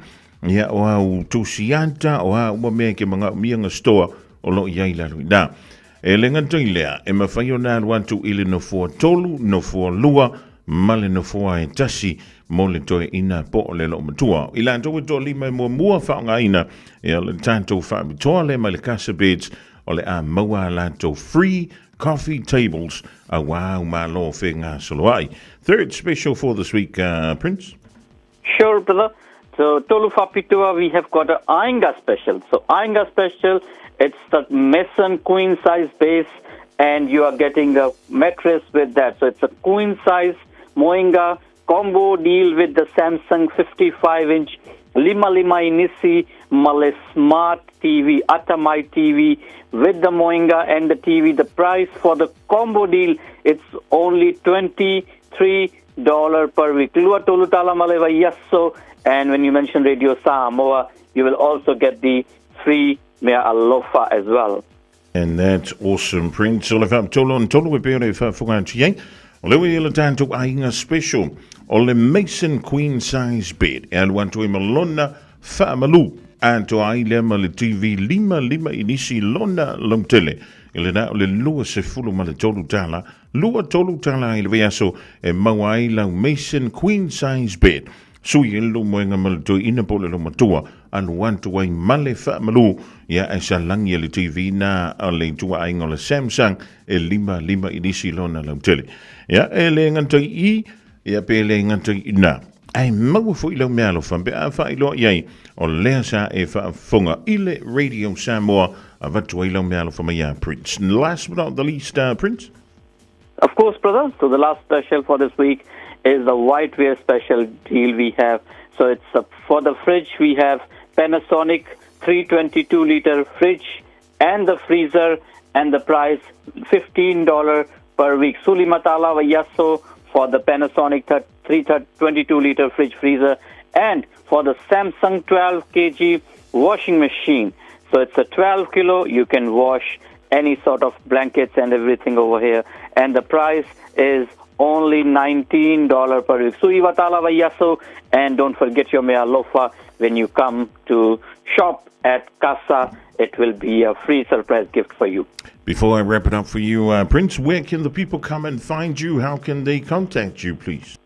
ia o au tusi ata, o a uma mea e ke manaomia na store o lo o i ai i lalo i ina. E le gata i lea, e mafai ona alu atu i le nofoa tolu, nofoa lua, ma le nofoa e tasi mo le toeaina po o le loomatua. I latou e toalima e muamua faaaogaina ia le tatou faapitoa lea mai le Casa Beds, o le a maua a latou free coffee tables auā au malo fegasoloai. Third special for this week, Prince. Sure, brother. So, Tolu Faapitoa, we have got a Ainga special. So, Ainga special, it's the Mason queen size base, and you are getting a mattress with that. So, it's a queen size Moinga combo deal with the Samsung 55 inch Lima Lima Inisi Male Smart TV, Atamai TV with the Moinga and the TV. The price for the combo deal, it's only $23 per week. Lua tolu tala malewa yasso. And when you mention Radio Samoa, you will also get the free mea alofa as well. And that's awesome, Prince. O le faapitoa lona tolu e pei ona e faafofoga atu i ai. O le ui le tatou aiga special o le Mason Queen Size Bed e alu atu ai ma lona faamalu atoa ai lea ma le TV 55 inisi lona lautele i le na o le 23 tala, 23 tala i le vaiaso e maua ai lau Mason Queen Size Bed. Sui ai le lou moega ma le toeaina po o le loomatua, alu atu ai ma le faamalu, ia ae salagi e le TV na a le ituaaiga o le Samsung e 55 inisi lona lautele. Ia, e le gata i i, ia pe le gata i ina. Ae maua foi lau meaalofa pe a faailoa i ai o lea sa e faafofoga i le Radio Samoa avatu ai lau meaalofa mai ia Prince. And last but not the least, Prince? Of course, brother. So the last special for this week is the whiteware special deal we have. So it's for the fridge, we have Panasonic 322 liter fridge and the freezer, and the price $15 per week. Suli Matala Vayaso for the Panasonic 322 liter fridge freezer, and for the Samsung 12 kg washing machine. So it's a 12 kilo, you can wash any sort of blankets and everything over here. And the price is only $19 per week. Sui Watala Vayaso, and don't forget your mea lofa when you come to shop at Casa. It will be a free surprise gift for you. Before I wrap it up for you, Prince, where can the people come and find you? How can they contact you, please?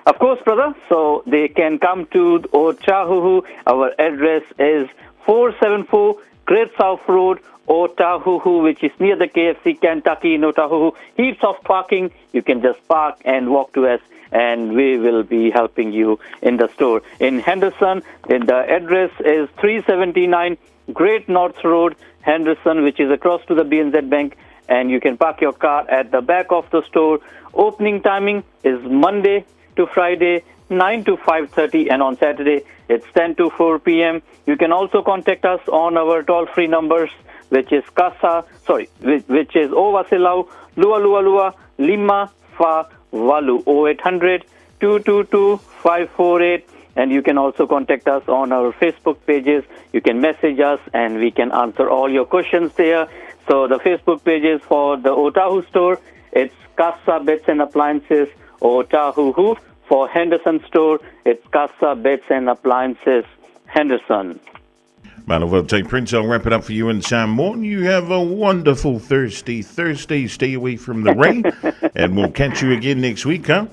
Of course, brother. So they can come to Otahuhu. Our address is 474 Great South Road, Otahuhu, which is near the KFC Kentucky in Otahuhu. Heaps of parking. You can just park and walk to us, and we will be helping you in the store. In Henderson, in the address is 379 Great North Road, Henderson, which is across to the BNZ Bank, and you can park your car at the back of the store. Opening timing is Monday to Friday, 9 to 5:30, and on Saturday it's 10 to 4 p.m. You can also contact us on our toll-free numbers, which is Casa, sorry, which, which is Ovasilau, Lua Lua Lua, Lima Fa Valu, 0800 222 548. And you can also contact us on our Facebook pages. You can message us and we can answer all your questions there. So the Facebook pages for the Otahu store, it's Casa Beds and Appliances Otahuhu. For Henderson store, it's Casa Beds and Appliances Henderson. Malo well, Prince, I'll wrap it up for you and Sam Morton. You have a wonderful Thursday. Thursday, stay away from the rain, and we'll catch you again next week, huh?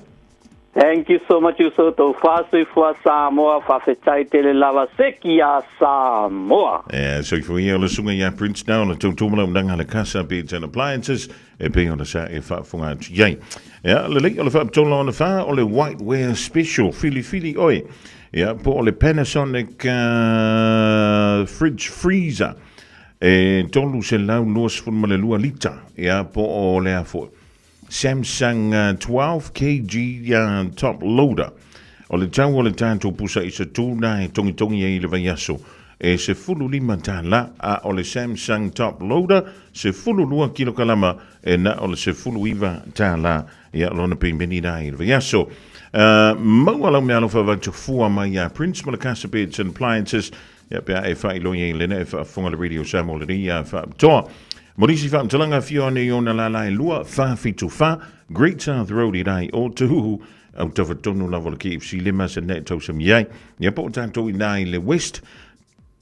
Thank you so much uso tou faasoifua Samoa faafetai tele lava seki iā Samoa. Ea, soifua ia o le susuga ia Prince Nau le tautumalaunaga a le Casa Beds and Appliances e pei ona sa e faafofoga atu i ai. Ea, lelei o le faapitola ona whā o le Whiteware Special, filifili oe. Ea, po o le Panasonic Fridge Freezer e 322 lita. Ea, po o le a foi. Samsung 12 kg top loader. O le tau o le tatou pusa i se tū na e togitogi ai i le vaiaso e $15, a o le Samsung top loader 12 kilokalama e na o le $19 ia lona pemeni la i le vaiaso. Maua lau meaalofa vaitufua mai iā Prince ma le Casa Beds and Appliances Ia pe a e faailoa i ai lena e faafofoga le Radio Samoa lenei ia faapitoa. Mo nisi faamatalaga afio ane i ona lala e 2 4 7 4 Great South Road i rai o Tahuhu au tafa tonu lava o le KFC le masani e tausami ai. Ia po o tatou i nā i le West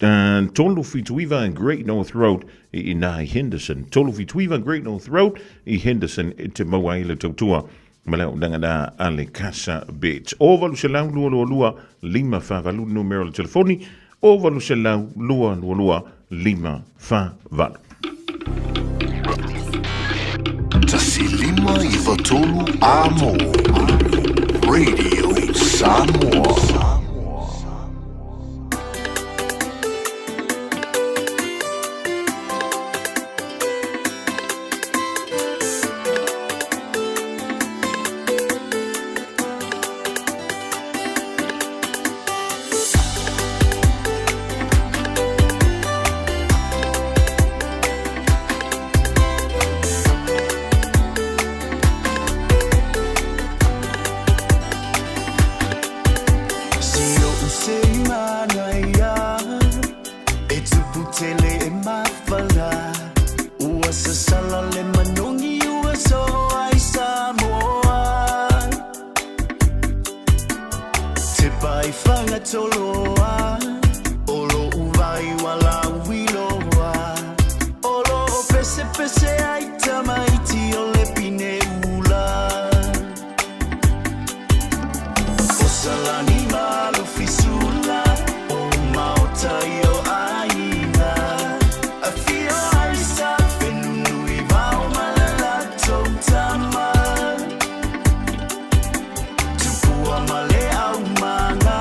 379 Great North Road i inā i Henderson. 379 Great North Road i Henderson e te maua ai le tautua ma le auaunaga na a le Casa Bet. O 800 222 548 numera o le telefoni, o 800 222 548. 153 Amo Radio Samoa. E tupu tele e mafala Ua sasala le manogi ua soo ai Samoa Te pai whangatoloa O lo'u vai wala uiloa O lo'o pese pese ai tamaiti o le pine ula O Salani ma Lufisula O Maota i o aiga Afio ai sa Whenunui vao ma le latou tama Tupua ma le aumaga.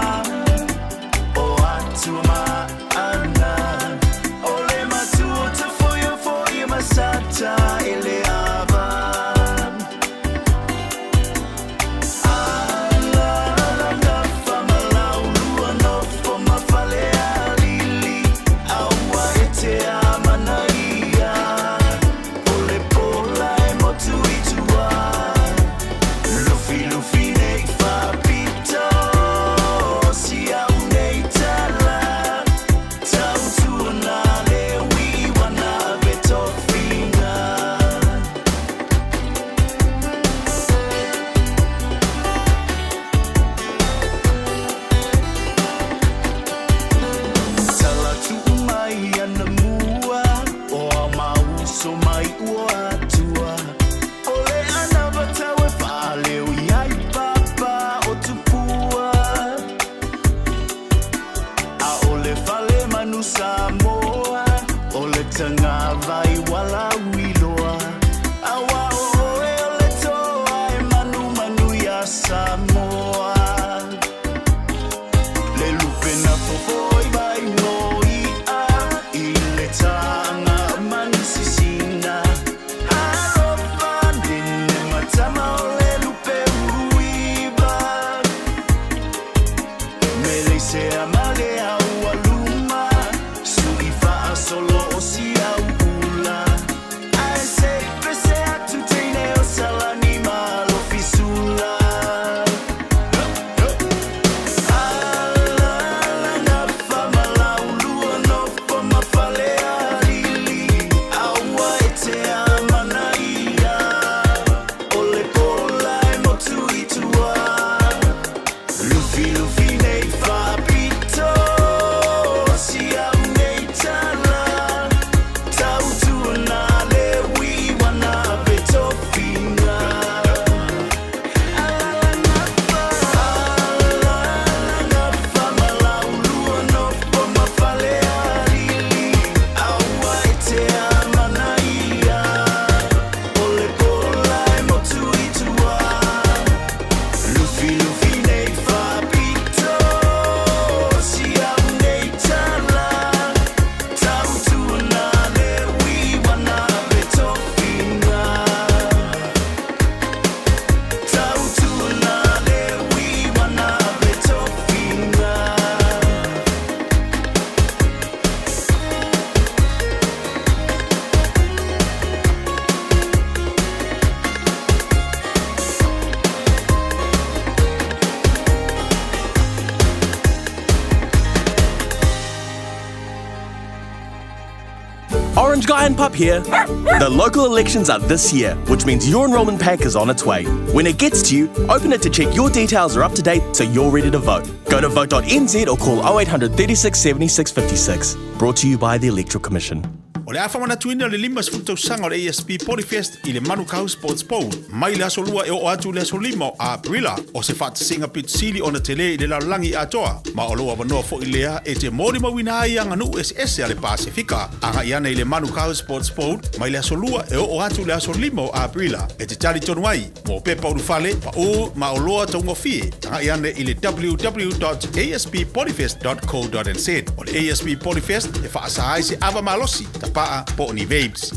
Orange Guy and Pup here. The local elections are this year, which means your enrolment pack is on its way. When it gets to you, open it to check your details are up to date so you're ready to vote. Go to vote.nz or call 0800 36 76 56. Brought to you by the Electoral Commission. O le a faamanatuina o le 50 tausaga o le ASP Polyfest i le Manukau Sports Bowl, mai le aso Lua e oo atu i le aso 5 o Aperila. O se faatasiga pito sili ona tele i le lalolagi atoa, ma o lou avanoa foi lea e te molimauina ai aganuu eseese a le Pasefika. Agai ane i le Manukau Sports Bowl mai le aso Lua e oo atu i le aso 5 o Aperila e te talitonu ai mo pepa ulufale, paū ma oloa taugofie. Agai ane i le www.asppolyfest.co.nz. O le ASP Polyfest e faasa ai se ava malosi, tapaa po o ni vapes.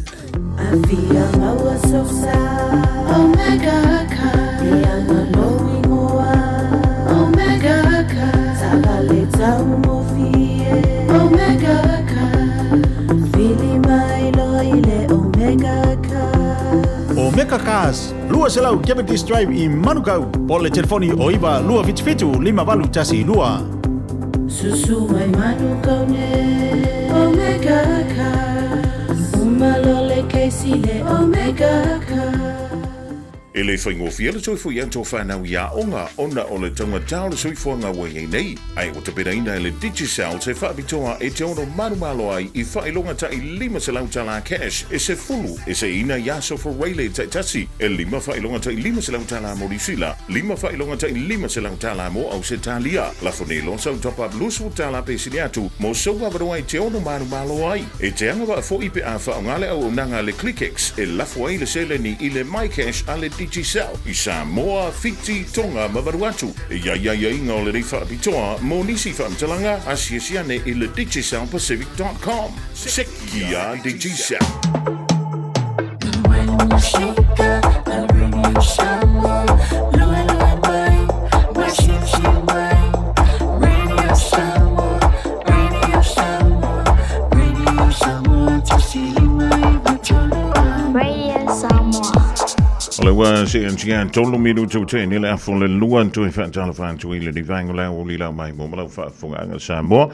Afia maua sosa Omega ka Ianga lou ingoa Omega ka Taavale taugofie Omega ka Vili mai loa i le Omega ka Omega Cars, 200 Cavendish Drive i Manukau, po o le telefoni o 9 277 5812. Susu mai Manukau nei Omega Cars Uma loa le kesi le Omega Cars. E le faigofie le toe foi atu o whanau i aoga ona o le taugata o le soifuaga ua i ai nei, ae ua tapenaina e le Digicel se faapitoa e te ono malomalo ai i faailoga ta'i $500 tala cash e sefulu e seiina i aso Fureile taitasi, e lima faailoga ta'i $500 tala mo Niu Sila, lima faailoga ta'i $500 tala mo Ausetalia. Lafo nei loa sau top up 20 tala pe sili atu mo sou avanoa e te ono malomalo ai. E te agavaa foi pe a faaaoga le auaunaga a le ClickX e lafo ai le seleni i le MyCash a le Digicel i Samoa, Fiti, Tonga ma Vanuatu. E i ai aiaiga o lenei faapitoa mo nisi faamatalaga, asiasi ane i le digicelpacific.com. Seki a Digicel. Radio Samoa. O le ua se antia tolu minutu te ni le afo le lua toe whaatalofa atu i le nivaenga o le aoauli lau mai mo malau faafofogaaga Samoa.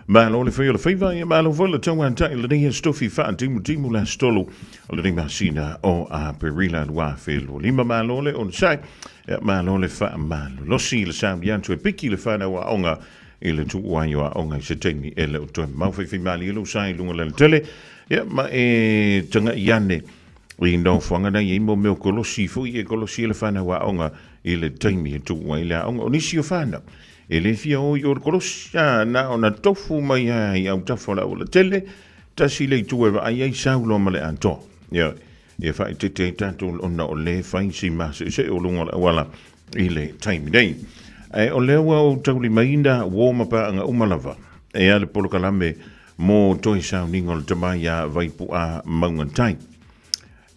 Malo le fai o le faiva, ia malo foi le tauatai lenei aso tofi faatimutimu le aso tolu o lenei masina o Aperila 2025. Malo le onosai, ia malo le faamalolosi i le sauni atu e piki le whanau aoga i le tuu ai o aoga i se taimi e le o toe mau faifaimalie lou sa i luga o le alatele, ia ma e taga'i ane i nofoaga na i ai mo mea o kolosi foi e kolosi ai le whanau aoga i le taimi e tuu ai le aoga. O nisi o whanau, E le fia o i o le kolosi, a na ona tofu mai lava i autafa o le aualatele, tasi le itu e vaai ai sau loa ma le atoa. Ia, ia faaeteete ai tatou ona o lea e fai si maseesee o luga o le auala i le taimi nei. Ae o lea ua ou taulimaina uo ma paaga uma lava e a le polokalame mo toe sauniga o le tama iā Vaipu'a Maugatai.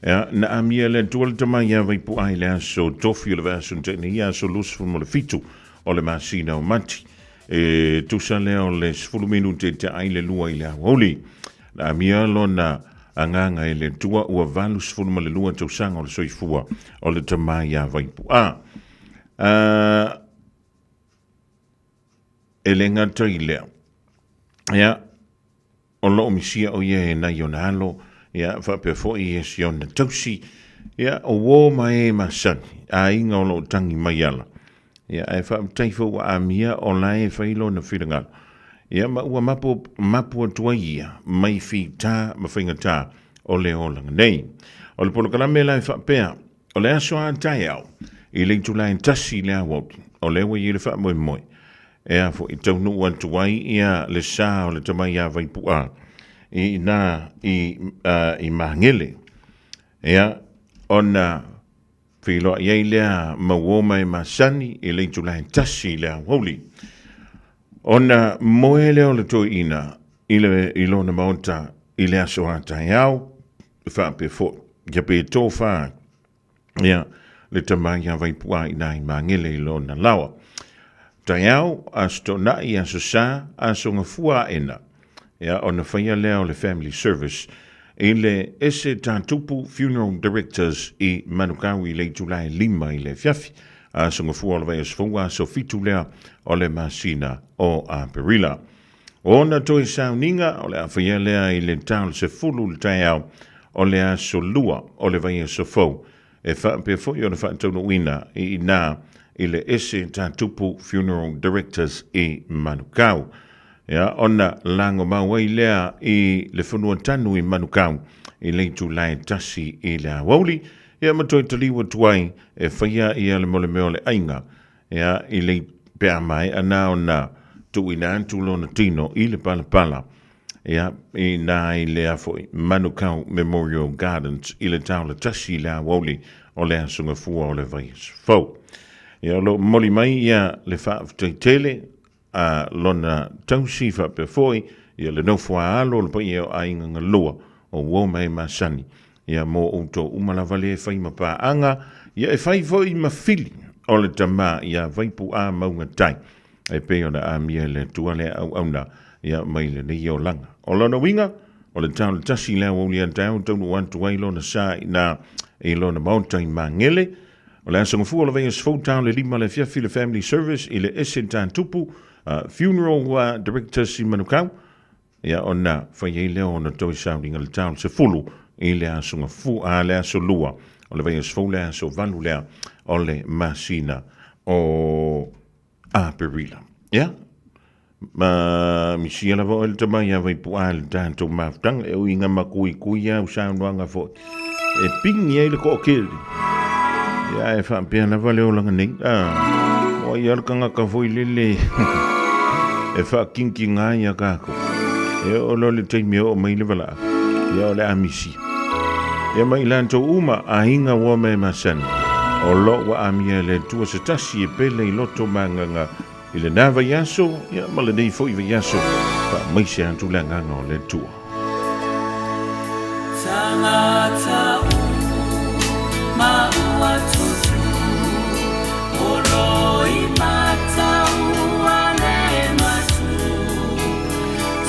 Ia, na amia e le Atua le tama iā Vaipu'a i le aso tofi o le vaiaso na tea nei, aso 27 o le masina o Mati. E tusa lea o le 10 minute e tea ai le lua i le aoauli. Na amia lona agaga e le Atua ua 82 tausaga o le soifua o le tama iā Vaipu'a. E le gata i lea, ia, O loo misia o ia e nai ona alo, ia, faapea foi e si ona tausi, ia, o uo ma e masani, aiga o loo tangi mai ala. Ia, ae faafetai foi ua amia o la e fai lona finagalo. Ia, ma ua mapu, mapu atu ai ia mai fita ma faigata o le olaga nei. O le polokalame la e faapea, o le aso a taeao, i le itula e tasi i le aoauli, o lea ua i ai le faamoemoe, E a foi, taunuu atu ai ia le sa o le tama iā Vaipu'a i ina i, i Magele. Ia, ona feiloai ai lea ma uo ma e masani i le itula e tasi i le aoauli. Ona moe lea o le toeaina i, le, i lona maota i le aso a taeao, faapea foi, ia pe tofā Ia, le tama ia Vaipu'a i nā i Magele i lona laoa. Taeao, Aso Toonai, Aso Sa, Aso Gafua aena. Ia, ona faia lea o le Family Service i le Ese Tatupu Funeral Directors i Manukau i le itula e lima i le afiafi. Aso Gafua o le vaiaso fou, aso fitu lea o le masina o Aperila. Ona toe sauniga o le a faia lea i le ta o le 10 i le taeao o le aso Lua o le vaiaso fou, e faapea foi ona faataunuuina i ina i le Ese Tatupu Funeral Directors i Manukau. Ia, ona lagomau ai lea i le fanua tanu i Manukau i le itula e 1 i le aoauli, ia ma toe taliu atu ai e faia ia le molemea o le aiga, ia, i le pe a maea na ona tuuina atu lona tino i le palapala, ia, i na i lea foi Manukau Memorial Gardens i le taula tasi i le aoauli o le Aso Gafua o le vaiaso fou. Ia, o lo o momoli mai ia le faafetai tele a lona tausi faapea foi ia le nofo a alo o le paia o aiga galua o uo ma e masani ia mo outou uma lava le fai ma paaga ia e fai foi ma fili o le tama ia Vaipu'a Maugatai e pei ona amia e le Atua lea auauna ia mai lenei olaga. O lona uiga, o le tau le tasi le aoauli a taeao taunuu atu ai lona sa i i lona maota i Magele. O le aso Gafua o le vaiaso fou tau le 5 le afiafi le Family Service i le Ese Tatupu Funeral Directors i Manukau. Ia ona fai ai lea ona toe sauniga le tau le 10 i le aso Gafua, le aso Lua o le vaiaso fou le aso 8 lea o le masina o Aperila. Ia, ma misia lava oe le tama ia Vaipu'a i le tatou mafutaga, e ui ina makuikui au saunoaga foi e pigi ai le toatele. Ia, e faapea lava le olaga nei. Ah, o ai lava le tagata foi lele e faakinkiga ai ia tatou. E oo loa le taimi e oo mai le valaau, ia o le a misia. Ia ma i latou uma, aiga ua me masani, o lo ua amia e le Atua se tasi e pele i loto ma agaga i lena vaiaso, ia ma lenei foi vaiaso, faamaise atu le agaga o le Atua. Tagata uma ua tutu, o lo i matau a le matu.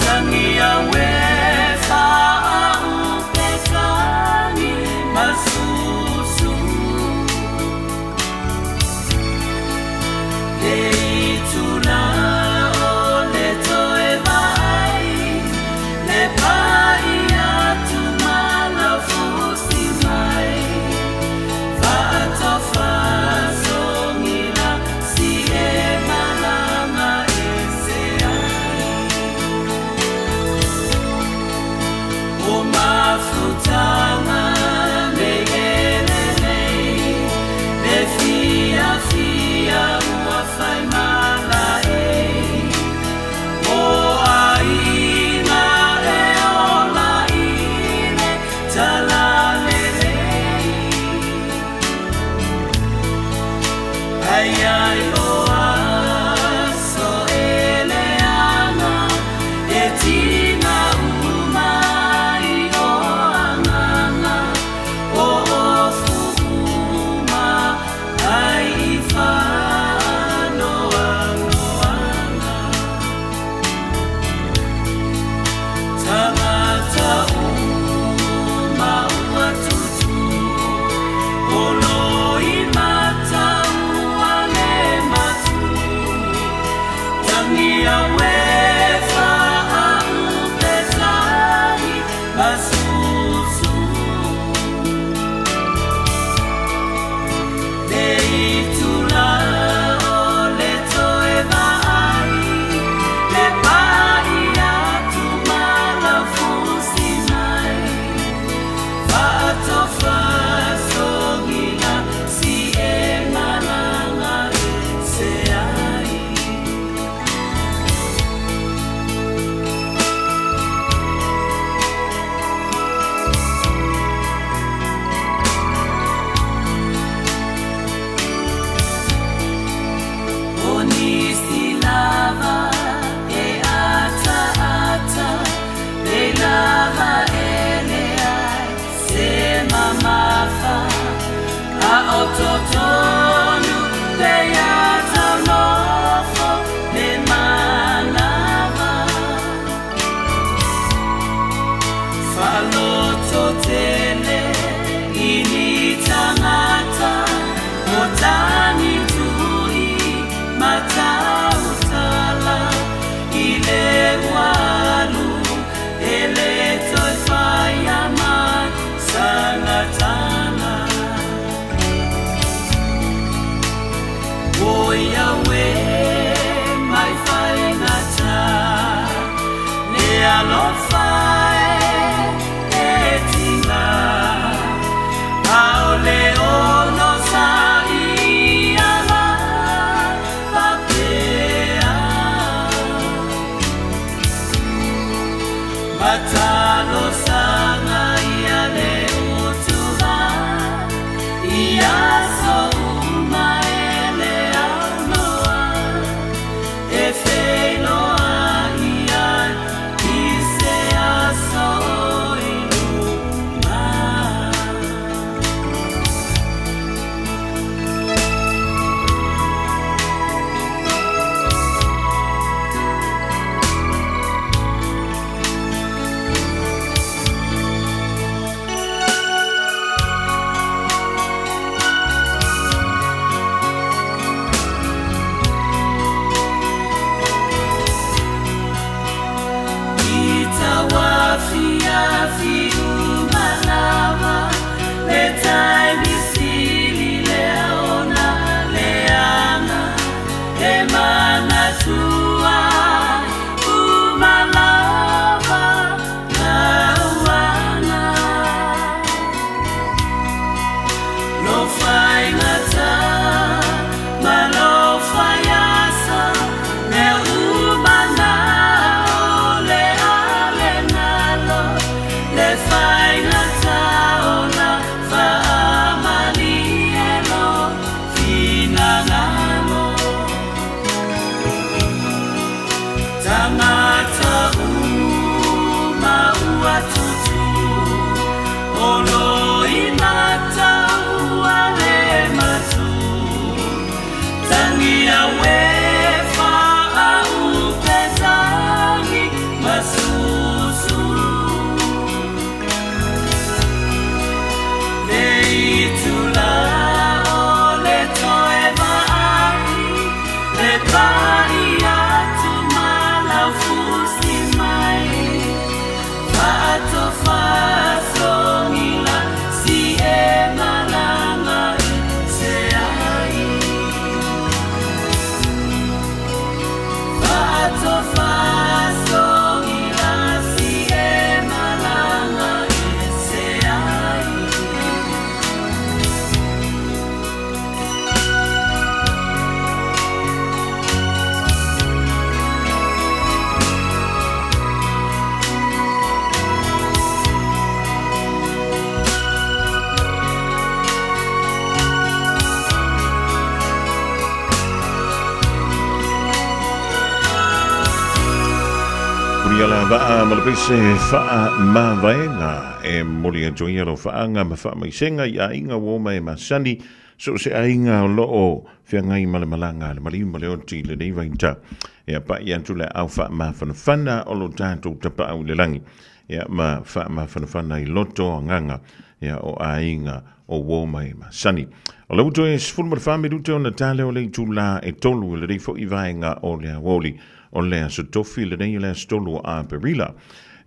Tangi a we faaupetagi masusu. Le itula o le toe vaai, le pai atu ma laufusi mai. Faatofa sogila si e malama ese ai. O mafutaga nei e lelei, le fiafia ua fai malae. O aiga e ola i le talalelei. Ai ai o aso e leaga, e tiga uma i o agaga, o ofu uma ai i faanoanoaga. Tagata uma ua tutu, o lo i matau a le matu. Tangi a we faaupetagi masusu. Le itula o le toe vaai, le pai atu ma laufusi mai. Faatofa sogila si e malama ese ai. O nisi lava e ataata, le lava e leai se mamafa, a o totonu pe ia taunofo le manava. Faaloto tele i ni tagata, o tagi tui matautala i le ua ala vaa ma le pese faamavaega e momoli atu ai alofaaga ma faamaisega i aiga ua oma e masani, so o se aiga o lo o feagai ma le malaga a le maliu ma le oti i lenei vaitau. Ia pa'i atu le aao faamafanafana o lo tatou Tapaau i le lagi, ia ma faamafanafana i loto agaga ia o aiga o uo mai masani. O le uto e 14 minute ona tale o le itulā e tolu i lenei foi vaega o le aoauli o le aso tofi lenei o le aso 3 o Aperila.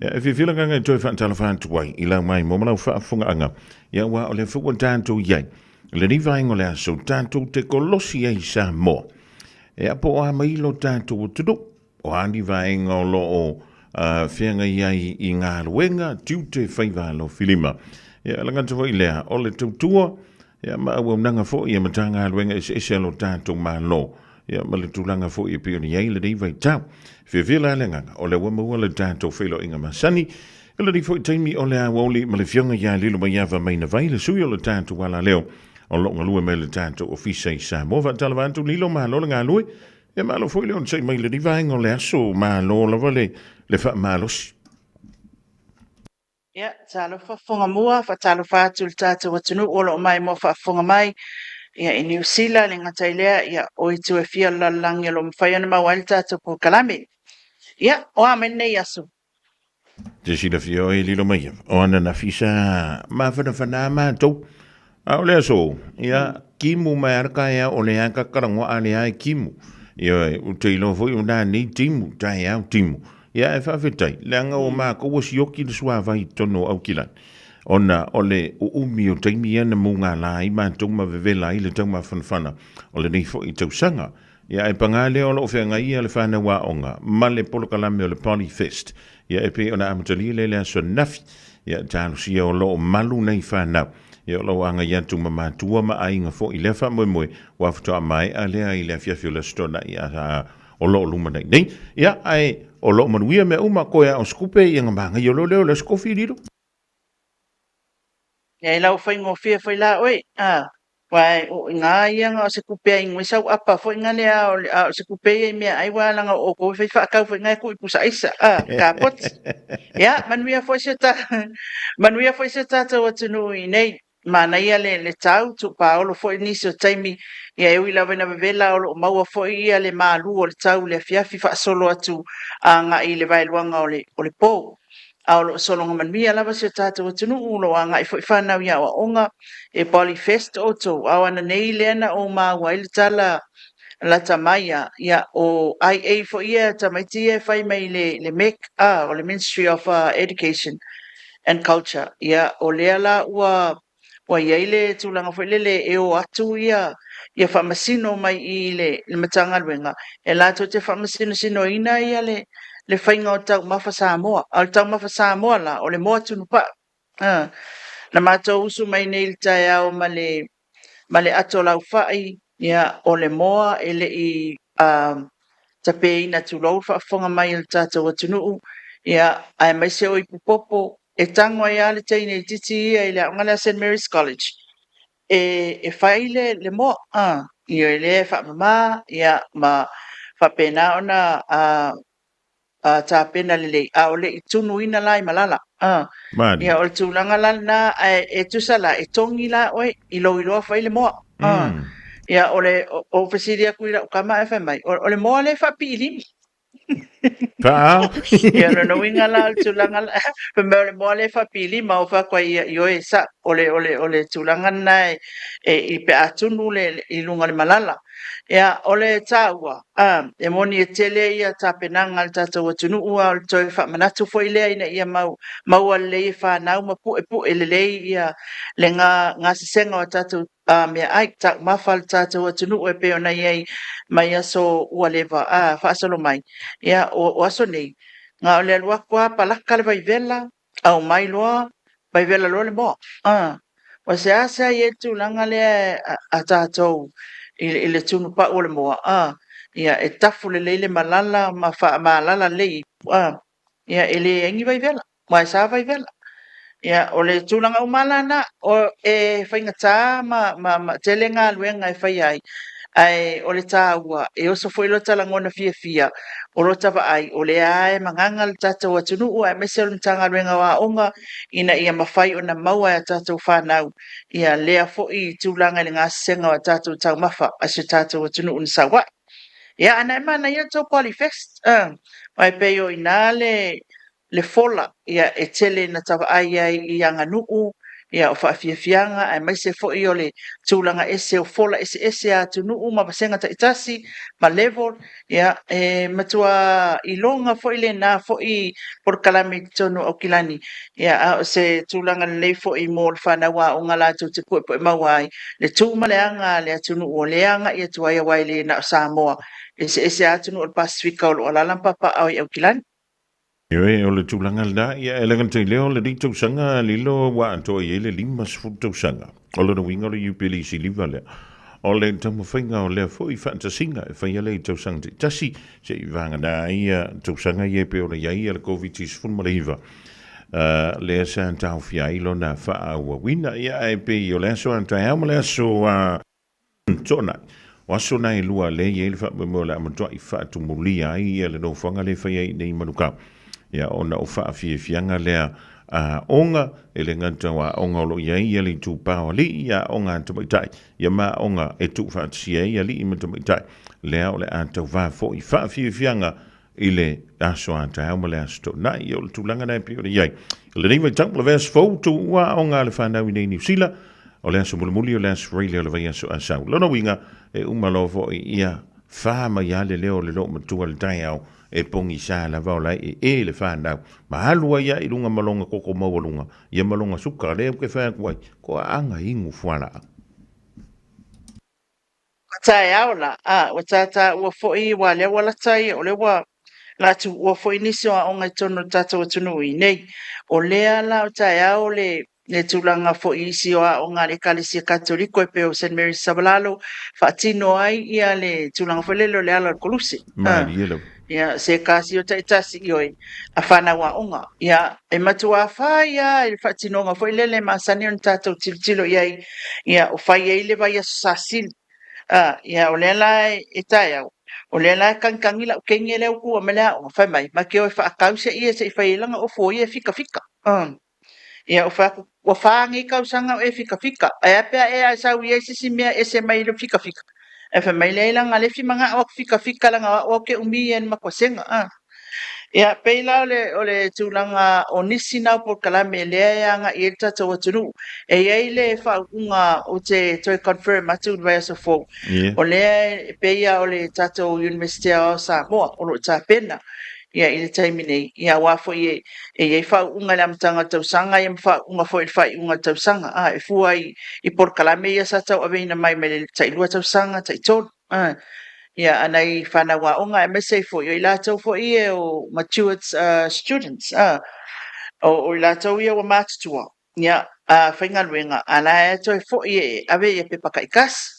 Ia, e fiafia le agaga e toe faatalofa atu ai i lau maimoa ma lau faafofogaaga, ia aua o lea foi ua tatou i ai i lenei vaega o le aso tatou te kolosi ai i Samoa. Ia, po o a mai lo tatou atunuu, o a ni vaega o lo o feagai ai i galuega, tiute, faiva alofilima. Ia, le gata foi lea, o le tautua, ia, ma auaunaga foi a Matagaluega eseese a lo tatou Malo, ia, ma le tulaga foi e pei ona i ai lenei vaitau. Fiafia la le agaga, o lea ua maua le tatou feiloaiga masani, i lenei foi taimi o le aoauli ma le Afioga ia Lilomaiava Mainavai, le sui o le tatou alaleo o lo o galue mai le tatou Ofisa i Samoa. Faatalofa atu Lilo, malo le galue. Ia malo foi le onosai mai i lenei vaega o le aso, malo lava le, le faamalosi. Ia, talofa Fofoga-mua, faatalofa atu i le tatou atunuu o lo o maimoa faafofoga mai ia, i Niu Sila, le gata i lea, ia, o itu e fia o le lalolagi o lo o mafai ona maua ai le tatou polokalame. Ia, o a mai lenei aso? Te silafia oe lilo mai o ananafi sa mafanafana matou. A o le aso, ia, timu mai a le taeao o lea ka talanoa a lea e timu. Ia, ou te iloa foi o nā nei timu, taeao timu. Ia, ae faafetai, leaga o matou ua sioki le suavai i totonu o Aukilani. Ona o le uumi o taimi ia na mugala ai matou ma vevela ai le taumafanafana o lenei foi tausaga. Ia, ae paga lea o lo o feagai ia le fanau aoga ma le polokalame o le Poly Fest. Ia, e pei ona amatalia lea i le aso ananafi. Ia, talosia o lo o malu nei fanau. Ia, o lo o agai atu ma matua ma aiga foi i lea faamoemoe, ua faatoa maea lea i le afiafi o le Aso Toonai a o lo o lumanai nei. Ia, ae o lo o manuia mea uma, koe a o se tupe, ia na manaia loa lea o le Aso Tofi, Lilo. Ia, e lau faigofie foi la oe, a. Aua o i ina ia na o se tupe a inu ai sau apa foi na lea a o le, a o se tupe ia i meaai aua leaga o outou e fai faatau foi na e tuu i pusa aisa, a, kapoti. Ia, manuia foi si o ta, manuia foi si o tatou atunuu i inei. Manaia le, le tau, tuupaolo foi nisi o taimi, ia e ui lava ina vevela o lo o maua foi ia le malu o le tau i le afiafi faasolo atu agai i le vaeluaga o le, o le po. A o lo o sologa manuia lava si o tatou atunuu, o lo o agai foi fanau i aoaoga, e Poly Fest outou, a o ananei lea na ou maua ai le tala lata mai a, ia, o IA foi ia tamaiti ia e fai mai i le MEC, a, o le Ministry of Education and Culture, ia, o lea la ua ua i ai le tulaga foi lele e o atu ia ia faamasino mai i le Matagaluega e latou te faamasinosinoina ia le le faiga o taumafa Samoa. A o le taumafa Samoa la, o le moa tunupau. A, na matou usu mai nei i le taeao ma le ma le ato laufai, ia, o le moa e le i a, tapeina tulou le faafofoga mai a le tatou atunuu, ia, aemaise o ipupopo, e tago ai lava le teine itiiti ia i le aoga lea a Saint Mary's College e, e fai le, le moa, a, ioe, lea e faamama, ia, ma faapena ona a, a, tapena lelei, a o le i tunuina la i malala. A, Malie. ia, o le tulaga la lena, ae e tusa la, e togi la oe i lou iloa fai le moa. A, ia, o le, o, ou fesili atu i lau tama ae fai mai, o, o le moa lea e faapii lima. Faa. Ia, o lona uiga la o le tulaga la, fai mai o le moa lea e faapii lima, ou fai atu ai, ia, ioe, e sao, o le, o le, o le tulaga lena e, e, i pe a tunu le, le, i luga o le malala. Ia, o le taua, a, e moni e tele ia tapenaga a le tatou atunuu, a o le toe faamanatu foi lea ina ia mau, maua lelei e fanau ma puepue lelei ia le ga, gasesega o a tatou a, meaai, taumafa a le tatou atunuu e pei ona i ai mai aso ua leva, a, faasolo mai. Ia, o, o aso nei, na o le alu atu lava palaka le vaivela, aumai loa, vaivela loa le moa. A, ua seasea i ai le tulaga lea a, a tatou i, i le tunu pau o le moa, a, ia, e tafu lelei le malala ma faamalala lelei, a, ia, e leai ni vaivela, aua e sa vaivela. Ia, o le tulaga uma la na, o, e faigata ma, ma, ma tele galuega e faia ai, ae o le taua, e oso foi lota lagona fiafia, o lota vaai, o lea lava e magaga le tatou atunuu aemaise o le Matagaluega o Aoga ina ia mafai ona maua e a tatou fanau ia lea foi tulaga i le gasesega o a tatou taumafa a si o tatou atunuu na sau ai. Ia, a na e manaia le tou Polyfest, aua e pei o i ina le le fola ia e tele ina tavaai ai i aganuu, ia o faafiafiaga aemaise foi o le tulaga ese o fola eseese a atunuu ma vasega taitasi ma level, ia e matua iloga foi lena foi polokalame i totonu o Aukilani, ia a o se tulaga lelei foi mo le fanau aoga latou te puepue maua ai le tu ma le aga a le atunuu o lea e agai atu ai aua e le na o Samoa, e eseese lava atunuu o le Pasefika o lo o alaala ma papaaao i Aukilani. Ioe, o le tulaga lena, ia e le gata i lea o lenei tausaga lilo ua atoa i ai le 50 tausaga. O lona uiga o le Iupeli siliva lea. O le taumafaiga o lea foi faatasiga e faia lea i tausaga taitasi, se i vagana ai ia tausaga ia e pei ona i ai le Koviti-19, lea sa taofia ai lona faaauauina. Ia ae pei o le aso a taeao ma le aso a Toonai. O aso na e lua lea e i ai le faamoemoe o le a matuai faatumulia ai ia le nofoaga lea e fai ai i nei Manukau. Ia ona o faafiafiaga lea a aoga, e le gata o aoga o lo o i ai ia le itupa o alii, ia aoga a tamaitai, ia ma aoga e tuufaatasia ai alii ma tamaitai, lea o le a tauva foi faafiafiaga i le aso a taeao ma le aso Toonai. Ia o le tulaga lena e pei ona i ai. I lenei vaitau, o le vaiaso fou, tuua aoga a le fanau i nei Niu Sila, o le aso mulimuli o le aso Faraile o le vaiaso a sau. Lona uiga, e uma loa foi ia fa mai lava le leo o le loomatua i le taeao, e pogisa lava o la e ee le fanau, ma alu ai lava i luga ma lona koko maualuga, ia ma lona suka, lea ou te fai atu ai, ko aaga inu fualaau. Ua taeao la, a, ua tātāua foi, ua lea ua lata ia, o lea ua la tuua foi nisi o aoga i totonu o le tatou atunuu i inei. O lea la o taeao le, le tulaga foi i isi o aoga a le Ekalesia Katoliko e pei o Saint Mary's Savalalo, faatino ai ia le tulaga foi lele o le ala o le koluse. Malie lava. Ia, se ekasio taitasi, ioe, a fanau aoga. Ia, e matua fai lava i le faatinoga foi lele e masani ona tatou tilotilo i ai, ia, o fai ai le vaiaso sasili. A, ia, o lea la e taeao, o lea la e kagikagi lau teine lea ua tuua mai le aoga, fai mai, ma te o e faatau se ie se i fai ai lana ofo ia e fikafika. Ia, ou fai atu, ua fa nei tausaga o e fikafika, ae a pe a e sau i ai se isi mea ese mai le fikafika? Ae fai mai, leai leaga lea e fia manao au fikafika leaga o au ou te umi ia i le matuasega. A. Ia, pei la o le, o le tulaga o nisi na o polokalame lea e agai i ai le tatou atunuu. E i ai le faauuga ou te toe confirm atu i le vaiaso fou, o lea e pei lava o le tatou Iunivesite Aoao o Samoa o lo o tapena ia i le taimi nei, ia aua foi e, e i ai faauuga i le amataga o le tausaga ia ma faauuga foi i le faaiuga o le tausaga, a, e fua i, i polokalame ia sa tauaveina mai mai le tailua tausaga, taitolu, a, ia a nai fanau aoga aemaise ai foi o i latou foi ia o matured students, a, o i latou ia ua matutua, ia, a faigaluega, a la e toe foi e ave ia pepa taitasi,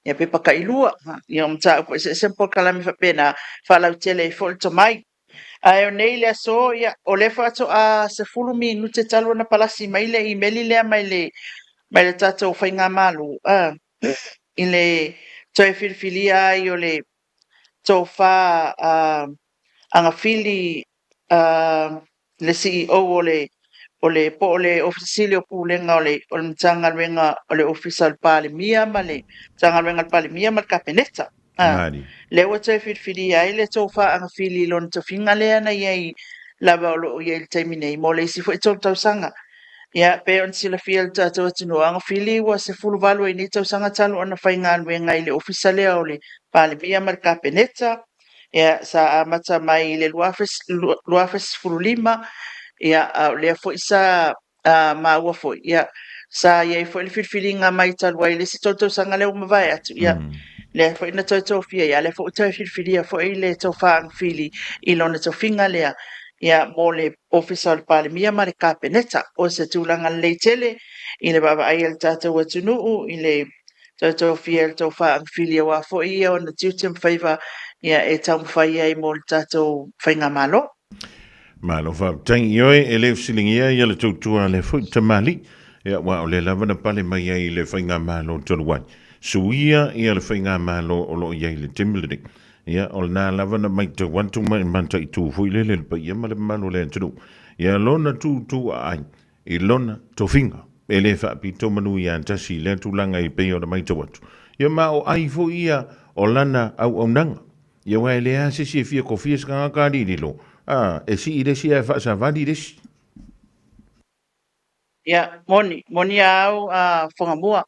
ia pepa tailua, ia o mataupu eseese ma polokalame faapena, faalautele ai foi le tomai. Ae o nei le aso, ia, o lea faatoa 10 minute talu ona palasi mai le imeli lea mai le, mai le tatou faigamalo, a, i le toe filifilia ai o le tofa a Agafili le CEO o le o le po o le Ofisa Sili o Pulega o le o le Matagaluega o le Ofisa o le Palemia ma le Matagaluega a le Palemia ma le Kapeneta. Lea ua toe filifilia ai le tofa Agafili i lona tofiga lea na i ai lava o lo o i ai i le taimi nei mo le isi foi 3 tausaga. Ia, pei ona silafia e le tatou atunuu, o Agafili ua 18 ai nei tausaga talu ona faigaluega i le Ofisa lea o le Palemia ma le Kapeneta. Ia, sa amata mai i le 2015, ia, a o lea foi sa maua foi, ia, sa i ai foi le filifiliga mai talu ai i le isi 3 tausaga lea ua mavae atu, ia, lea foi na toe tofia ai, a o lea foi ua toe filifilia foi le Tofa Agafili i lona tofiga lea, ia, mo le Ofisa o le Palemia ma le Kapeneta. O se tulaga lelei tele i le vaavaai a le tatou atunuu i le Tofia e le tofa Agafili aua foi ia ona tiute ma faiva ia e taumafai ai mo le tatou faigamalo. Malo faafetai i oe e le fesiligia ia le tautua a lea foi tamalii, ia aua o lea lava na pale mai ai i le faigamalo talu ai. Suia ia le faigamalo o lo o i ai i le taimi lenei. Ia o lena lava na maitau atu ma e mataitu foi lele le paia ma le mamalu o le atunuu. Ia lona tuutuuaai i lona tofiga. E le faapito manu ia tasi i lea tulaga e pei ona maitau atu. Ia ma o ai foi ia o lana auaunaga. Ia aua e leai lava se isi e fia kofia se tagata alililo, a, e sii le isi ae faasavali le isi. Ia, moni, moni a au a Fuagamua,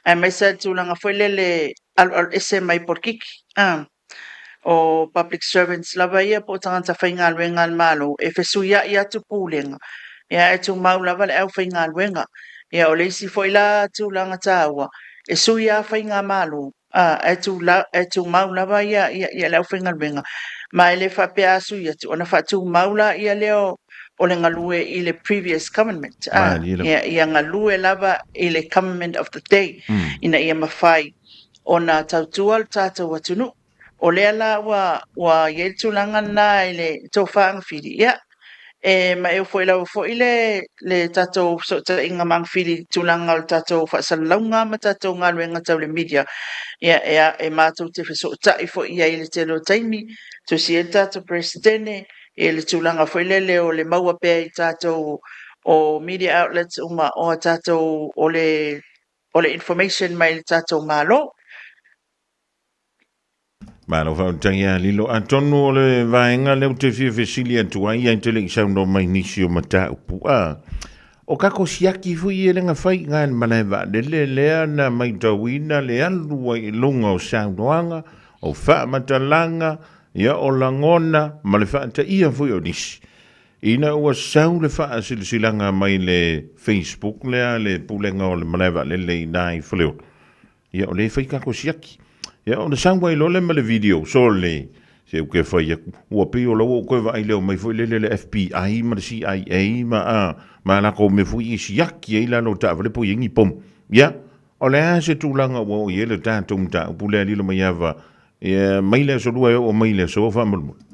aemaise lava le tulaga foi lele alualu ese mai polokiki, a. O public servants lava ia po o tagata faigaluega a le Malo e fesuiai atu pulega, ia ae tumau lava le aufaigaluega. Ia o le isi foi la tulaga taua, e sui lava faigamalo, ae ae tumau lava ia ia le aufaigaluega, ma e le faapea a sui atu ona faatumau laia lea o le galue i le previous government, ia ia galue lava i le government of the day ina ia mafai ona tautua le tatou atunuu. O lea la ua ua i ai le tulaga lena i le tofa agafili, ia e ma e oo foi lava foi le le tatou fesootaiga ma agafili i tulaga o le tatou faasalalauga ma tatou galuega tau le media, ia e e matou te fesootai foi i ai i le tele o taimi, tusi ai le tatou Peresetene i le tulaga foi lele o le maua pea i tatou o media outlets uma o a tatou o le o le information mai le tatou Malo. Malo faafetai ia Lilo. Atonu o le vaega lea ou te fia fesili atu ai, ai te le i saunoa mai nisi o mataupu. A, o kako siaki foi ia lenga fai i le malae vaalele lea na maitauina le alu ai i luga o saunoaga, o faamatalaga, ia o lagona ma le faataia foi o nisi. Ina ua sau le faasilasilaga mai le Facebook lea a le Pulega o le Malae Vaalele i ina i Faleolo, ia o lea e fai tatou siaki. Ia ona sau ai loa lea ma le video, sole, se ou te fai atu, ua pei o la ua ou toe vaai leo mai foi lele le FBI ma le CIA ma a, ma latou mea foi ia e siaki ai lalo o taavale po o i ai ni pomu. Ia, o le a se tulaga ua oo i ai le tatou mataupu lea lilo maiava, ia, mai le aso lua e oo mai le aso faamolemole.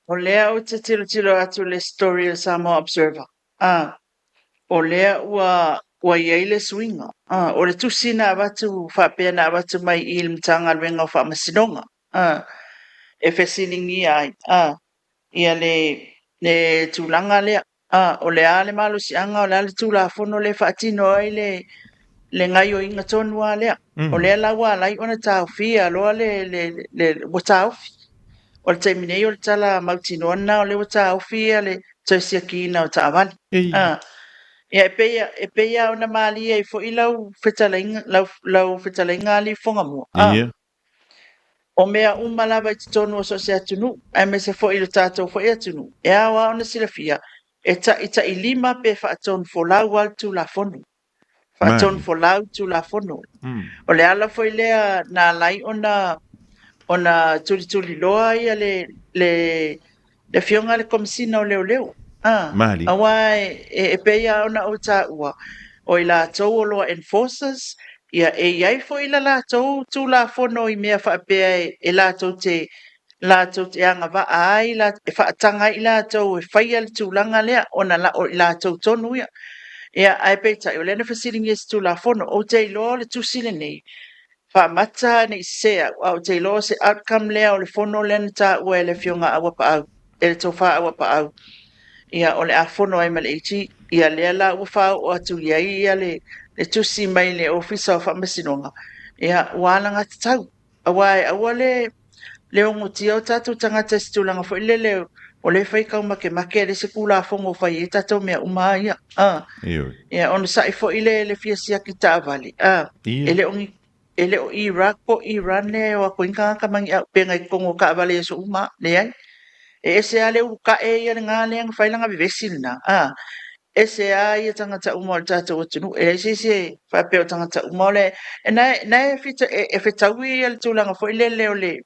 O lea ou te tilotilo atu i le story a le Samoa Observer, a, o lea ua, ua i ai le suiga. A, o le tusi na avatu faapea na avatu mai i le Matagaluega o Faamasinoga, a, e fesiligia ai, a, ia le, le tulaga lea. A, o le a le malosiaga, o le a le Tulafono lea e faatino ai le, le gaioiga tonu lava lea. O lea la ua ala ai ona taofia loa le, le, le, ua taofi. O le taimi nei o le tala mautinoa lena o lea ua taofi ia le toe siakiina o taavale. A, ia e pei, e pei lava ona malie ai foi lau fetalaiga, lau, lau fetalaiga alii Fuagamua. A, o mea uma lava i totonu o so o se atunuu, aemaise foi i lo tatou foi atunuu, e ao lava ona silafia, e taitailima pe faatonufolau lava le Tulafono. Faatonufolau le Tulafono. O le ala foi lea na ala ai ona ona tulituliloa ia le le le Afioga i le Komesina o Leoleo. A, aua e, e pei lava ona ou taua, o i latou o law enforcers, ia e i ai foi la latou Tulafono i mea faapea e, e latou te latou te agavaa ai, e faataga ai i latou e faia le tulaga lea, ona la, o i latou tonu ia. Ia, ae peitai, o lea na fesiligia i se Tulafono. Ou te iloa o le tusi lenei, faamata ne i sese au, ae ou te iloa o se outcome lea o le fono lea na taua e le Afioga Auapaau, e le Tofa Auapaau, ia, o le a fono ai ma le AG. Ia, lea la ua faaoo atu i ai ia le, le tusi mai le Ofisa o Faamasinoga, ia, ua alagatatau. Aua e aua le le ogotia o tatou tagata i se tulaga foi lele o lea e fai taumakemake e leai se Tulafono o fai ai tatou mea uma lava ia. A. Ioe. Ia onosai foi le le fia siaki taavale. A. Ia. E le o ni e le o Iraq po o Iran lea e o atu ai ni tagata ma ni auupega i totonu o taavale i aso uma lava. Leai. E ese lava le ulukae ia lena lea na fai lana vevesi lena. A. Ese lava ia tagata uma o le tatou atunuu. E leai se isi e faapea o tagata uma o le... Na e, na e, fita, e, e fetaui ia le tulaga foi lele o le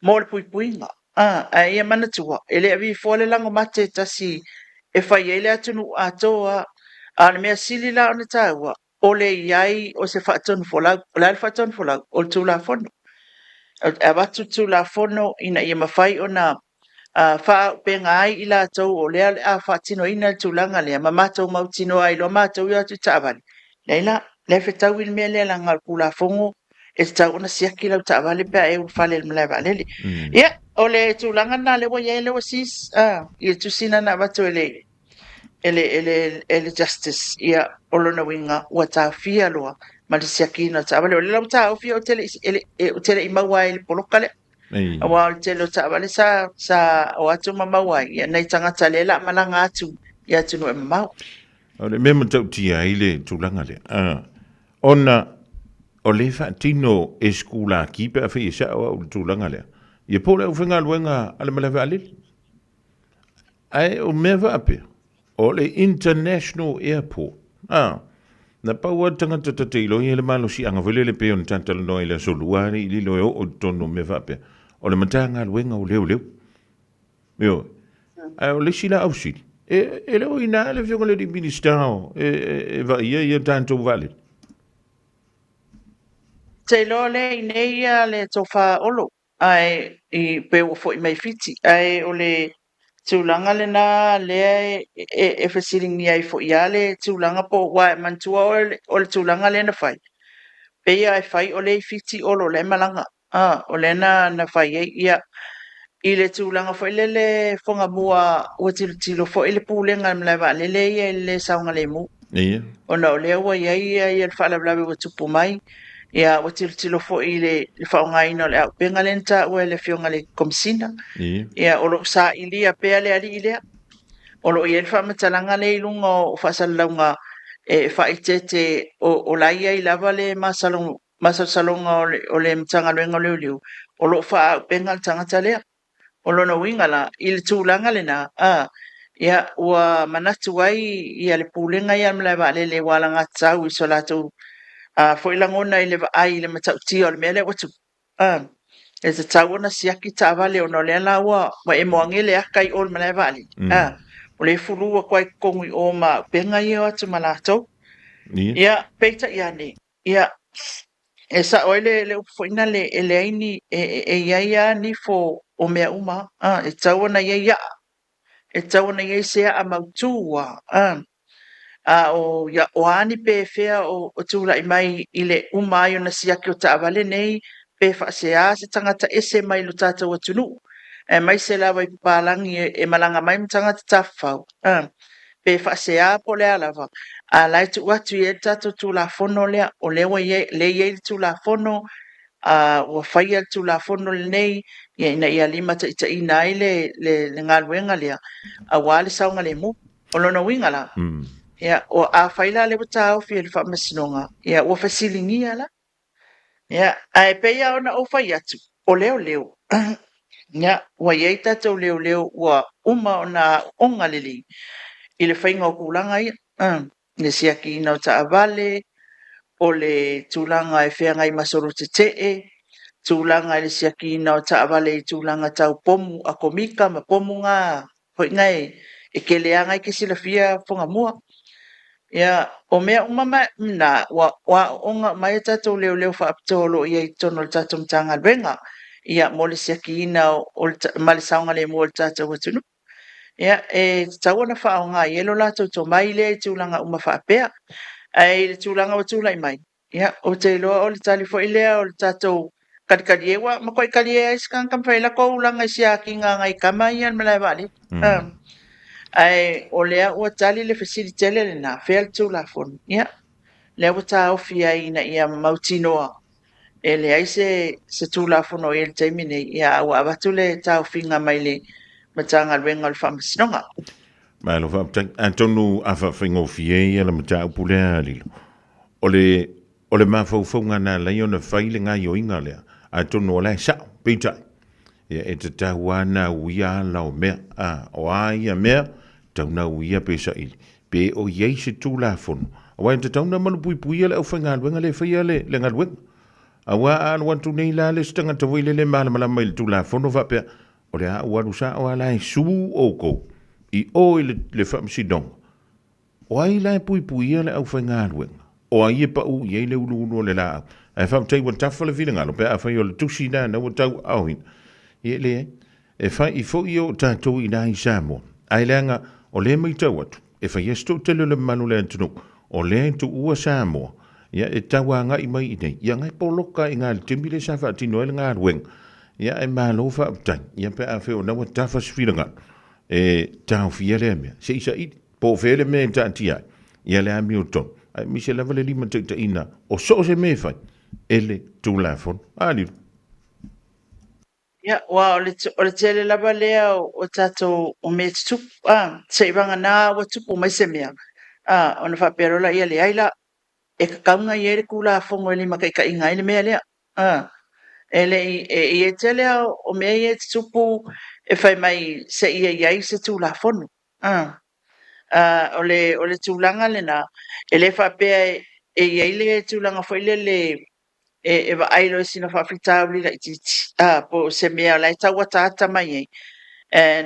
mo le puipuiga. A, ae ia manatua, e le avifoa le lago mate e tasi e fai ai le atunuu atoa. A o le mea sili la ona taua, o le i ai o se faatonufolau. O le a le faatonufolau? O le Tulafono. E avatu le Tulafono ina ia mafai ona Faaauupega ai i latou o lea o le a faatinoina le tulaga lea ma matou mautinoa ai loa matou e o atu i taavale, leai la, la e fetaui le mea lea leaga o le Tulafono e tatau ona siaki lau taavale pe a e ulufale i le malae vaalele. Ia, o le tulaga lena lea ua i ai lea ua seize i le tusi lena na avatu e le e le, e le, e le Justice, ia, o lona uiga ua taofia loa ma le siakiina o taavale. O lea la ua taofi ou te le i, ou te le i maua ai i le poloka lea. Aua o le tele o taavale sa, sa o atu ma maua ai, ia, nai tagata lea la malaga atu i atunuu e mamao. O le mea matautia ai le tulaga lea, ona o le faatino e sikulaki pe afai e sao au i le tulaga lea, ia po o le aufaigaluega a le malae vaalele. Ae o mea faapea, o le International Airport, a, na pau lava le tagata ta te iloa i ai le malosiaga foi lele pei ona ta talanoa i le Aso Lua alii lilo e oo i totonu o mea faapea, o le Matagaluega o Leoleo. Ioe. Ae o le isi la ausili, e, e le o i ina le Afioga i le alii Minisita o, e, e, e vaaia ia tatou vaalele. Te iloa lea i inei ia le tofa Olo. Ae i pe ua foi mai Fiti. Ae o le tulaga lena lea e fesiligia ai foi lava le tulaga po o, aua manatua oe o le tulaga lea na fai, pei lava e fai o lea i Fiti Olo la e malaga, a, o lea na fai ai. Ia, i le tulaga foi lele Fuagamua ua tilotilo foi le Pulega a le Malae Vaalele ia i le le saogalemu. Ia. Ona o lea ua i ai ia le faalavelave ua tupu mai, ia ua tilotilo foi i le faaaogaina o le auupega lea na taua e le Afioga i le Komesina. Ia. Ia o lo o sailia pea le alii lea. O lo o i ai le faamatalaga lea i luga o faasalalauga e faaeteete o la e i ai lava le masalosaloga o le Matagaluega o Leoleo o lo o faaauupega le tagata lea. O lona uiga la, i le tulaga lena, a, ia, ua manatu ai ia le Pulega ia a le Malae Vaalele ua alagatatau i so latou a, foi lagona i le vaai i le matautia o le mea lea ua tupu, a, e tatau ona siaki taavale ona o lea la ua, ua emo age le aka i o i le Malae Vaalele, a, o lea e fulu atu ai i totonu i o ma auupega ia e o atu ma latou. Ia, peitai ane, Ia, e sao ai le, le upu foi nale, e leai ni, e, e i ai lava nifo o mea uma, a, e tatau ona i ai a'a, e tatau ona i ai se a'a mautū a, a, a o, ia, o a ni pefea o, o tulai mai i le uma ai ona siaki o taavale nei, pe faasea se tagata ese mai lo tatou atunuu, aemaise lava i papalagi e, e malaga mai ma tagata tafafao, a. pe faasea po o le a lava, a la e tuu atu i ai le tatou Tulafono lea, o lea ua i ai, lea e i ai le Tulafono, a ua faia le Tulafono lenei ia ina ia limataitaiina ai le, le, le galuega lea aua le saogalemu. O lona uiga la, ia, o, afai la lea ua taofi e le Faamasinoga, ia ua fesiligia la. Ia, ae pei lava ona ou fai atu, o leoleo, ia, ua i ai tatou leoleo ua uma ona aooga lelei i le faiga o tulaga ia, le siakiina o taavale, o le tulaga e feagai ma solo tetee, tulaga i le siakiina o taavale i tulaga tau pomu atomika ma pomu na foi na e tele lava na e te silafia Fuagamua. Ia, o mea uma ma, na, ua, ua aooga uma ai a tatou leoleo faapitoa o lo o i ai i totonu o le tatou Matagaluega, ia, mo le siakiina o, o le, ma le saogalemu o le tatou atunuu. Ia, e tatau ona faaaoga i ai lo latou tomai lea i tulaga uma faapea. Ae i le tulaga ua tulai mai, Ia, ou te iloa o le tali foi lea o le tatou kalikalie, ua matuai kalie ai se tagata ma fai lako ulaga i siakiga a nai tama ia i le malae vaalele. Ae o lea ua tali le fesili tele lena, fea le Tulafono? Ia, lea ua taofi ai ina ia mautinoa e leai se, se Tulafono o i ai i le taimi nei, ia, a ua avatu le taofiga mai le Matagaluega o le Faamasinoga. Malo faafetai. Atonu a faafaigofie ia le mataupu lea, Lilo, O le, o le mafaufauga na ala ai ona fai le gaioiga lea, atonu o la e sao, peitai, ia e tatau lava ona uia ala o mea, a, o a ia mea, tatau ona uia pe saili, pe o i ai se Tulafono, aua e tatau ona malupuipuia le aufaigaluega lea e faia le, le galuega. Aua a alu atu nei la le isi tagata foi lele e malamalama i le Tulafono faapea, o le a ou alu sao lava la e sue outou i o i le, le Faamasinoga, O ai la e puipuia le aufaigaluega? O ai e pau i ai le uluulu o le laau? Ae faafetai ua tafa le finagalo pe afai o le tusi lena ua tauaaoina. Ia e leai. E fai foʻi o tatou i nā i Samoa, ae leaga o lea maitau atu, e fai a se toʻatele o le mamalu o le atunuu, o lea e tuua Samoa, ia e tau agaʻi mai i nei, ia gae poloka i ngā le taimi lea sa faatino ai le galuega, ia ae malo faafetai, ia pe afai o lena ua tafa se finagalo, e taofia lea mea, se i saili, po o fea le mea e taatia ai, ia le amiotonu, aemaise lava le limataitaiina o so o se mea e fai e le Tulafono. A Lilo. Ia, aua o le, o le tele lava lea o, o tatou o mea tutupu, a, seivaganā ua tupu mai se mea, a, ona faapea loa laia, leai la, e tatau ona i ai le Tulafono e limataitaiina ai le mea lea, a. E le i, e i ai tele lava o mea ia e tutupu e fai mai seia i ai se Tulafono, a. A, o le, o le tulaga lena, e le faapea e i ai le tulaga foi lele e vaai loa i sina faafitauli laitiiti, a, po o se mea o la e tau ataata mai ai,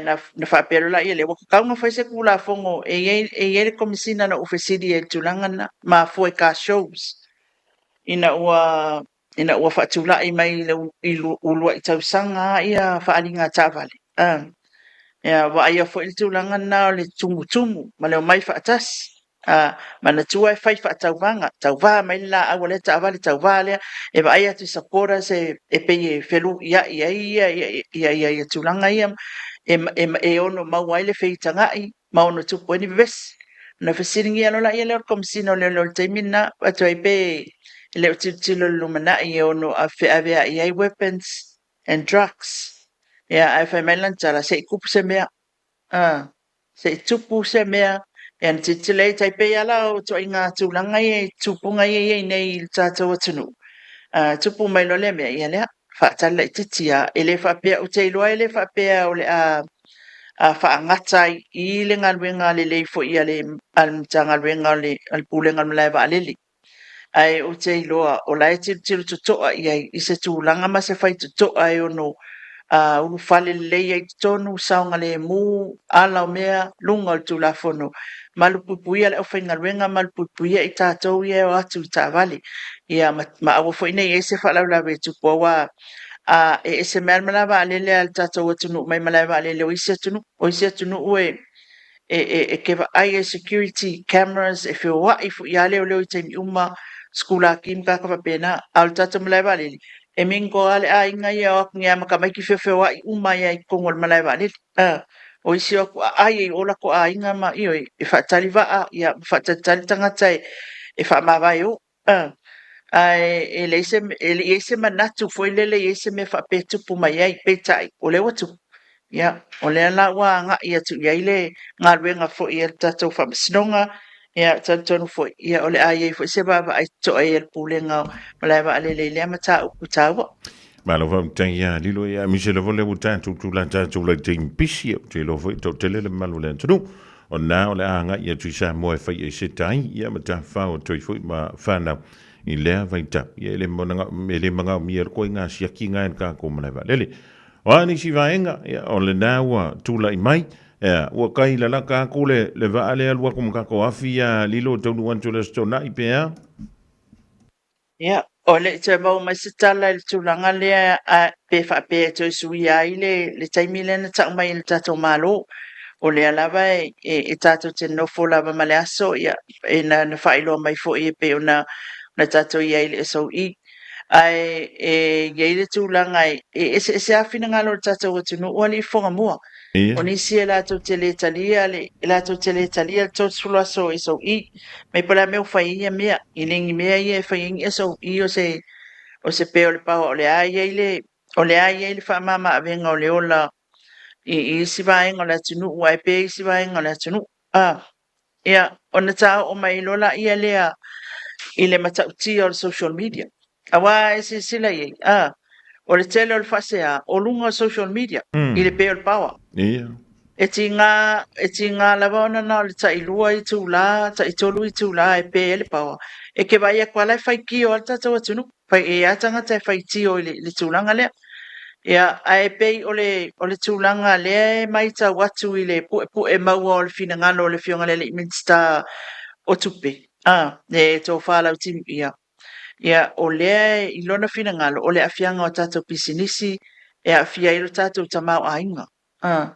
na, na faapea loa laia lea, ua tatau ona fai se Tulafono e i ai, e i ai le Komesina na ou fesili ai i le tulaga lena, mafua i car shows, ina ua, ina ua faatulai mai i le i uluai tausaga ia faaaliga a taavale, a, ia, vaaia foi le tulaga lena o le tumutumu ma le omai faatasi. A, manatua e fai faatauvaga, tauva mai le laau a lea taavale, tauva lea, e vaai atu i supporters e, e pei e feluiai ai ia, ia, ia, ia, ia tulaga ia, e, e, e ono maua ai le feitagaʻi ma ono tupu ai ni vevesi. Ona fesiligia loa laia lea o le Komesina o Leoleo i le taimi lena, atu ai pe e le o tilotilo i le lumanai e ono feaveai ai weapons and drugs. Ia, ae fai mai lana tala, se i tupu se mea. A, se i tupu se mea, ia ona tilotilo ai, tai pei lava la o ituaiga tulaga ia i tupuga ia e i ai nei i le tatou atunuu, a tupu mai loa lea mea, ia lea, faatali laitiiti lava. E le faapea, ou te iloa e le faapea o le a faagata ai i i le galuega lelei foi a le Matagaluega o le Pulega o le Malae Vaalele. Ae ou te iloa o la e tilotilo totoa i ai i se tulaga ma se faitotoa e ono ulufale lelei ai i totonu, saogalemu, ala o mea, luga o le Tulafono, malupuipuia le aufaigaluega, malupuipuia i tatou ia e o atu i taavale. Ia ma aua foi ne i i ai se faalavelave e tupu aua e ese mai lava le malae vaalele a le tatou atunuu mai malae vaalele o isi atunuu. O isi atunuu e e, e, e te vaai ai security cameras, e feoai foi lava leoleo i taimi uma, sikulaki ma tagata faapena. A o le tatou malae vaalele, e mingo lava le aiga ia o atu nei lava ma tamaiti feofeoai uma ai lava i totonu o le malae vaalele. O isi o atu aai ai i o latou aiga ma, ioe, e faatali vaa, ia, ma faatalitali tagata e, e faamavae o. Ae e leai se, e le i i ai se manatu foi lele e i ai se mea faapea e tupu mai ai, peitai, o lea ua tupu. Ia, o lea la ua agai atu i ai le galuega foi a le tatou Faamasinoga, ia, talitonu foi, ia, o le a i ai foi se vaavaai totoa i ai a le Pulega o Malae Vaalele i lea mataupu taua. Malo faafetai ia Lilo ia aemaise lava lea ua tatou tulai tatou lai taimi pisi ou te iloa foi toatele le mamalu o le atunuu o lena o le a agai atu i Samoa e fai ai se tai ia ma tafafao atu ai foi ma fanau i lea vaitau ia e le managa e le magaomia le koiga siaki ga e le tatou malae vaalele. O a nisi vaega ia o lena ua tulai mai ia ua kai lalaka atu le le vaa lea alu atu ma tatou afi ia Lilo e taunuu atu i le Aso Toonai pe a? Ia, o le i toe maua mai se tala i le tulaga lea a, pe faapea e toe suia ai le, le taimi lea na tau mai e le tatou Malo. O lea lava e, e, e tatou te nofo lava ma le aso, ia, e na, na faailoa mai foi e pei ona, ona tatou i ai i le SOE. Ae e i ai le tulaga e, e eseese lava finagalo o le tatou atunuu alii fofoga mua. Ia. O nisi e latou te le talia le, e latou te le talia le 30 aso o SOE. Mai po o le a mea ua fai ai ia mea. I le ni mea ia e fai ai ni SOE o se, o se pea o le paoa o le a i ai le, o le a i ai le faamama avega o le ola i, i isi vaega o le atunuu ae pea isi vaega o le atunuu. A, ia, ona ta oo mai loa laia lea i le matautia o le social media. Aua e silasila i ai, a, o le tele o le faasea o luga o social media i le pē o le paoa. Ia. E tigā, e tigā lava ona na o le tailua itulā, taitolu itulā e pē ai le paoa. E ke vaai atu lava la e faitio lava le tatou atunuu. Fai, e i ai lava tagata e faitio i le, i le tulaga lea. Ia, ae pei o le, o le tulaga lea e maitau atu i le puepue maua o le finagalo o le Afioga i le alii Minisita o Tupe, a, le Tofa Lautimuia, Ia, o lea i lona finagalo, o le aafiaga o tatou pisinisi e aafia ai lo tatou tamaoaiga. A,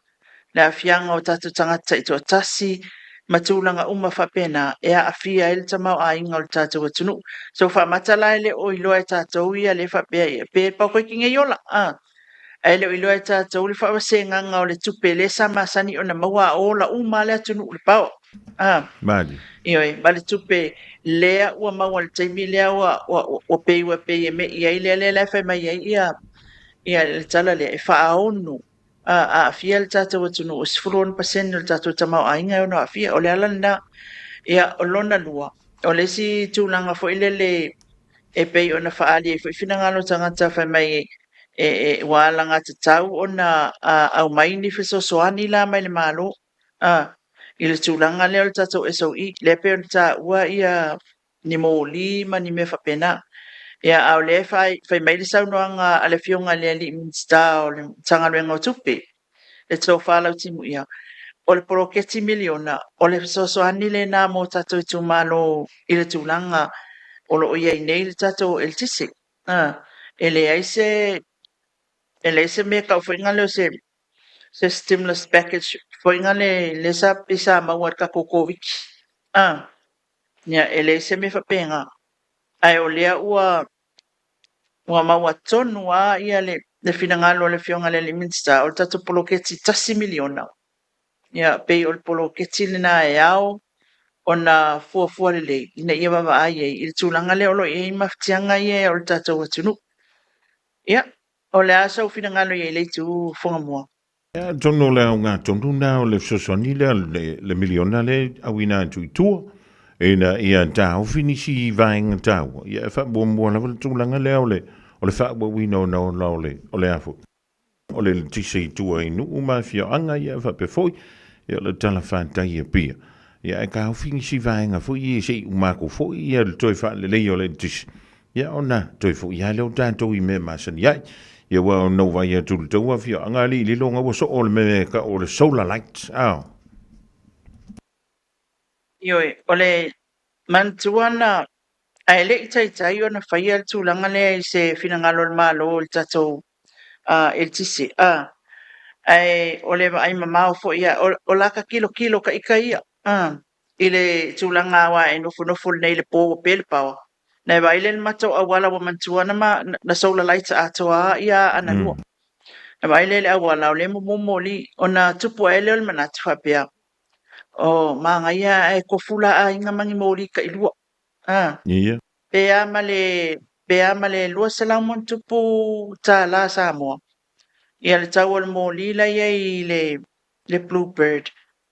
le aafiaga o tatou tagata taitoatasi ma tulaga uma faapena e aafia ai le tamaoaiga o le tatou atunuu. So faamata la e le o iloa e tatou ia lea faapea ia pe pau koe ki nei ola, a. Ae le o iloa e tatou le faavasegaga o le tupe lea sa masani ona maua a ola uma lava le atunuu i le paoa. A. Malie. Ioe, ma le tupe lea ua maua i le taimi lea ua, ua, ua pei ua pei e me'i ai lea lea la e fai mai ai ia, ia le tala lea e faaono a, aafia le tatou atunuu, e 16% o le tatou tamaoaiga e ono aafia. O le ala lena. Ia, o lona lua, o le isi tulaga foi lele e pei ona faaali ai foi finagalo o tagata fai mai e, e, ua alagatatau ona aumai ni fesoasoani la mai le Malo a, i le tulaga lea o le tatou SOE, lea pei ona taua ia ni moli ma ni mea faapena. Ia, a o lea e fai, fai mai le saunoaga a le Afioga i le alii Minisita o le Matagaluega o Tupe, le Tofa Lautimuia, o le poloketi miliona, o le fesoasoani lena mo tatou itumalo i le tulaga o lo o i ai nei le tatou eletise. E leai se, e leai se mea tau foi lea o se, se stimulus package foi lea lea sa pei sa maua i le tatou Koviti. Ia, e leai se mea faapena. Ae o lea ua ua maua tonu lava ia le, le finagalo o le Afioga i le alii Minisita, o le tatou poloketi $1 miliona. Ia, pei o le poloketi lena e ao ona fuafua lelei ina ia vaavaai ai i le tulaga lea o lo o i ai mafatiaga ia o le tatou atunuu. Ia, o le a sou finagalo i ai i le itu Fuagamua? Atonu o le aoga tonu lena o le fesoasoani lea le miliona lea e auina atu i tua ina ia taofi nisi vaega taua, ia e faamuamua lava le tulaga lea o le o le faaauauina ona ola o le o le a foi o le eletise i tua i nuu ma afioaga ia faapea foi ia o le talafatai i Apia. Ia ae taofi nisi vaega foi ia se i uma atu foi ia le toe faaleleia o le eletise Ia ona toe foi lava lea o tatou i mea masani ai. Ia aua ona ou vaai atu i le tou afioaga alii lilo ona ua soo le mea e tau o le solar light. Ao. Ioe, o le manatua na, ae le i taitai ona faia le tulaga lea i se finagalo o le Malo i le tatou eletise, ae o le vaai mamao foi, o lata tilotilo ta ita ia, i le tulaga aua e nofonofo lenei i le po ua pe le paoa. Na e vaai lea i le mata o auala ua manatua na ma na solar lights atoa a ia aana lua. Na vaai lea i le auala o lea e mumu moli ona tupu ae lea o le manatu faapea, oh manaia ae tofu la aiga ma ni moli tailua. A. Ia. Pe a ma le pe a ma le 200 ma ona tupu tālā Samoa. Ia le tau o le moli la i ai i le le Bluebird,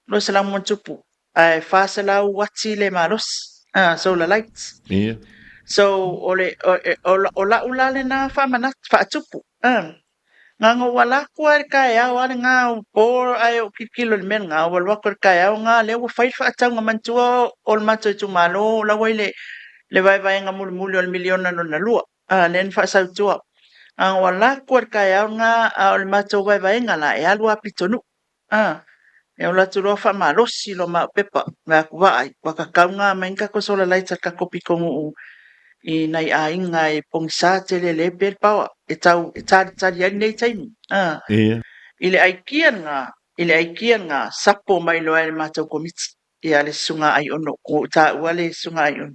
200 ma ona tupu, ae 400 uati le malosi, solar lights. Ia. So, o le, o, o, o la'u la lena faamanatu, faatupu, Na ona ou ala atu lava i le taeao lava lena, o po ae ou tilotilo i le mea lena, ou alu atu i le taeao lena, lea ua fai le faatauga manatua o le matou itumalo, o la ua i le, le vaevaega mulimuli o le miliona lona lua. A, lea na faasau i tua. A ua alu atu lava i le taeao lena, a o le matou vaevaega la, e alu lava pitonuu. A, e alu atu loa faamalosi loa ma au pepa, vaai atu, vaai, ua tatau ona aumai ni tatou solar lights a le tatou pitonuu i nai aiga e pogisa tele lea e pe le power, e tau, e talitali ai lenei taimi. A, Ia. i le aikia lena, i le aikia lena, sapo mai loa e le matou komiti. Ia le Susuga Aiono, ua ou taua le Susuga Aiono,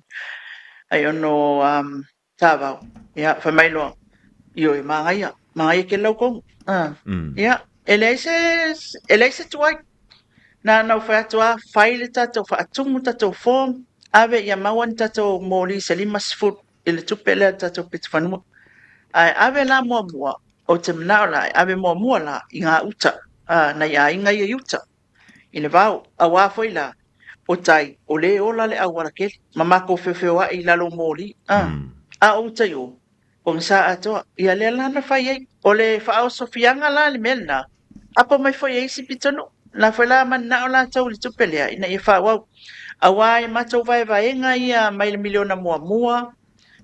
Aiono um, Tavao. Ia, fai mai loa, ioe, manaia, manaia tele lau tonu. Ia, e leai se, e leai se tuai. Na ona ou fai atu lava, fai le tatou, faatumu le tatou form, ave ia maua ni tatou moli se 50 i le tupe lea a le tatou pitofanua. Ae ave la muamua, ou te manao la, e ave muamua la i gauta, nai aiga ia i uta. i le vao, auā foi la, o tai, o lē ola le auala tele, ma matou feofeoaʻi i lalo o moli, a, a o uta i o, pogisa atoa, ia lea la na fai ai. O le faaosofiaga la i le mea lena, apo mai foi e isi pitonuu, la foi la mananao latou i le tupe lea ina ia faaauau, auā e matou vaevaega ia mai le miliona muamua,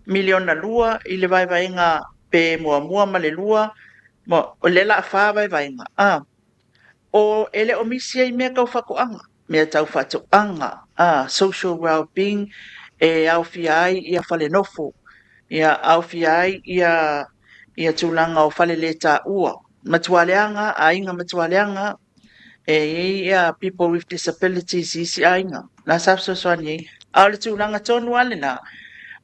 miliona lua i le vaevaega pe muamua ma le lua, ma o lea la a fa vaevaega, a. O, e le o misi ai mea tau faatoaga, mea tau faatoaga, a, social well-being, e aofia ai ia fale nofo, ia aofia ai ia, ia tulaga o fale lē taua, matua leaga, aiga matua leaga, e i ai ia people with disabilities i isi aiga, na sa fesoasoani ai. A o le tulaga tonu lava lena,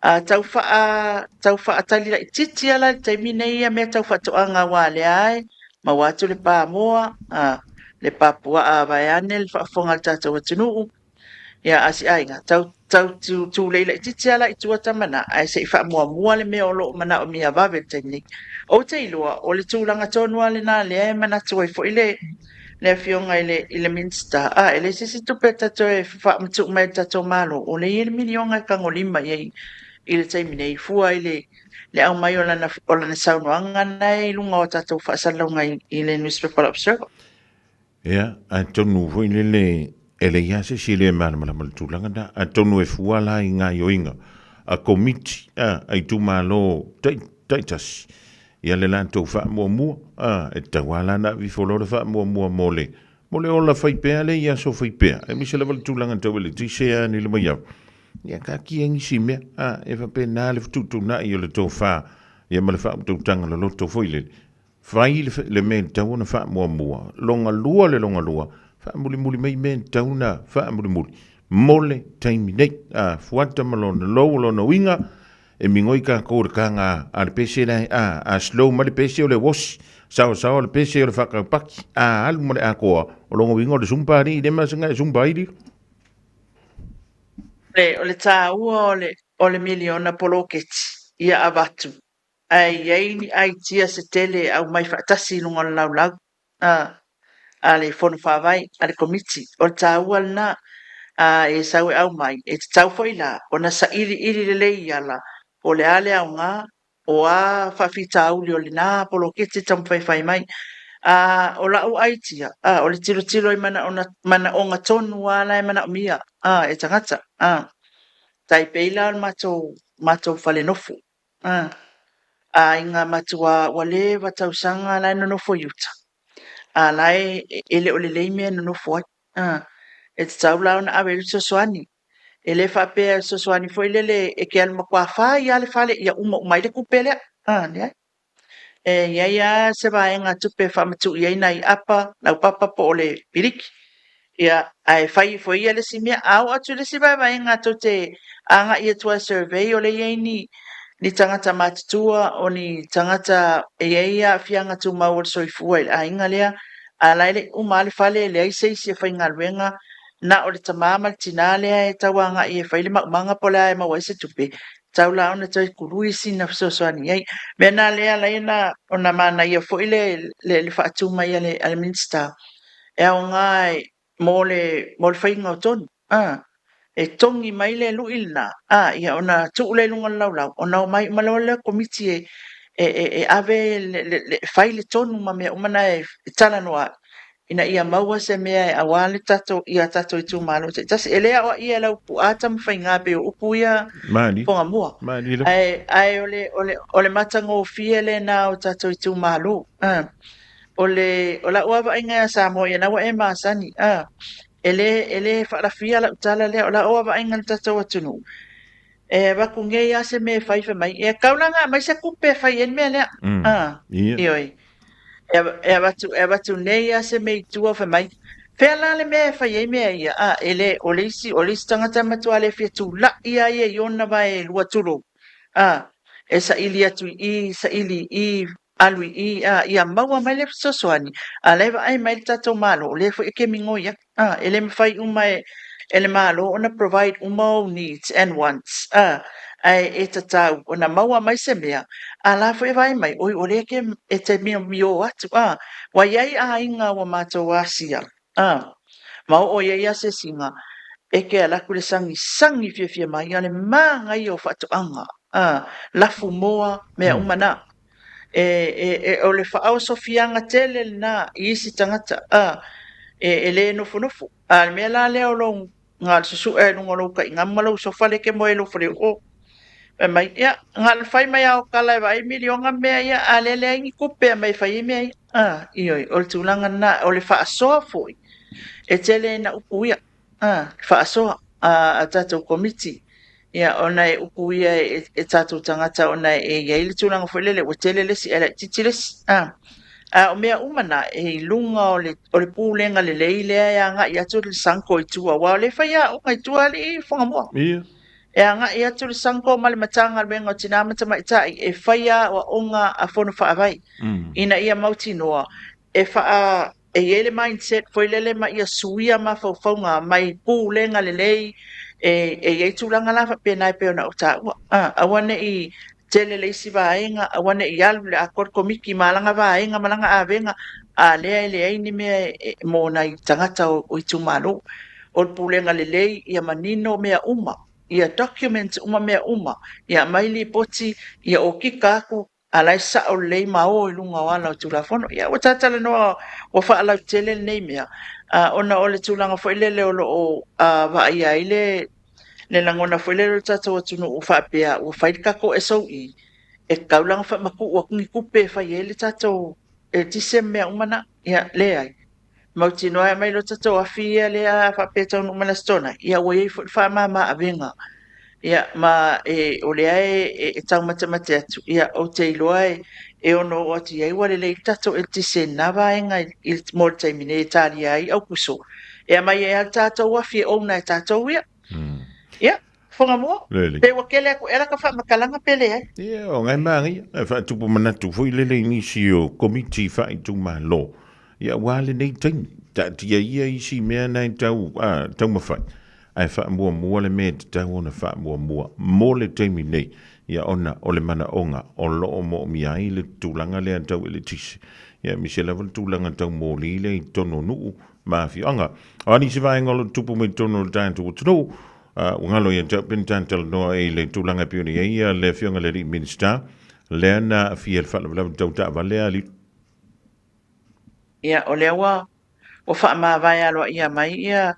a tau faa, tau faatali laitiiti lava la i le taimi nei ia mea tau faatoaga aua o lea lava e maua atu le pamoa, a, le papuaa vaeane le faafofoga a le tatou atunuu, Ia, a si aiga, tau, tau tulei laitiiti lava la i tua tama na, ae se i faamuamua le mea o lo o manaomia vave i le taimi nei. Ou te iloa, o le tulaga tonu lava lena lea e manatu ai foi le, le Afioga i le, i le Minisita, a, e leai se isi tupe e ta toe faamatuu mai e le tatou Malo, o lea e i ai le miliona e tagolima i ai i le taimi nei, fua i le, le aumai o lana, o lana saunoaga na e i luga o tatou faasalalauga i, i le Newspaper Observer. Ia, atonu foi lele e leai lava se isi e le malamalama i le tulaga lena. Atonu e fua la i gaoioiga a komiti a, a itumalo tai, taitasi, ia le latou faamuamua, a, e tatau lava la ona ave ifo loa le faamuamua mo le, mo le ola fai pea lea i aso fai pea, aemaise lava le tulaga tau eletise a ni le maiau. Ia taatia nisi mea, a, e faapena le fetuutuunai o le tofa, ia ma le faautautaga loloto foi lele. Fai le mea e tatau ona faamuamua, longa lua le longa lua, faamulimuli mai mea e tatau ona faamulimuli mo le taimi nei. A, fuata ma lona lou o lona uiga, e migoi kākou i le kāga a le pese la e, a, a slow mai le pese o le uosi, saosaoa le pese o le faakaupaki, a alu ma le atoa, o lona uiga o le zumba alii le masina e zumba ai lilo. O le tāua o le miliona poloketi ia avatu ae i ai ni aitia se tele e aumai faatasi i luga o le laulau a a le Fono Faavae a le Komiti. O le taua lena a e sau e aumai, e tatau foi la ona sailiili lelei ala po o le a le aoga, o a faafitauli o lena poloketi e taumafai e fai mai. A o lau aitia, a o le tilotilo i manaona, manaoga tonu lava la e manaomia a e tagata. A tai pei la o le matou, matou fale nofo. A aiga matua ua leva tausaga la e nonofo i uta, a la e e le o lelei mea e nonofo ai. A e tatau la ona ave i ai le fesoasoani. E le faapea e fesoasoani foi lele e te alu matua fai lava le fale ia uma uma ai le tupe lea. A leai. E i ai lava se vaegatupe e faamatuu i ai nai apa, laupapa po o le piliki. Ia, ae fai ifo e ia le isi mea. A oo atu i le isi vaevaega tou te agai atu lava e survey o lea e i ai ni, ni tagata matutua, o ni tagata e i ai aafiaga tumau o le soifua i le aiga lea, a o la e le i uma lava le fale, e leai se isi e faigaluega, na o le tama ma le tina lea e tau agai e fai le maumaga po o le a e maua ai se tupe, tatau la ona toe kului sina fesoasoani i ai. O le mea lena lea e ala ai ona manaia foi le, le, le faatu mai a le, a le Minisita, e aoga mo le, mo le faiga o tonu, a, e togi mai le lui lena, a, ia ona tuu lea i luga o le laulau, ona omai uma loa lea o le komiti e, e, e, e ave le, le, le, fai le tonu ma mea uma na e talanoa ai, ina ia maua se mea e aua le tatou, ia tatou itumalo taitasi. E le aoaia e Laupua Tamafaiga pei o upu ia Mani. Fugamua. Mani lava. Ae, ae o le, o le, o le matagofie lena o tatou itumalo. A. O le, o lau lava vaaiga ia Samoa, ia na ua e masani, a, e le, e le faalafia lau tala lea, o lau lava vaaiga i le tatou atunuu, e avatu nei lava se mea e fai, fai mai, e tatau la ona aumai se tupe e fai ai le mea lea, a, ioe, e avatu, e avatu nei lava se mea i tua, fai mai, fea la le mea e fai ai mea ia, a, e le, o le isi, o le isi tagata e matua le fia tula'i lava ia i ona vae e lua, tulou, a, e saili atu i i, saili i i, alu i i, a, ia maua mai le fesoasoani, a la e vaai mai le tatou Malo, o lea foi e ke migoi atu, a, e le mafai uma e, e le Malo ona provide uma ou needs and wants, a, ae e tatau ona maua mai se mea, a la foi e vaai mai, oi, o lea e ke, e te miomio atu, a, ua i ai aiga ua matou asia, a, ma oo i ai asiasiga, e ke ala atu le sagisagi fiafia mai, a o le manaia o faatoaga, a, lafu moa, mea uma na. E, e, e, o le faaosofiaga tele lena i isi tagata, a, e, e le nofonofo. A le mea la lea o lou na o le susue i luga o lou taigamu ma lou sofa lea e te moe ai i lou faleoo. Fai mai, ia, na o le fai mai lava o tala e vaai miliona mea ia, a lea e leai ni tupe e aumai e fai ai mea ia. A, ioe, o le tulaga lena, o le faasoa foi, e tele ina upu ia. A, faasoa a a tatou Komiti, ia, ona e upu ia e, e tatou tagata ona e i ai le tulaga foi lele ua tele le isi ae laitiiti le isi. A, A o mea uma na, e i luga o le, o le pulega lelei lea e agai atu le SUNCO i tua, aua o lea e fai aoga i tua alii Fuagamua. Ia. E agai atu le SUNCO ma le Matagaluega o Tinā ma Tamaitai e fai aoaoga a Fono Faavae, ina ia mautinoa e faa, e i ai le mindset foi lele ma ia suia mafaufauga mai pulega lelei e, e i ai tulaga la faapena e pei ona ou taua. A, aua ne i tele le isi vaega, aua ne i alu le atoa le komiti ma lana vaega ma lana avega, a lea e leai ni mea e, mo nai tagata o, o itumalo. O le pulega lelei, ia manino mea uma, ia document uma mea uma, ia aumai lipoti, ia okika atu, a la e sa'o lelei ma o i luga o ala o Tulafono. Ia ua ta talanoa ua faalautele lenei mea, ona o le tulaga foi lele o lo o vaaia ai le le lagona foi lele o le tatou atunuu faapea ua fai le tatou SOE, e tatau la ona faamatuu atu ni tupe e fai ai le tatou eletise ma mea uma na. Ia, leai. Mautinoa e aumai loa tatou afi ia lea faapea e taunuu mai le Aso Toonai, ia ua i ai foi le faamama avega. Ia, ma e, o lea e, e taumatemate atu, ia, ou te iloa e, e ono oo atu i ai ua lelei le tatou eletise i lena vaega i, i, mo le taimi nei e talia ai Aukuso. E aumai ai lava le tatou afi e ouna e tatou ia. Ia, Fuagamua, Lele. pe ua kele atu ea laka faamatalaga pe leai. Ia, o ngai magia, e faatupu manatu foi lele i nisi o komiti faaitumalo. Ia, aua lenei taimi, taatia ia isi mea na e tau, a, taumafai, ae faamuamua le mea e tatau ona faamuamua mo le taimi nei, ia ona o le manaoga o lo o moomia ai le tulaga lea tau eletise. Ia, aemaise lava le tulaga tau moli lea i totonu o nuu ma afioaga. O a nisi vaega o lo o tupu mai totonu o le tatou atunuu, ua galo ia te au pe na talanoa i le tulaga e pei ona i ai ia le Afioga i le alii Minisita, lea na aafia i le faalavelave tau taavale a alii. Ia, o lea ua ua faamavae aloaia mai ia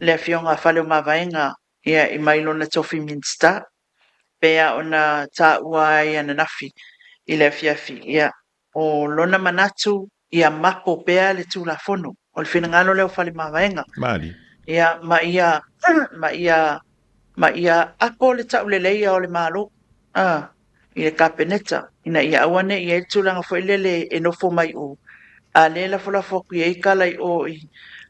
le Afioga a Faleomavaega ia i mai lona tofi Minisita, pei lava ona taua ai ananafi i le afiafi, ia, o lona manatu ia mapo pea le Tulafono. O le finagalo lea o Faleomavaega. Malie. Ia, ma ia, ma ia, ma ia apo le tauleleia o le Malo, a, i le Kapeneta, ina ia aua ne i i ai le tulaga foi lele e nofo mai o, a lea e lafolafo atu i ai tala i o i,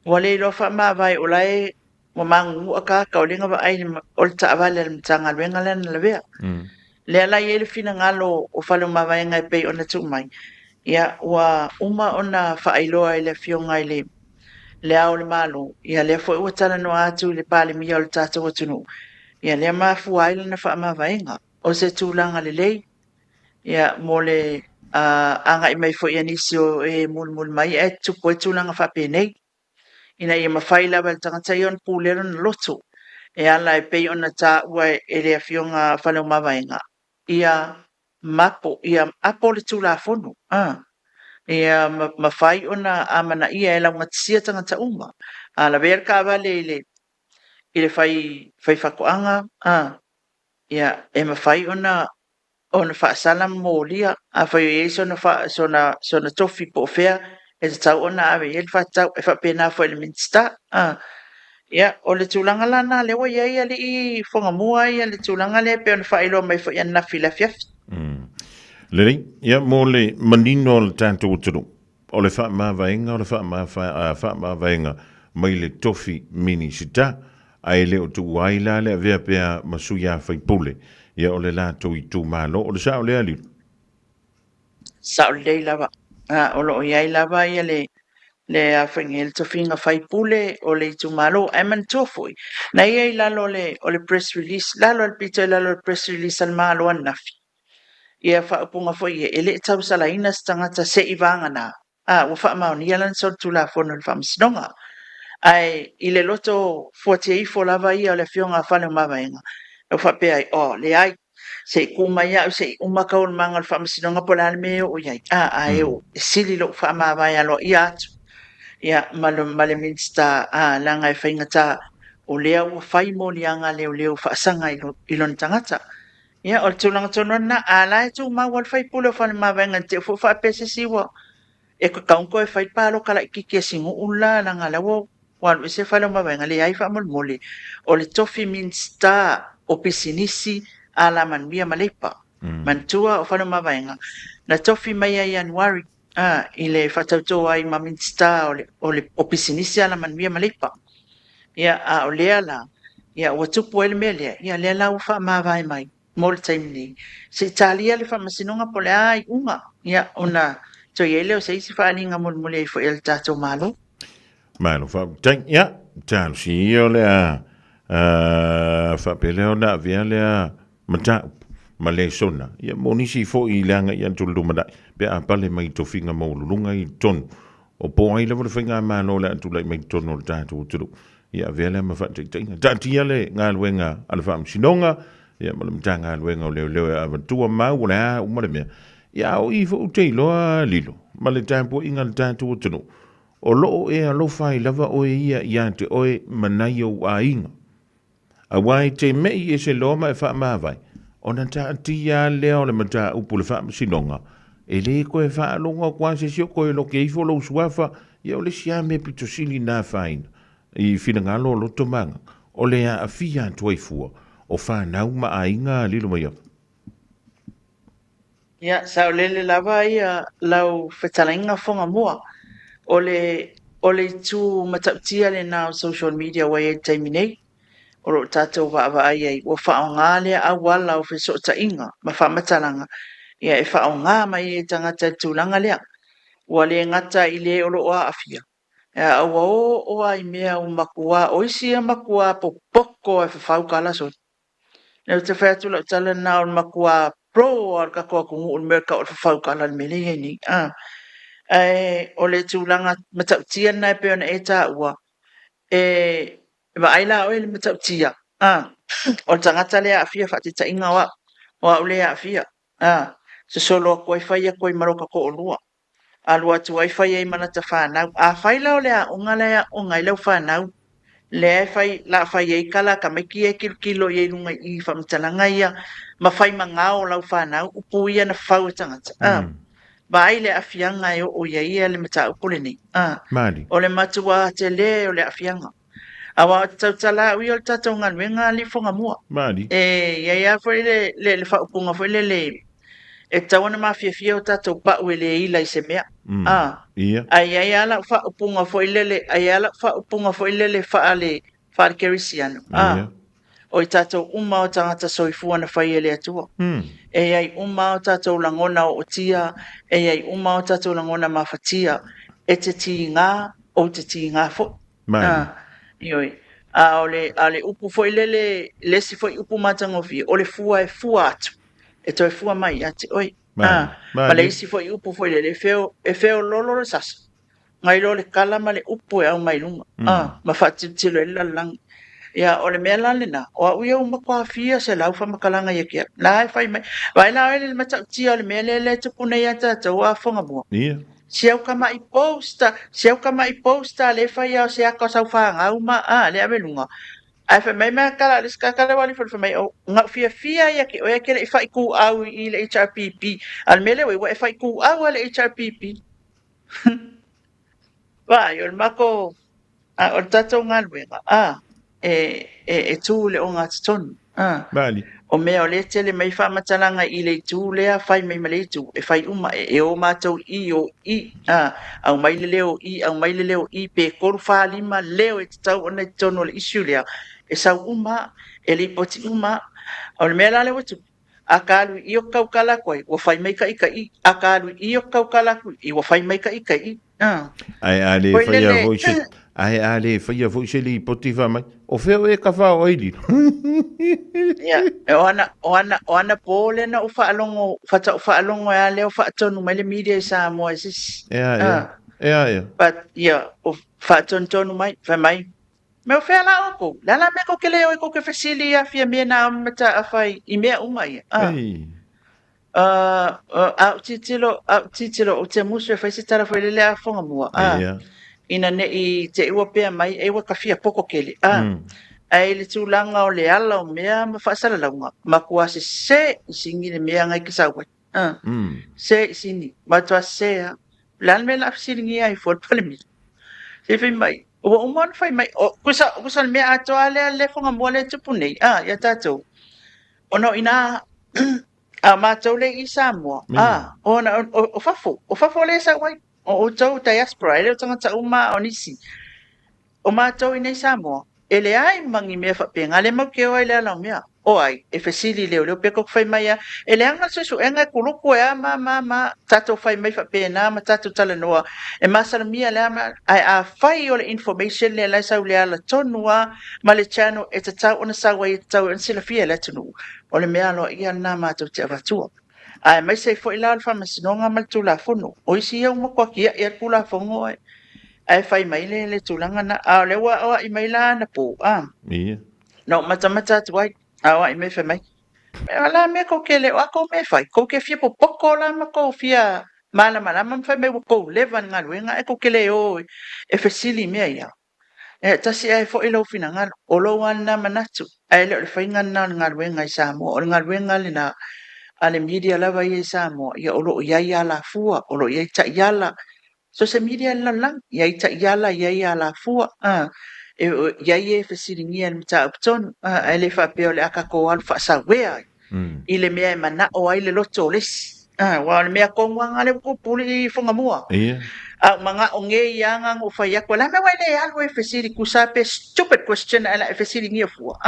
ua le iloa faamavae o la e ua magugu akaaka o lea na vaai o le taavale a le Matagaluega lea na lavea. Lea la e i ai le finagalo o Faleomavaega e pei ona tuu mai, ia ua uma ona faailoa e le Afioga i le Le Ao o le Malo, ia lea foi ua talanoa atu i le Palemia o le tatou atunuu, ia lea mafua ai lana faamavaega. O se tulaga lelei ia mo le agai mai foi a nisi o e mulimuli mai ae tupu ai tulaga faapenei. ina ia mafai lava e le tagata ia ona pulea lona loto e ala e pei ona taua e le Afioga Faleomavaega, ia mapo, ia apo le Tulafono, a, ia mafai ona amanaia e laugatisia tagata uma. A lavea le taavale i le, i le fai, fai faatoaga, a, ia, e mafai ona ona faasala ma molia. Afai o i ai sona, sona, sona tofi po o fea, e tatau ona ave i ai le faatatau. E faapena foi i le Minisita. A, ia, o le tulaga la lena lea ua i ai alii Fuagamua ia le tulaga lea e pei ona faailoa mai foi ananafi i le afiafi. Lelei, ia mo le manino o le tatou atunuu, o le faamavaega o le faamavaega mai le tofi Minisita, ae le o tuua ai la le avea pea ma sui a faipule, ia o le latou itumalo. O le sao lea Lilu? Sao lelei lava. A, o lo o i ai lava ia le le a foi nei, le tofiga faipule o le itumalo. Ae manatua foi, na ia i lalo o le, o le press release, lalo le pito i lalo o le press release a le Malo ananafi, ia faaupuga foi ia, e le i tausalaina se tagata se i vagana, a ua faamaonia lana solitulafono i le Faamasinoga. Ae i le loto fuatia ifo lava ia o le Afioga a Faleomavaega, na faapea ai, oh, leai, se i kū mai au, se i uma taualumaga o le Faamasinoga po o le a le mea e oo i ai, a, ae e sili lou faamavae aloaia atu ia, ma le, ma le Minisita, a, leaga e faigata o lea ua fai moliaga a leoleo faasaga i, lo, i lona tagata. Ia, o le tulaga tonu lava lena. A la e tumau lava le sui usufono o Faleomavaega i te i foi faapea se isi ua e tatau ona toe fai le palota laitiiti a si nuu le la, leaga o la ua ua alu ese Faleomavaega. Leai faamolemole, o le tofi Minisita o Pisinisi, Alamanuia ma Leipa. Manatua o Faleomavaega, na tofi mai ia Ianuari. a, i le faatautō ai ma Minisita o le, o le, o Pisinisi, Alamanuia ma Leipa. Ia, a o lea la, ia, ua tupu ai le mea lea, ia, lea la ua faamavae mai mo le taimi nei. Se i talia le faamasinoga po o le a iuga, ia, ona toe i ai lea o se isi faaaliga mulimuli ai foi a le tatou Malo. Malo faafetai. Ia, talosia ia o le a faapea lea ona avea lea mataupu ma lesona, ia mo nisi foi i le agai atu i le lumanai, pe a pale mai i tofiga maualuluga i totonu o po o ai lava le faigamalo o le a tulai mai i totonu o le tatou atunuu. Ia avea lea ma faataitaiga. Taatia le galuega a le Faamasinoga, ia ma le Matagaluega o Leoleo e avatua mau o le a uma le mea. Ia a o i foi ou te iloa lilo ma le tapuaiga a le tatou atunuu, o lo o e alofa ai lava oe ia ia te oe ma nai ou aiga. Aua e te me'i ese loa ma e faamavae, ona taatia lea o le mataupu i le Faamasinoga, e le toe faalogo atu lava se isi o toe lote ifo lou suafa, ia o le isi lava mea pito sili na afaina i finagalo o loto ma agaga, o le aafia atu ai fua o fanau ma aiga lilo mai afa. Ia, saolele lava ia lau fetalaiga Fogamua. O le, o le itu matautia lena o social media ua i ai i le taimi nei, o lo o tatou vaavaai ai, ua faaaoga lea auala o fesootaiga ma faamatalaga, ia e faaaoga mai ai e tagata i le tulaga lea. Ua le gata i le o lo o aafia, a ua oo lava i mea ua matua, o isi ia matua popoto e fafau kala soli. Lea ou te fai atu lau tala lena o le matua pro lava o le tatou atunuu i le mea e tau o le fafaukala i le mea lea e i ai nei. A. Ae o le tulaga matautia lena e pei ona e taua, e vaai la oe i le matautia, a, o le tagata lea e aafia faataitaiga o au, o au lea e aafia, a, sosolo atu ai fai atu ai ma lota toalua. alu atu ai fai ai ma lata fanau. Afai la o le aoga la e aoga ai lau fanau, lea e fai, la fai ai kala a tamaiti ia e kilokilo i ai i luga i i faamatalaga ia ma fai magao o lau fanau, upu ia na fau e tagata. A, vaai le aafiaga e oo i ai ia le mataupu lenei. A, Mali. o le matua tele o le aafiaga. Aua o te tautala au ia o le tatou galuega alii Fuagamua. Mali. E i ai lava foi le, le, le faaupuga foi lele, e tatau ona mafiafia o tatou pau e le ila i se mea. A, Ia. ae i ai lava lau faaupuga foi lele, ae i ai lava lau faaupuga foi lele faale, faale-kerisiano. A, Ia. o i tatou uma o tagata soifua na fai e le Atua. E i ai uma o tatou lagona ootia, e i ai uma o tatou lagona mafatia, e te tiga, ou te tiga foi. Mali. A, ioe. A o le, a o le upu foi lele, le isi foi upu matagofie, o le fua e fua atu, e toe fua mai ia te oe. Mali. A, ma le Mali. isi foi upu foi lele, e feo, e feololo le sasa, nai lo le kala ma le upu e aumai luga, a, ma faatilotilo ai le lalolagi. Ia, o le mea la lena, o au ia ua matua fia 100 faamatalaga ia te au. La e fai mai, vaai la oe i le matautia o le mea lea e tupu nei ia tatou a Fuagamua. Ia. Si au kamaʻi post, si au kamaʻi post lea e fai a o se aka o sau fanau ma a lea ave luga. Ae fai mai ma kala le ska kala wali fai mai o ngau fiafia ia ke oe ke le i fai ku au i le HRPP. A le mea lea ua e fai ku au a le HRPP. Vaai, o le mako, a, o le tatou galuega, a, e, e, e tū i le ogatotonu, a. Mali. O mea o lea e tele mai faamatalaga i le itu lea, fai mai ma le itu, e fai uma, e, e o matou i, o i, a, aumai le leo i, aumai le leo i, pe 3, 4, 5 leo e tatau ona i totonu o le issue lea, e sau uma, e lipoti uma. O le mea la lea ua tupu, A ka alu i i o kaukala aku ai, ua fai maikaʻi ka i. A ka alu i i o kaukala aku i, ua fai maikaʻi ka i. Ae a le Foi faia lele. foi se ae a le faia foi se lipoti fai mai, o fea oe e ka fao ai lilo? Ia, o ana, o ana, o ana pō lea na ou faalogo, faatoa ou faalogo ai lava lea o faatonu mai le media i Samoa e se isi. Ea, ea. Ea, ea. But, ia, o faatonutonu mai, fai mai, Me o fea la oukou? Le a la mea kou te le o i kou te fesili ia Fiamē na mataafa i mea uma ia? A. Ei. A ou tilotilo, a ou tilotilo, ou te musu e fai se tala foi lele a Fuagamua, a. Ia. Ina ne i te i ua pea mai, e ua ka fia poko kele, a. Ae i le tulaga o le ala o mea ma faasalalauga, matua sese i sini le mea ngai ke sau ai. A. Se i sini, matua sese a. O le a le mea o le a fesiligia ai fua le Palemia? Se i fai mai, ua uma ona fai mai, o, kusa, kusa le mea atoa lea le Fuagamua lea e tupu nei, a, ia tatou. Ona o i ina, A o matou le i Samoa, a, ona o, o, o fafo, o fafo le sau ai, o outou diaspora, e le o tagata uma a o nisi. O matou i nei Samoa, e leai ma ni mea faapena, le mau ke o ai le ala o mea. O ai, e fesili leoleo pe kou fai mai a, e leaga le suesuega e kuluku e a ma ma ma, tatou fai mai faapena ma tatou talanoa, e masalomia le a ma, ae afai o le information lea la e sau i le ala tonu a ma le channel e tatau ona sau ai e tatau ai ona silafia e le atunuu, o le mea aloaia lena matou te avatua. Aemaise ai foi la o le Faamasinoga ma le Tulafono. O isi ia ua matua tiai a le Tulafono ae, ae fai mai le, le tulaga na. A o lea ua aoai mai la anapo, a. Ia. Na ou matamata atu ai, aoai mai fai mai, o la mea kou te le o a kou mea e fai, kou te fia popoko la ma kou fia malamalama ma fai mai ua kou leva i le galuega ae kou te le o e fesili i mea ia. E tasi ae foi lou finagalo, o lou lava lena manatu, ae le o le faiga lena o le galuega i Samoa. O le galuega lena a le media lava ia i Samoa, ia o lo o i ai alafua, o lo o i ai taiala. So se media i le lalolagi, e i ai taiala, e i ai alafua, e i ai e fesiligia i le mataupu tonu, ae le faapea o le a tatou alu faasauea ai i le mea e manao ai le loto o le isi. Aua o le mea tonu lava lena lea ua tupu i Fugamua. A ou manao nei lava na ona ou fai atu, o le a le mea ua e le alu ai e fesili tusa pe stupid question ae o le a e fesiligia fua.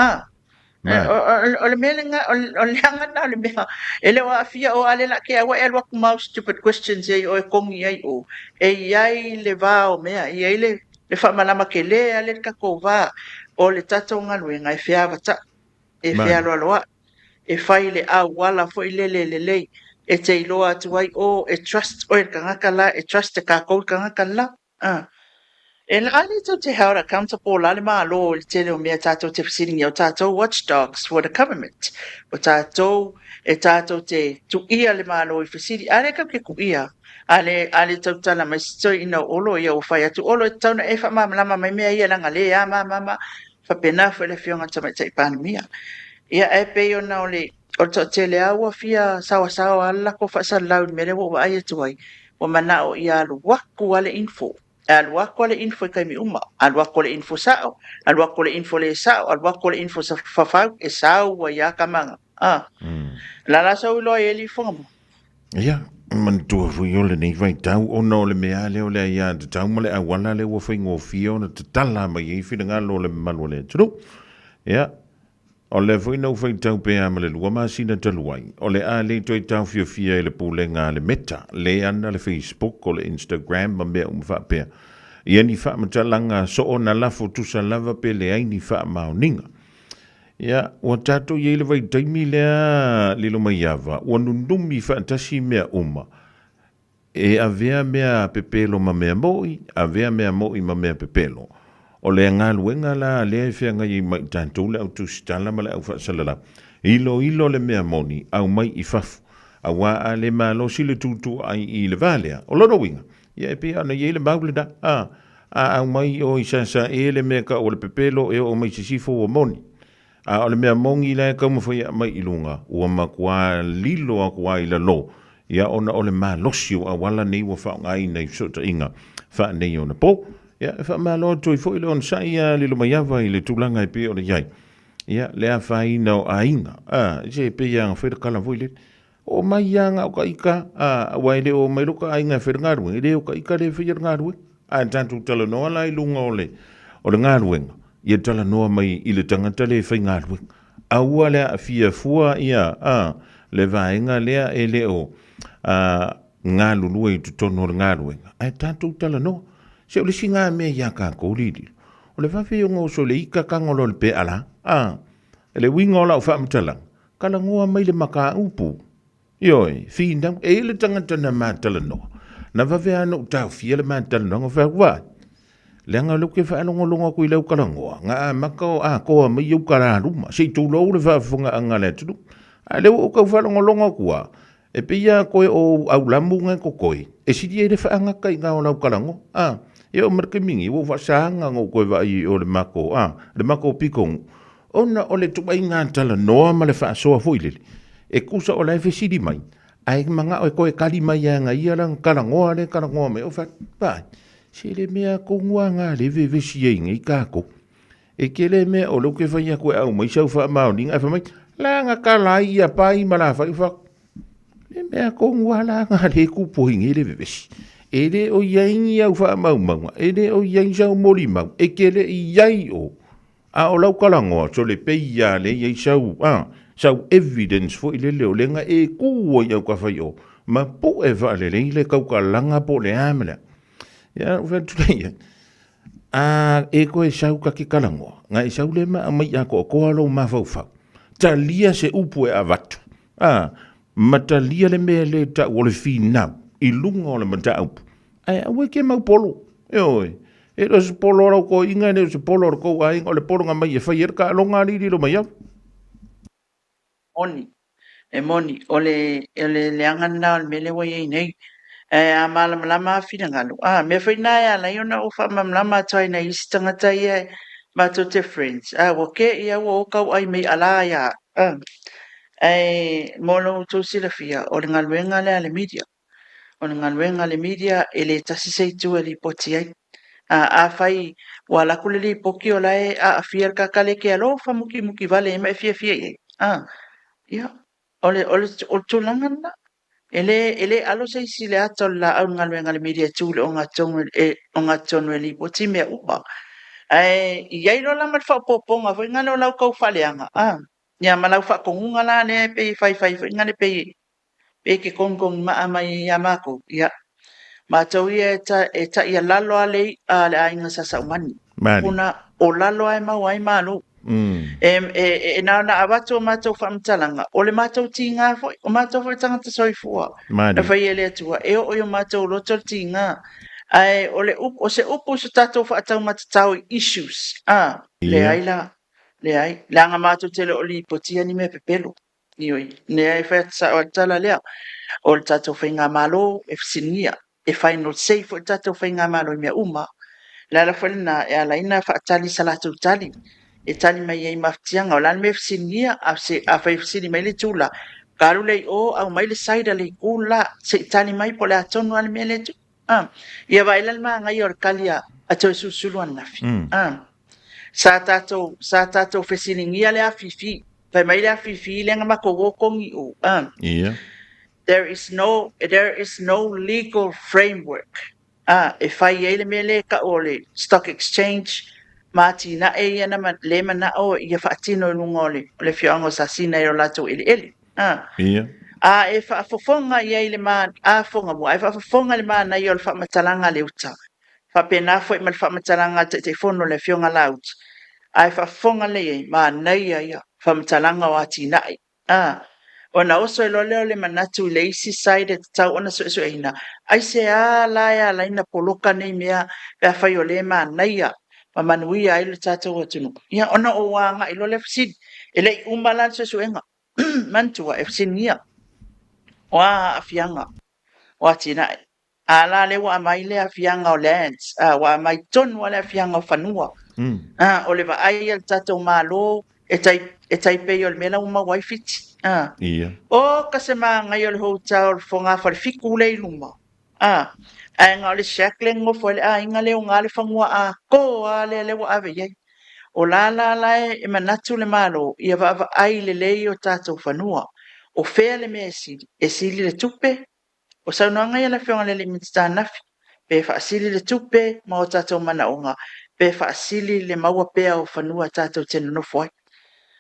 O le mea lena, o le leaga lena o le mea, e le o aafia oe, a o lea o le a te au e alu atu ma au stupid questions ia i o e kogi ai o. E i ai le va o mea, e i ai le faamalama tele lava lea i le tatou va o le tatou galuega e feavatai, e fealoaloai, e fai le auala foi lele lelei e te iloa atu ai o e trust oe le tagata la, e trust e kākou le tagata la. E a le tou te held accountable la le Malo i le tele o mea tatou te fesiligia, o tatou watchdogs for the government, o tatou e tatou te tuia le Malo i fesili, a le tou te tuia, a le, a le tautala mai se toeaina o Olo, ia ua fai atu Olo e tatau ona e faamalamalama mai mea ia leaga le a ma ma ma, faapena foi le Afioga i le Tamaitai Palemia. Ia ae pei ona o le O le toatele lava ua fia saoasaoa lava le latou faasalalau i le mea lea ua ou vaai atu ai, ua manao ia alu atu lava le info. E alu atu lava le info i taimi uma. Alu atu le info sao, alu atu le info le sao, alu atu le info fafau, e sau ai lava tamaga. A. La la sau iloa ai e lifoga mo. Ia, manatua foi o lenei vaitau ona o le mea lea o le aiatatau ma le auala lea ua faigofie ona tatala mai ai finagalo o le mamalu o le atunuu. Ia, O lea foi na ou faitau pea ma le 2 masina talu ai, o le a le toe taofiofia e le pulega a le Meta, le ana le Facebook, o le Instagram ma mea uma faapea, ia ni faamatalaga soo na lafo tusa lava pe leai ni faamaoniga. Ia, ua tatou i ai le vaitaimi lea Lilomaiava, ua nunumi faatasi mea uma, E avea mea pepelo ma mea moʻi, avea mea moʻi ma mea pepelo. O le galuega la lea e feagai ai ma i tatou le au tusitala ma le au faasalalau, iloilo le mea moni, aumai i fafo, aua a le malosi le tutuaai i le va lea, o lona uiga, ia e pei ona i ai le mau lena, a, a aumai o i Sasae le mea kau o le pepelo e oo mai sisifo ua moni. A o le mea moni la e taumafai e aumai i luga, ua matua lilo atu lava i lalo, ia ona o le malosi o auala nei ua faaaogaina i fesootaiga faaneionapo. Ia, e faamalo atu ai foi le onosai ia Lilomaiava i le tulaga e pei ona i ai, ia, le afaina o aiga. A, se e pei lava ona fai le tala foi lele, Oo mai ia na o ka ika, a, aua e le oo mai lo ka aiga e fai le galuega, e le o ka ika lea e faia le galuega. A tatou talanoa la i luga o le, o le galuega, ia talanoa mai i le tagata lea e faigaluega. Aua le aafia fua ia, a, le vaega lea e le o, a, galulue i totonu o le galuega, ae tatou talanoa. Se o le isi na mea ia tatou lililo, o le vave ona oso i le ika tago loa i le peala, a, le uiga o lau faamatalaga, Talanoa mai le mataupu. Ioe, finau, e i ai le tagata na ma talanoa, na vave lava ona ou taofia le ma talanoaga, ou fai atu, Vaai, leaga o lea ou te faalogologo atu i lau talanoa, na amata o atoa mai ou talaluma, se i tulou le faafofogaaga a le atunuu. A o lea ua ou tau faalogologo atu lava, e pei lava toe o ou aulamu na e totoe, e sili ai le faagata i ina o lau talanoa. A, e oo mai le taimi nei, ua ou faasaga ona ou toe vaai i o i le matou, a, le matou pitonuu, Ona o le ituaiga talanoa ma le faasoa foi lele, e tusa o la e fesili mai, ae manao e toe tali mai ia ia lana talanoa lea e talanoa mai, ou fai atu, vaai, se le mea tonu lava lena lea e vevesi ai nei tatou. E tele mea o lea ou te fai atu e aumai sau faamaoniga, ae fai mai, la na tala ai ia pai ma la fai, ou fai atu, Le mea tonu lava la na le tupu ai nei le vevesi. E le o i ai ni au faamaumauga, e le o i ai sau molimau, e te le i i ai o. A o lau talanoa, sole pei lava lea i ai sau, a, sau evidence foi lele o lea na e tu ai i autafa i o, ma pue faalelei le tautalaga po o le a ma le a. Ia, ou fai atu lea i ai, a e toe sau ta te talanoa, na e sau lea ma aumai atoatoa lou mafaufau, talia se upu e avatu, a, ma talia le mea lea e tau o le finau i luga o le mataupu, ae aua e te mau polo. Ioe, e le o se polo a lau toeaiina, e le o se polo a lo tou aiga, o le polo na mai e fai ai le taaloga a lililo mai au. Moni, e moni, o le, o le leaga lena o le mea lea ua i ai nei. Ae a malamalama lava finagalo, a, mea foi lena e ala ai ona ou faamalamalama atu ai i nai isi tagata ia matou te friends, a, ua ke ia ua o tauai mai ala ia au, a. Ae mo lo outou silafia, o le galuega lea a le media. O le galuega a le media e le tasi se itu e lipoti ai. A, afai ua alu atu le lipoti o la e aafia le tagata lea e te alofa mukimuki vale ai ma e fiafia i ai, a, ia, o le, o le, o le tulaga lena. E le, e le alo se isi i le ata o le laau i le galuega a le media e tu i le ogatotonu e, ogatotonu e lipoti mea uma. Ae i ai loa la ma le faaopoopoga foi lea o lau tau faaleaga, a, Ia ma lau faatonuga la lea e pei e faifai foi lea pei e te togitogimaa mai ai ia matou, ia, matou ia e, ta, e taialalo lava le i'a a le aiga Sa Saumani. Puna o lalo lava e maua ai malo. E, e, e, na ona avatu o matou faamatalaga, o le matou tiga foi, o matou foi tagata soifua. Na fai e le Atua, e oo i o matou loto le tiga. Ae o, le upu, o se upu so tatou faataumatatao i issues, a, leai la. Leai, leaga matou te le o lipotia ni mea pepelo. Ioe, lea e fai atu sao ai le tala lea, o le tatou faigamalo e fesiligia, e final say foi le tatou faigamalo i mea uma. O le ala foi lena e ala ai ona faatali sa latou tali, e tali mai ai i mafatiaga. O le a le mea e fesiligia, afai e fesili mai le itu la, ta alu lea i o aumai le side a le itu la, se i tali mai po o le a tonu lava le mea lea e tupu. Ia vaai la le manaia o le tali a Toesulusulu ananafi. Sa tatou, sa tatou fesiligia le afifi. Fai mai le afifi lea na matou o togi o. Ia. There is no, there is no legal framework e fai ai le mea lea e tau o le stock exchange ma atinae ia na le manao ia faatino i luga o le, o le afioaga o Sasina i o latou eleele. Ia. A e faafofoga i ai le ma, a fofoga mua, a e faafofoga i le manaia o le faamatalaga a le uta, faapena foi ma le faamatalaga a le Taitaifono le Afioga Lauti, a e faafofoga lelei ai, manaia ia faamatalaga o atinae. A, ona oso ai loa lea o le manatu i le isi side e tatau ona suesueina, aisea la e ala ai ona poloka nei mea pe afai o lea e manaia ma manuia ai le tatou atunuu? Ia, ona ou agai loa lea fesili, e le i uma la le suesuega. Manatua, e fesiligia, o a aafiaga o atinae? A la lea ua aumai le aafiaga o lands, a, ua aumai tonu lava le aafiaga o fanua. A, o le vaai a le tatou Malo e tai, e tai pei o le mea la ua maua ai Fiti. A, o ka se manaia o le hotel o le fogafale fiku lea i luma. A, ae na o le shack lea e nonofo ai le aiga lea ona le fanua atoa lava lea lea ua ave i ai. O la la la e manatu le Malo ia vaavaai lelei o tatou fanua. O fea le mea e sili? E sili le tupe? O saunoaga ia a le Afioga i le alii Minisita ananafi, pe faasili le tupe ma o tatou manaoga, pe faasili le maua pea o fanua tatou te nonofo ai.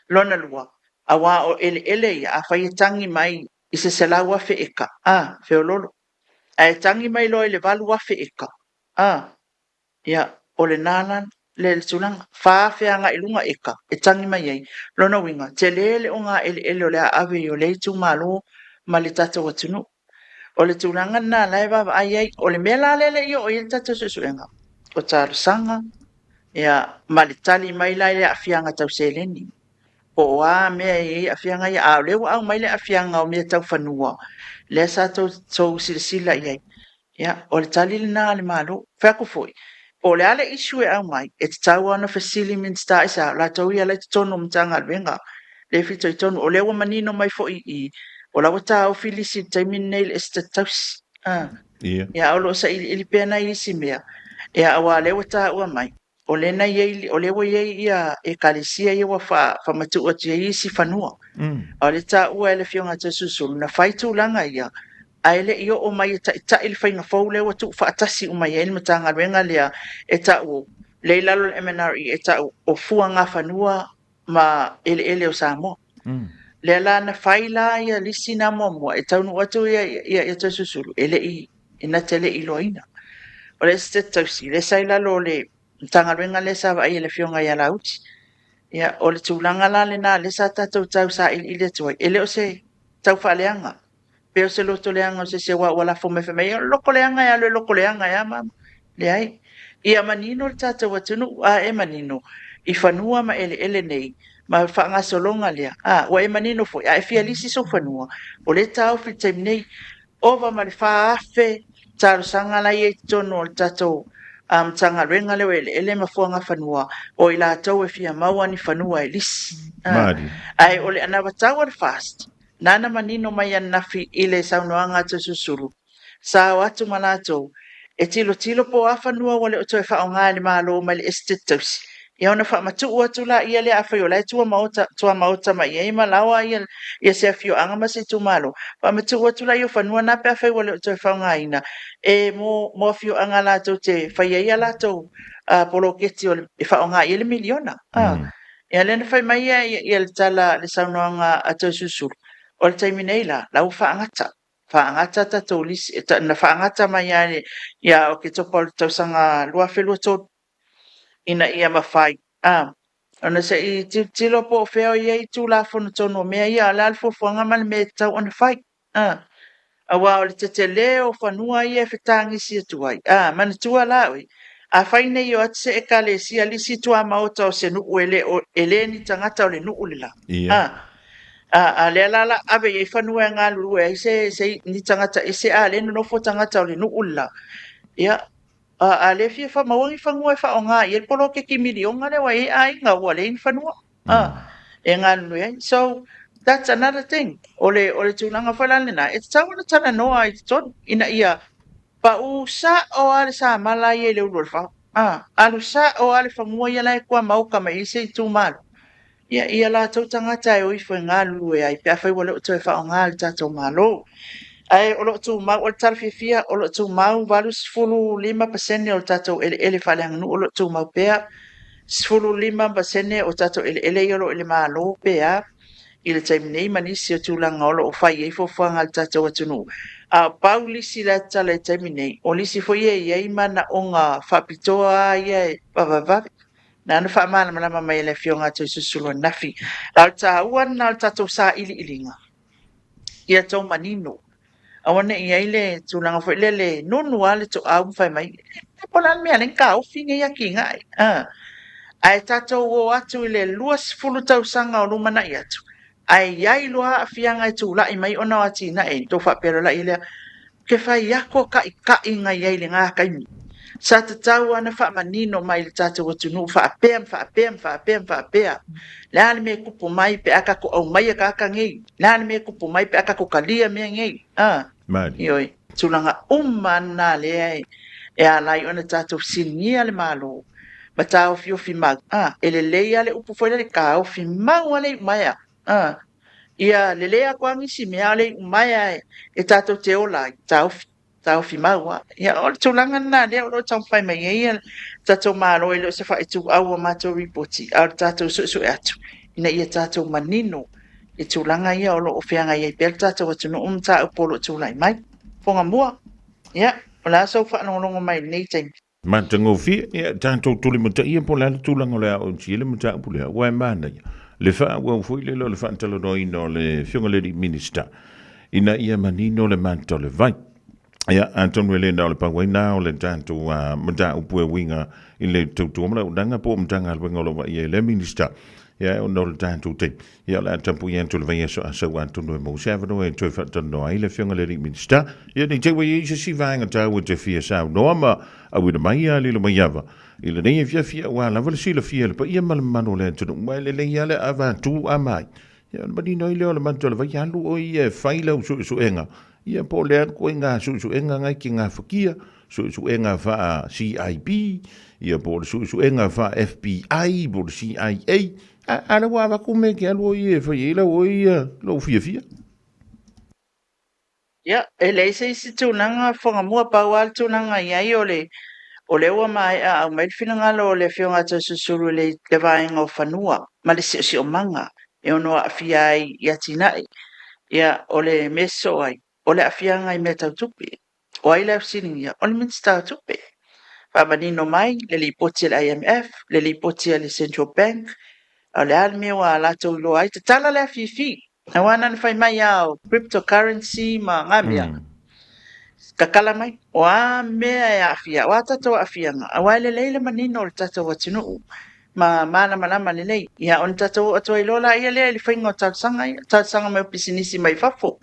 Lona lua, aua o eleele ia, afai e tagi mai i se 100,000 eka, a, feololo. Ae tagi mai loa i le 8,000 eka, a, ia, o lena la le tulaga. 4,000 agai i luga eka e tagi mai ai. Lona uiga, tele le ogaeleele o le a ave i o lea itumalo ma le tatou atunuu. O le tulaga lena la e vaavaai ai. O le mea la lea e le i oo i ai le tatou suesuega, o talosaga, ia, ma le tali mai la i le aafiaga tau seleni. Po o a mea e i ai aafiaga ia, a o lea ua aumai le aafiaga o mea tau fanua, lea sa tou silasila i ai. Ia, o le tali lena a le Malo. Fai atu foi, po o le a le issue e aumai, e tatau lava ona fesili Minisita aisea, o latou ia la e i totonu o Matagaluega, lea e fitoitonu. O lea ua manino mai foi i i, o la ua taofi lisi i le taimi lenei i le Esetete Tausi. Ia, a o lo o sailiili pea nai isi mea, ia, aua o lea ua taua mai. o lea na i ai, o lea ua i ai ia ekalesia ia ua faamatuu atu i ai isi fanua. A o le taua e le Afioga ia Toeolesulusulu, na fai tulaga ia, ae le i oo mai e taitai le faiga fou lea ua tuufaatasi uma i ai le Matagaluega lea e tau, lea i lalo o le MNRE e tau o Fuagafanua ma Eleele o Samoa. Lea la na fai la ia lisi na muamua e taunuu atu ia ia Toeolesulusulu e le i e na te le i iloaina. O le Esetete Tausi lea sa i lalo o le Matagaluega lea sa vaaia e le Afioga ia Lauti. Ia o le tulaga la lena lea sa tatou tau sailiili atu ai, e le o se tau faaleaga pe o se loto leaga o se isi aua ua lafo mai fai mai, o le loko leaga e alu e loko leaga e a mama. Leai. Ia manino le tatou atunuu, a e manino i fanua ma eleele nei ma faagasologa lea, a ua e manino foi, a e fia lisi sou fanua, o lea e taofi i le taimi nei, ova ma le 4,000 talosaga la e i ai i totonu o le tatou Matagaluega lea o Eleele ma Fuagafanua, o i latou e fia maua ni fanua e lisi. Ae o le anavatau a le FAST, Nāna manino mai ananafi i le saunoaga a Toeolesulusulu, sa o atu ma latou e tilotilo po o a fanua ua le o toe faaaoga e le Malo mai le Esetete Tausi, ia ona faamatuu atu laia lea afai o la e tuamaota mai i ai ma laoa ia se afioaga ma se itumalo, faamatuu atu laia o fanua na pe afai ua le o toe faaaogaina e mo afioaga latou te fai ai a latou poloketi e faaaoga i ai le miliona. Ia lea na fai mai ia ia le tala le saunoaga a Toeolesulusulu, o le taimi nei la, la ua faagata. Faagata tatou lisi, na faagata mai lava ia Oketopa o le tausaga 2023 ina ia mafai a ona se i tilotilo po o fea o i ai Tulafono tonu o mea ia, a o le a le fuafuaga ma le mea e tatau ona fai. Aua o le tetele o fanua ia e fetagisi atu ai. Manatua la oe, afai nei o atu se ekalesia lisi tuamaota o se nuu e le o, e le ni tagata o le nuu le la. A lea la la ave i ai fanua e galulue ai se, se ni tagata ese, a lea e nonofo tagata o le nuu le la. Ia, a lea e fia maua ni fanua e faaaoga i ai le poloketi miliona lea ua i ai aiga ua leai ni fanua. E galulue ai. So, that's another thing. O le, o le tulaga foi la lena, e tatau ona talanoa i totonu, ina ia pau sa'o lava le samala ia i le ulu o le fao. Alu sa'o lava le fanua ia la e tuamaota mai ai se itumalo. Ia, ia latou tagata e o ifo e galulue ai pe afai ua le o toe faaaoga e le tatou Malo. Ae o lo o tumau, o le tala fiafia, o lo o tumau 85% o le tatou eleele faaleaganuu o lo o tumau pea. 15% o tatou eleele ia o lo o i le Malo pe a i le taimi nei ma nisi o tulaga o lo o fai ai fuafuaga a le tatou atunuu. A o pau lisi la e tatala i le taimi nei, o lisi foi ia e i ai manaoga faapitoa lava ia e vavevave. Na ona faamalamalama mai e le Afioga a Toeolesulusulu ananafi. A o le taua lena o le tatou sailiiliga, ia outou manino Aua ne i i ai le tulaga foi lele nunu lava le toau ma fai mai, po o le a le mea e ala ai ona taofi nei atinae. Ae tatou o atu i le 20 tausaga o lumanai atu, ae i ai loa aafiaga e tulai mai ona o atinae, ona outou faapea loa lea, ou te fai atu o taitaiga i ai i lena taimi. Sa tatau lava ona faamanino mai i le tatou atunuu faapea ma faapea ma faapea ma faapea. O le a le mea e tupu mai pe a tatou aumaia tagata nei? O le a le mea e tupu mai pe a tatou talia mea nei? A, ioe, tulaga uma lava na lea e ala ai ona tatou fesiligia le Malo ma taofiofi mau. A, e lelei lava le upu foi lele, taofi mau lava le iumaea. A, ia lelei atu lava nisi mea, a o le iumaea e tatou te ola ai, taofi. Taofi mau lava. Ia, o le tulaga lena lea o lo o taumafai mai ai le tatou Malo, e le o se faaituau o matou lipoti, a o le tatou suesue atu ina ia tatou manino i tulaga ia o lo o feagai ai pea le tatou atunuu ma mataupu o lo o tulai mai. Fofoga mua, ia, o le a sou faalogologo mai i lenei taimi? Matagofie, ia, tatou tulimataia po o le a le tulaga o le a otia le mataupu lea, aua e manaia le faaauau foi lele o le faatalanoaina o le Afioga i le alii Minisita ina ia manino le mata o le vai. Ia, atonu e le na o le pau ai na o le tatou mataupu e uiga i le tautua ma le auaunaga po o Matagaluega o lo o vaaia e lea Minisita. Ia, ona o le tatou taimi, Ia, o le a tapuai atu i le vaiaso Asau atonu e maua se avanoa e toe faatalanoa ai le Afioga i le Alii Minisita. Ia, nei te i ua i ai se isi vaega taua e te fia saunoa ma auina mai a lilo mai ava i lenei afiafi aua lava le silafia e le paia ma le mamalu o le atunuu. Ma e lelei lava le avatu a mai. Ia, ona manino ai lea o le mata o le vai, alu oe ia e fai lau suesuega. Ia po o le a ituaiga suesuega na e te gafatia, suesuega faa CIB, ia po o le suesuega faa FBI po o le CIA, a, a lea ua avatu mea e te alu o ia e fai ai lau oe ia lou fiafia. Ia, e leai se isi tulaga Fuagamua, pau lava le tulaga i ai o le o lea ua maea aumai le finagalo o le Afioga ia Toeolesulusulu i le, le vaega o fanua ma le siosiomaga e ono aafia ai i atinae. Ia, o le mea sosoo ai, o le aafiaga i mea tau tupe. O ai le fesiligia? O le Minisita o Tupe. Faamanino mai le lipoti a le IMF, le lipoti a le Central Bank, o le a le mea ua latou iloa ai, tatala le afifi. Aua na ona fai mai lava o cryptocurrency ma nga mea. Tatala mai, o a mea e aafia, o a tatou aafiaga, aua e lelei le manino o le tatou atunuu ma malamalama lelei. Ia ona tatou oo atu ai loa laia lea i le faiga o talosaga ia, talosaga mai o pisinisi mai fafo.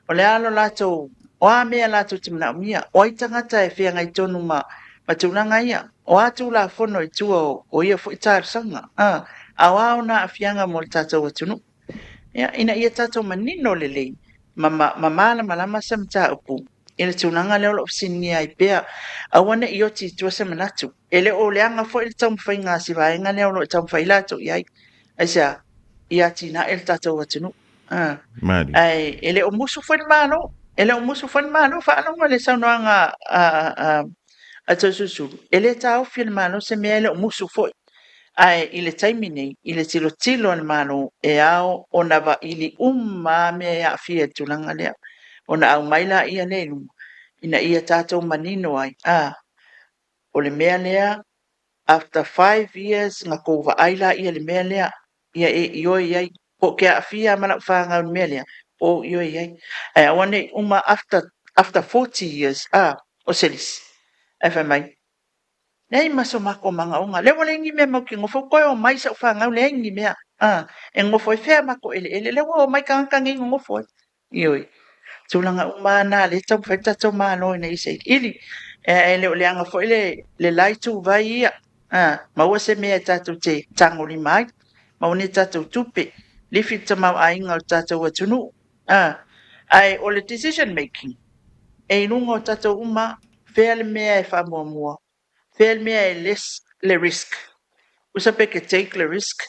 O le a lo latou, o a mea latou te manaomia, o ai tagata e feagai tonu ma, ma tulaga ia, o a tulafono i tua o, o ia foi talosaga, a, a o a ona aafiaga mo le tatou atunuu. Ia, ina ia tatou manino lelei ma, ma, ma malamalama se mataupu i le tulaga lea o lo o fesiligia ai pea, aua ne i oti i tua se manatu. E le o leaga foi le taumafaiga a si vaega lea o lo o taumafai latou i ai. Aisea? Ia atinae le tatou atunuu. A. Malie. Ae e le o musu foi le Malo. E le o musu foi le Malo. Faalogo i le saunoaga a, a, a Toeolesulusulu, e le taofi e le Malo se mea e le o musu foi. Ae i le taimi nei, i le tilotilo a le Malo, e ao ona vaili uma lava mea e aafia i le tulaga lea, ona aumai laia lea i luma, ina ia tatou manino ai, a, o le mea lea, after 5 years na tou vaai laia i le mea lea, ia e ioe i ai, po o te aafia lava ma lau fanau i le mea lea, po o ioe i ai. Ae aua ne i uma after 40 years, a, o se lisi, ae fai mai, leai ma so matou manaoga, lea ua leai ni mea matou te nofo ai, toe omai sau fanau leai ni mea, a, e nofo ai fea matou eleele, lea ua omai tagata nei nonofo ai. Ioe. Tulaga uma lava na o lea e taumafai le tatou Malo ina ia sailiili. E le o leaga foi le, le la ituvai ia, a, maua se mea e tatou te tagolima ai, maua ni tatou tupe, lifi le tamaoaiga o le tatou atunuu. A, ae o le decision making, e i luga o tatou uma, fea le mea e faamuamua, fea le mea e less le risk. Usa pe ke take le risk,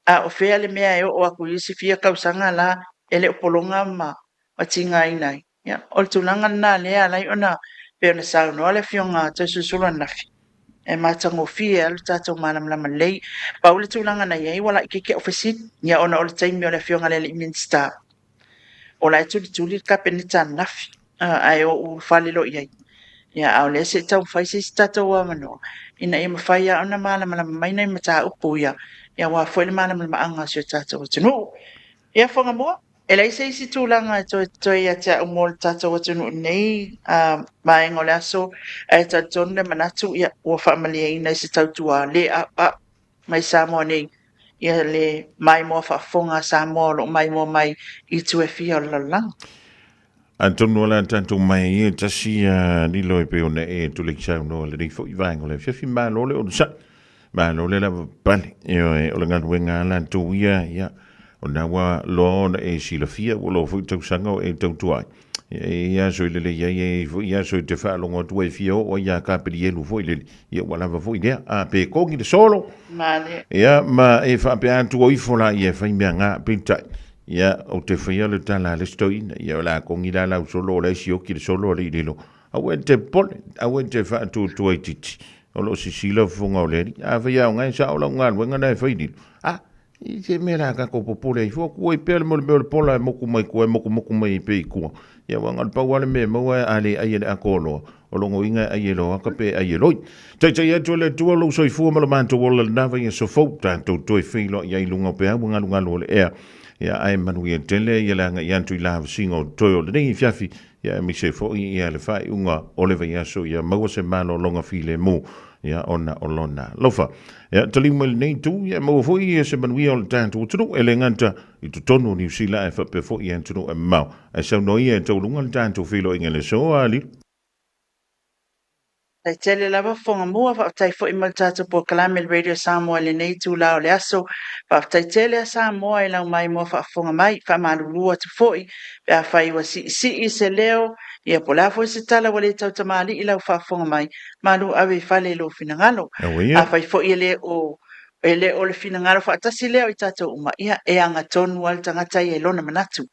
a o fea le mea e oo atu i isi fia tausaga la e le o pologa ma ma tigaina ai. Ia, o le tulaga lena lea e ala ai ona pei ona saunoa le Afioga Toeolesulusulu ananafi, e matagofie lava lo tatou malamalama lelei. Pau le tulaga na i ai ua laitiiti au fesili, ia ona o le taimi o le Afioga i le alii Minisita, o la e tulituli le Kapeneta ananafi, ae o ou ulufale loa i ai. Ia, a o lea se i taumafai se isi tatou avanoa ina ia mafai lava ona malamalama mai nai mataupu ia, ia aua foi le malamalamaaga o si o tatou atunuu. Ia, Fuagamua, e leai se isi tulaga e toe totoe ia te au mo le tatou atunuu i lenei vaega o le aso, ae talitonu le manatu, ia, ua faamalieina i se tautua le a'ua'u mai Samoa nei, ia le maimoa faafofoga a Samoa o lo o maimoa mai i itu e fia o le lalolagi. Atonu o le a tatou mai ia tasi a lilo e pei ona e tulei saunoa lenei foi vaega o le afiafi. Malo le onosai, malo le lava pale. Ioe, o le galuega a latou ia, ia, o lena ua loa ona e silafia, ua loa foi tausaga o e tautua ai. E i ai aso e lelei ai, e i ai foi aso e te faalogo atu ai e fia oo ai ia Kapelielu foi lele. Ia ua lava foi lea. A pe kogi le solo. Male. Ia ma e faapea atu o ifo la ia e fai mea ngā peitai. Ia o te whaia le tala a le stoina. Ia o la kongi la lau solo o la sioki le solo a le ililo. Aua e te popole, aua e te faatuatua i titi. O loo sisila fofoga o le alii. A whaia o ngai sa o lau galuega na e whai lilo. A, i se mea la kako popole ai fua kua i pea le mo le mea o le pola e moku mai kua e moku moku mai i pe i kua. Ia wanga le pau ale me maua e ale ai ele ako loa. O longo inga e ai e loa ka pe ai e loi. Taitai atu e le Atua lou soifua ma lo matou ola lena vaiaso fou, tatou toe feiloai ai i luga o peau galugalu o le ea. Ia ae manuia tele ia le agai atu i lavasiga o totoe o lenei afiafi, ia aemaise foi ia le faaiuga o le vaiaso ia maua se malologa filemu ia ona o lona alofa. Ia taliu mai lenei itu, ia maua foi ia se manuia o le tatou atunuu e le gata i totonu o Niu Sila ae faapea foi i atunuu e mamao. Ae saunoa ia e tauluga le tatou feiloaiga i le aso, a Lilo. Faafetai tele lava Fofoga Mua, faafetai foi mo le tatou polokalame le Radio Samoa i lenei itula o le aso. Faafetai tele a Samoa i lau maimoa faafofoga mai, faamalulu atu foi pe afai ua siisii se leo, ia po o le a foi se tala ua le tautamalii i lau faafofoga mai, malu ave i fale i lou finagalo. Afai foi e le o E le o le finagalo faatasi lea o i tatou uma, ia e agatonu lava le tagata ia i lona manatu.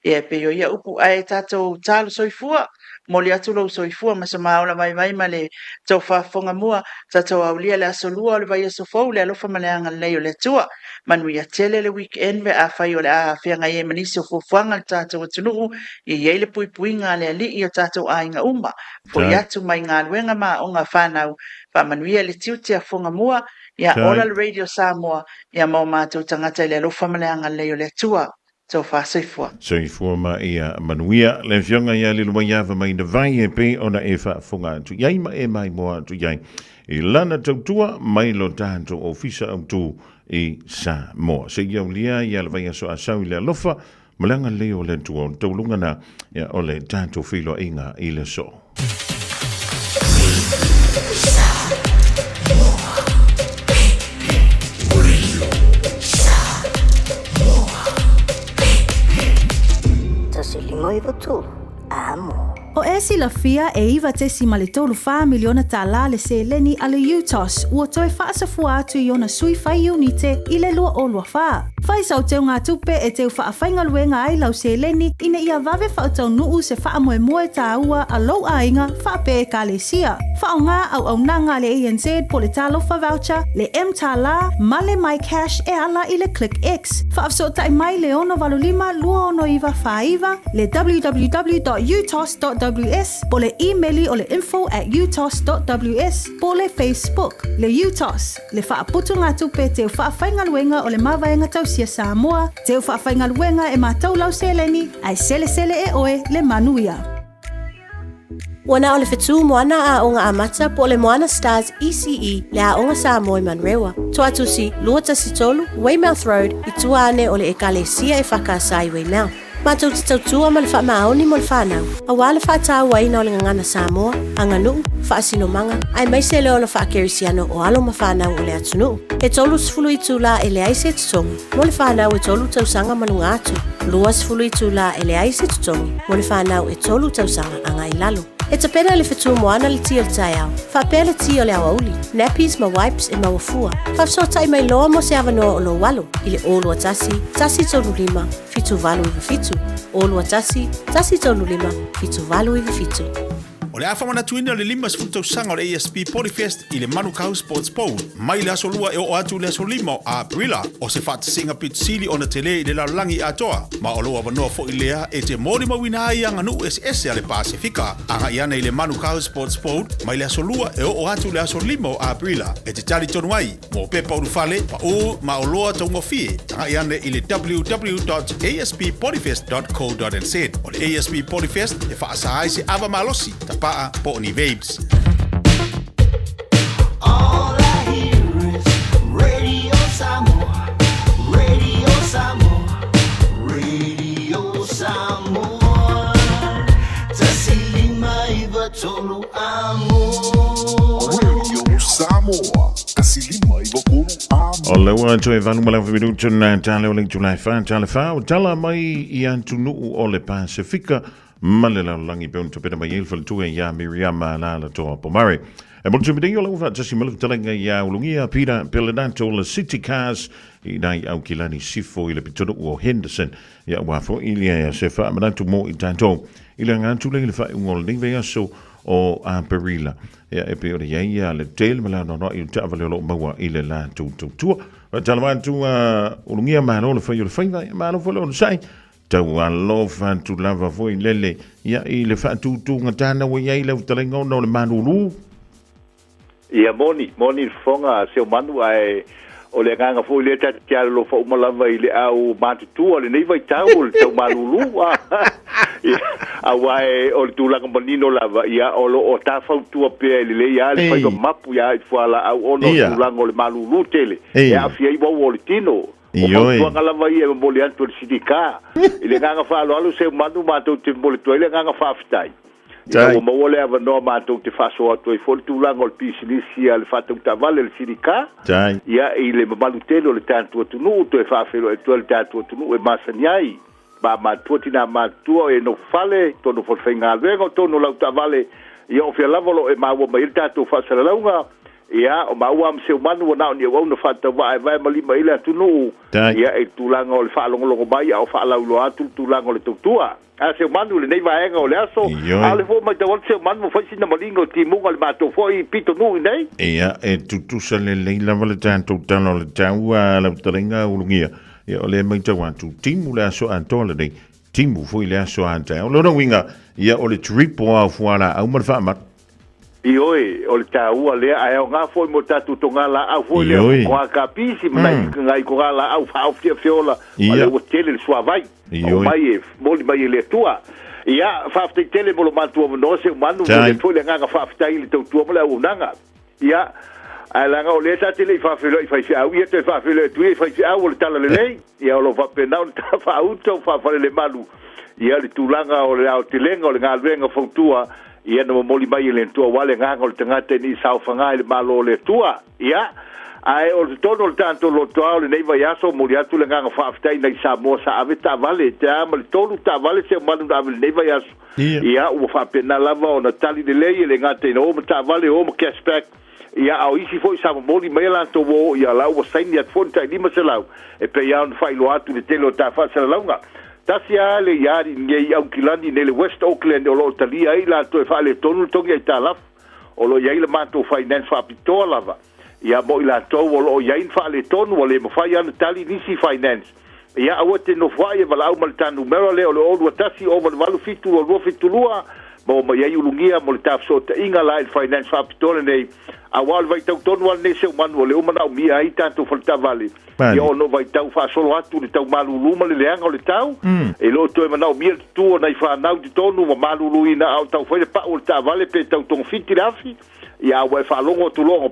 Ia e pei o ia upu, ae tatou talo soifua, momoli atu lou soifua ma so ma ola vaivai ma le tofa fofoga mua, tatou aulia le aso lua o le vaiaso fou i le alofa ma le agalelei o le Atua. Manuia tele le weekend pe afai o le a feagai ai ma nisi o fuafuaga a le tatou atunuu, ia i ai le puipuiga a le Alii i o tatou aiga uma. Foi atu mai galuega ma aoga a fanau, faamanuia le tiute a fofoga mua, Ia ola le Radio Samoa, ia ma o matou tagata i le alofa ma le agalelei o le Atua. Tofa soifua. Soifua ma ia manuia. Le Afioga ia Lilomaiava Mainavai e pei ona e faafofoga atu i ai ma e maimoa atu i ai i lana tautua mai lo tatou Ofisa Autu i Samoa. Seia aulia ia le vaiaso Asau i le alofa ma le agalelei o le Atua o le tauluga na ia o le tatou feiloaiga i le aso. Tasi lima iwa tolu, amo. O e silafia e 9.34 miliona tālā le seleni a le UTOS ua toe faasafua atu i ona sui fai iunite i le 2024. Fai sau teugatupe e teu faafaigaluega ai lau seleni ina ia vave faataunuu se faamoemoe tāua a lou aiga faapea Ekalesia. Faaaoga auaunaga a le ANZ po le Talofa Voucher, le mTālā ma le MyCash e ala i le ClickX. Faafesootai mai le 685 269 49, le www.utos.ws po le imeli o le info@utos.ws po le Facebook. Le UTOS, le faaputugatupe teu faafaigaluega o le Mavaega Tausia Samoa, teu faafaigaluega e matou lau seleni, ae selesele e oe le manuia. Ua na o le fetu moana aoga amata po o le Moana Stars ECE le aoga Samoa i Manurewa. Toatusi 213 Weymouth Road i tua ane o le Ekalesia e Whakaasa i Weymouth. Matou te tautua ma le faamaoni mo le fanau, aua le faatauaina o le gagana Samoa, aganuu, faasinomaga, aemaise le ola faakerisiano o alo ma fanau o le atunuu. E 30 itulā e leai se totogi mo le fanau e tolu tausaga ma luga atu, 20 itulā e leai se totogi mo le fanau e tolu tausaga agai lalo. E tapena le fetu moana le ti o le taeao, faapea le ti o le aoauli, nappies ma wipes e maua fua. Faafesootai mai loa mo se avanoa o lou alo i le 021 135 7897, 021 135 7897. O le a faamanatuina le 50 tausaga o le ASP Polyfest i le Manukau Sports Bowl mai le aso Lua e oo atu i le aso 5 o Aperila. O se faatasiga pito sili ona tele i le lalolagi atoa, ma o lou avanoa foi lea e te molimauina ai aganuu eseese a le Pasefika. Agai ana i le Manukau Sports Bowl mai le aso Lua e oo atu i le aso 5 o Aperila e te talitonu ai mo pepa ulufale, paʻū ma oloa taugofie. Tagai ane i le www.asppolyfest.co.nz. O le ASP Polyfest e faasa ai se ava malosi, tapaa po o ni vapes. All I hear is Radio Samoa, Radio Samoa, Radio Samoa. Tasi lima iwa tolu amo. Radio Samoa. O le ua toe valu ma le afa na tale o le itula e wha, tale wha, o tala mai i atunuu o le Pasifika ma le lalolagi pe ona topena mai ai le faletua ia Miriama Alaalatoa Pomare. E mo le tumidei o le ua faatasi ma le fetalaiga ia Ulugia Peter Pelenato le City Cars i nai Aukilani Sifo i le pitonuu o Henderson. Ia ua foi ia se faamanatu mo i tatou i le aga atu lea i le faaiuga o lenei vaiaso o Aperila. Ia, e pei ona i ai ia le tele ma le anoanoai o taavale o lo o maua i le latou tautua. Faatalofa atu a Ulugia, malo le fai o le faiva, ia malo foi le onosai. Tau alofa atu lava foi lele ia i le faatūtūgatana ua i ai lau fetalaiga ona o le malūlū. Ia moni, moni le fofoga a Seomanu, ae o le agaga foi lea tatou te alolofa uma lava i le au matutua o lenei vaitau o le tau malūlū. Ia, aua e, o le tulaga manino lava, ia, o lo o ta fautua pea e lelei lava le faiva mapu ia i fualaau ona o tulaga o le malūlū tele e aafia ai uaua o le tino. O fautuaga lava ia e momoli atu e le Sinika. I le agaga faaaloalo, Seumanu, matou te momoli atu ai le agaga faafetai. Ina ua maua le avanoa matou te faasoa atu ai foi le tulaga o le pisinisi a le faatautaavale le Silika, ia i le mamalu tele o le tatou atunuu, toe faafeiloai atu ai le tatou atunuu e masani ai. Ma matutua tinā matutua o e nofo fale, totonu o falefaigaluega, o totonu o lau taavale, ia o fea lava o lo o e maua mai ai le tatou faasalalauga, ia o maua lava ma Seumanu ua na o ni auauna faatauvaa e vae ma lima i le atunuu, ia i le tulaga o le faalogologo mai a o faalauiloa atu le tulaga o le tautua. A Seumanu i lenei vaega o le aso, a o lea foi ua matau atu Seumanu ua fai sina maliga o timuga o le matou foi pitonuu i nei. Ia, e tutusa lelei lava le tatou tala o le tau a lau fetalaiga Ulugia. Ia, o lea e matau atu, timu le aso atoa lenei, timu foi le aso a taeao. O lona uiga, ia, o le triple lava o fualaau ma le faamai. Ioe, o le taua lea, ae aoga foi mo tatou togalaau foi lea, o kapisi ma nai togalaau faaofiafiola, o lea ua tele le suavai, o mai e moli mai e le Atua. Ia, faafetai tele mo lo matou avanoa, Seumanu, momoli atu foi le agaga faafetai i le tautua ma le auaunaga. Ia, ae leaga o lea ta te le i faafeiloai i faifeau, ia toe faafeiloai atu ia i faifeau o le talalelei. Ia, o lo o faapena ona ta faauta o faafalelemalu, ia le tulaga o le aotelega o le galuega fautua, ia na momoli mai e le Atua aua le agaga o le tagata ina ia saofaga i le Malo o le Atua. Ia, ae o totonu o le tatou lotoa o lenei vaiaso, momoli atu le agaga faafetai nai Samoa sa ave taavale, te a ma le 3 taavale Seumanu na ave i lenei vaiaso. Ia, ua faapena lava ona tali lelei e le gata ina o ma taavale, o ma cash back, ia, a o isi foi sa momoli mai a latou o, ia, la ua saini atu foi le tai 500, e pei lava ona faailoa atu i le tele o ta faasalalauga. Tasi lava le iali nei i Aukilani nei le West Auckland o lo o talia ai latou e faaletonu le togi aitalafu. O lo o i ai le matou finance faapitoa lava ia mo i latou o lo o i ai ni faaletonu ua le mafai lava ona tali nisi finance. Ia aua te nofo ai e valaau ma le ta numera lea o le 021 088 722 72 maua mai ai ulugia mo le ta fesootaiga la i le finance faapitoa lenei aua o le vaitau tonu lava lenei Seumanu o lea ua manaomia ai tatou faletaavale ia ona o vaitau faasolo atu le tau malulu ma le leaga o le tau, e le o toe manaomia le tutū o nai fanau i totonu ma maluluina a o tau fai le pau o le taavale pe tau togafiti le afi, ia a ua e faalogo atu loa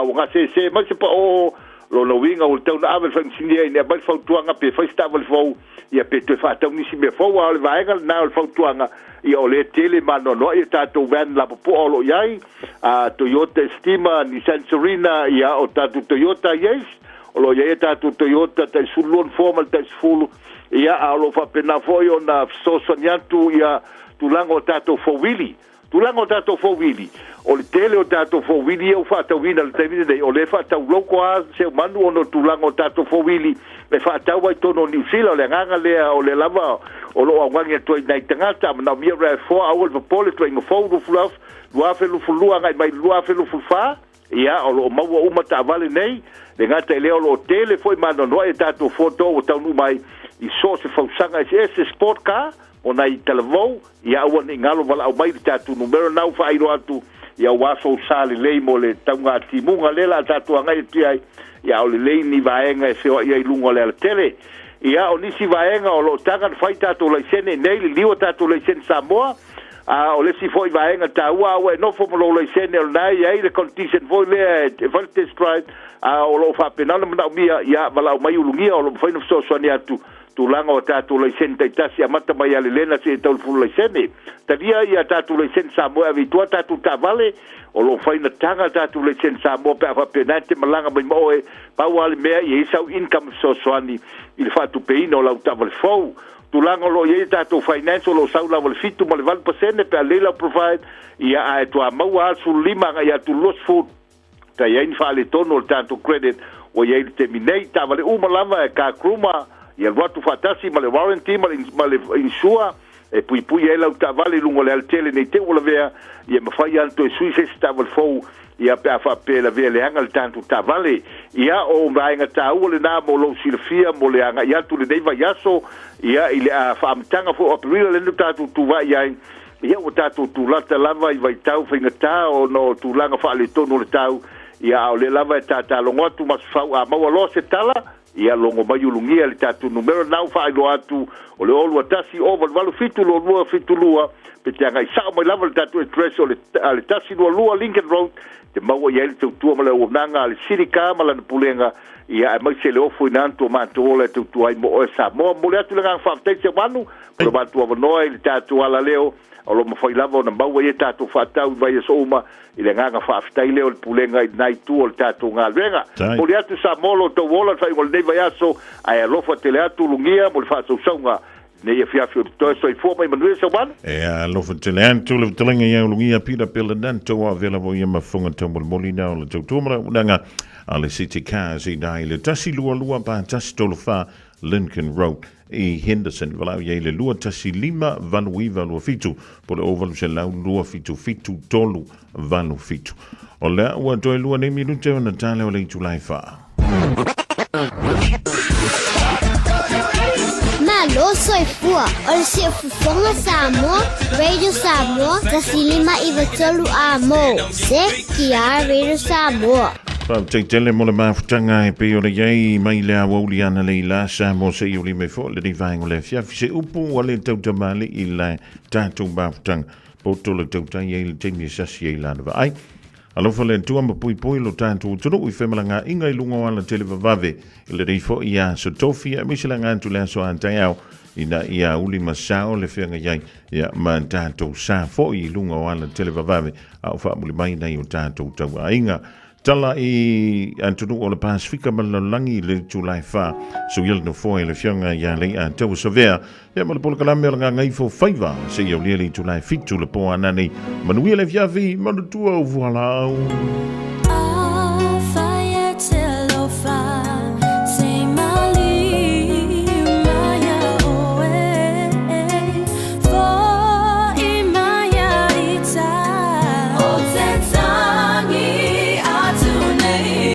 ua gasese mai se paoo, lona uiga ua tatau ona ave le faamasiniga ina ia aumai le fautuaga pe fai se taavale fou, ia pe toe faatau nisi mea fou, a o le vaega lena o le fautuaga, ia o lea tele ma anoanoai a tatou van lapopoa o lo o i ai, a Toyota Estima, Nissan Serena, ia o tatou Toyota Yaris, o lo o i ai a tatou Toyota tai 12 nofoa ma le tai 10, ia, a o lo o faapena foi ona fesoasoani atu ia tulaga o tatou fouwili. Tulaga o tatou fouwili, o le tele o tatou fouwili ia ua faatauina i le taimi lenei, o lea e faatau loko lava Seumanu ona o tulaga o tatou fouwili e faatau ai i totonu o Niu Sila. O le agaga lea o lea lava o lo o augani atu ai i nai tagata, a manaomia RAV4, aua le popole, tuuaiga fou 2022 agai mai i le 2024. Ia, o lo o maua uma taavale nei, le gata i lea o lo o tele foi ma anoanoai a tatou photo ua taunuu mai i so o se fausaga eseese, sport car, o nai talavou, ia aua ne i galo valaau mai i le tatou numera na ua faailoa atu, ia ua aso sa lelei mo le tauga timuga lea la a tatou agai atu i ai, ia a o lelei ni vaega e feoai ai i luga o le alatele. Ia, o nisi vaega o lo o taga na fai tatou laisene i nei, liliu a tatou laisene Samoa, A o le isi foi vaega taua, a ua e nofo ma lou laisene o lena e i ai le condition foi lea e fai le test drive, a o lo o faapena ona manaomia, ia valaau mai ulugia o lo o mafai ona fesoasoani atu tulaga o tatou laisene taitasi amata mai ia Lelena seia tau le fulu laisene. Talia ia tatou laisene Samoa e ave i tua tatou taavale, o lo o fai na taga tatou laisene Samoa pe a faapena e te malaga mai ma oe, pau lava le mea ia i ai sau income e fesoasoani i le faatupeina o lau taavale fou. Tulaga o lo o i ai a tatou finance o lo o sau lava le 7 ma le 8% pe a lelei lau profile, ia ae toa maua lava le 15 agai atu i le 20 ka i ai ni faaletonu o le tatou credit ua i ai i le taimi nei. Taavale uma lava e car groomer ia alu atu faatasi ma le warranty ma le, ma le insure e puipui ai lau taavale i luga o le alatele nei te ua lavea, ia mafai lava ona toe sui se isi taavale fou Ia, pe a faapea e lavea leaga le tatou taavale. Ia, o vaega taua lena mo lou silafia mo le agai atu i lenei vaiaso, ia, i le faamataga foi o Aperila lea na tatou tuva'i ai, ia, ua tatou tulata lava i vaitau faigata ona o tulaga faaletonu o le tau, ia, a o lea lava e tatalogo atu Masefau a maua loa se tala, Ia logo mai ulugia le tatou numera na ua faailoa atu o le 021 088 722 72 pe te agai sao mai lava le tatou address o le 122 Lincoln Road te maua i ai le tautua ma le auaunaga a le City Car ma lana pulega. Ia, aemaise le ofo ina atu o matou ola e tautua ai mo oe Samoa. Momoli atu le agaga faafetai Seumanu mo le matou avanoa i le tatou alaleo o lo o mafai lava ona maua ai a tatou faatau i vaiaso uma i le agaga faafetai lea o le Pulega i lena itu o le tatou galuega. Momoli atu Samoa lo outou ola i le faaiuga o lenei vaiaso ae alofa tele atu Ulugia mo le faasausauga i lenei afiafi o totoe. Soifua ma ia manuia Seumanu. E alofa tele atu le fetalaiga ia Ulugia Peter Pelenato a vela mo ia mafunga taumolimoli na o le tautua ma le auaunaga a le City Cars i na i le 122 pa 134 Lincoln Road i Henderson. Valaau i ai le 215 8927 po le 0800 277 387. O lea ua toe lua nei minute ona tale o le itula e wha. Malo soifua o le siufofoga Samoa, Radio Samoa, 1593 amo. CKR Radio Samoa. Faafetai tele mo le mafutaga e pei ona i ai mai le aoauli ana le ila Samoa se i uli mai foi lenei vaega o le afiafi se upu ua le tautamalii i le tatou mafutaga poto le tautai ai le taimi e sasi ai lana vaai. Alofa le Atua ma poipoi lo tatou atunuu i femalagaaiga i luga o ala televavave i lenei foi aso tofi aemaise le aga atu i le aso a taeao ina ia uli ma sao le feagai ai ia ma tatou sa foi i luga o ala televavave a o faamuli mai nai o tatou tauaiga. Tala i atunuu o le Pasifika ma le lalolagi i le itula e fa suia le nofoa i le Afioga ia Leiataua Savea ia ma le polokalame o le Gagaifo Faiva seia aulia le itula e 7 le po anane. Manuia le afiafi, manutua o fualaau.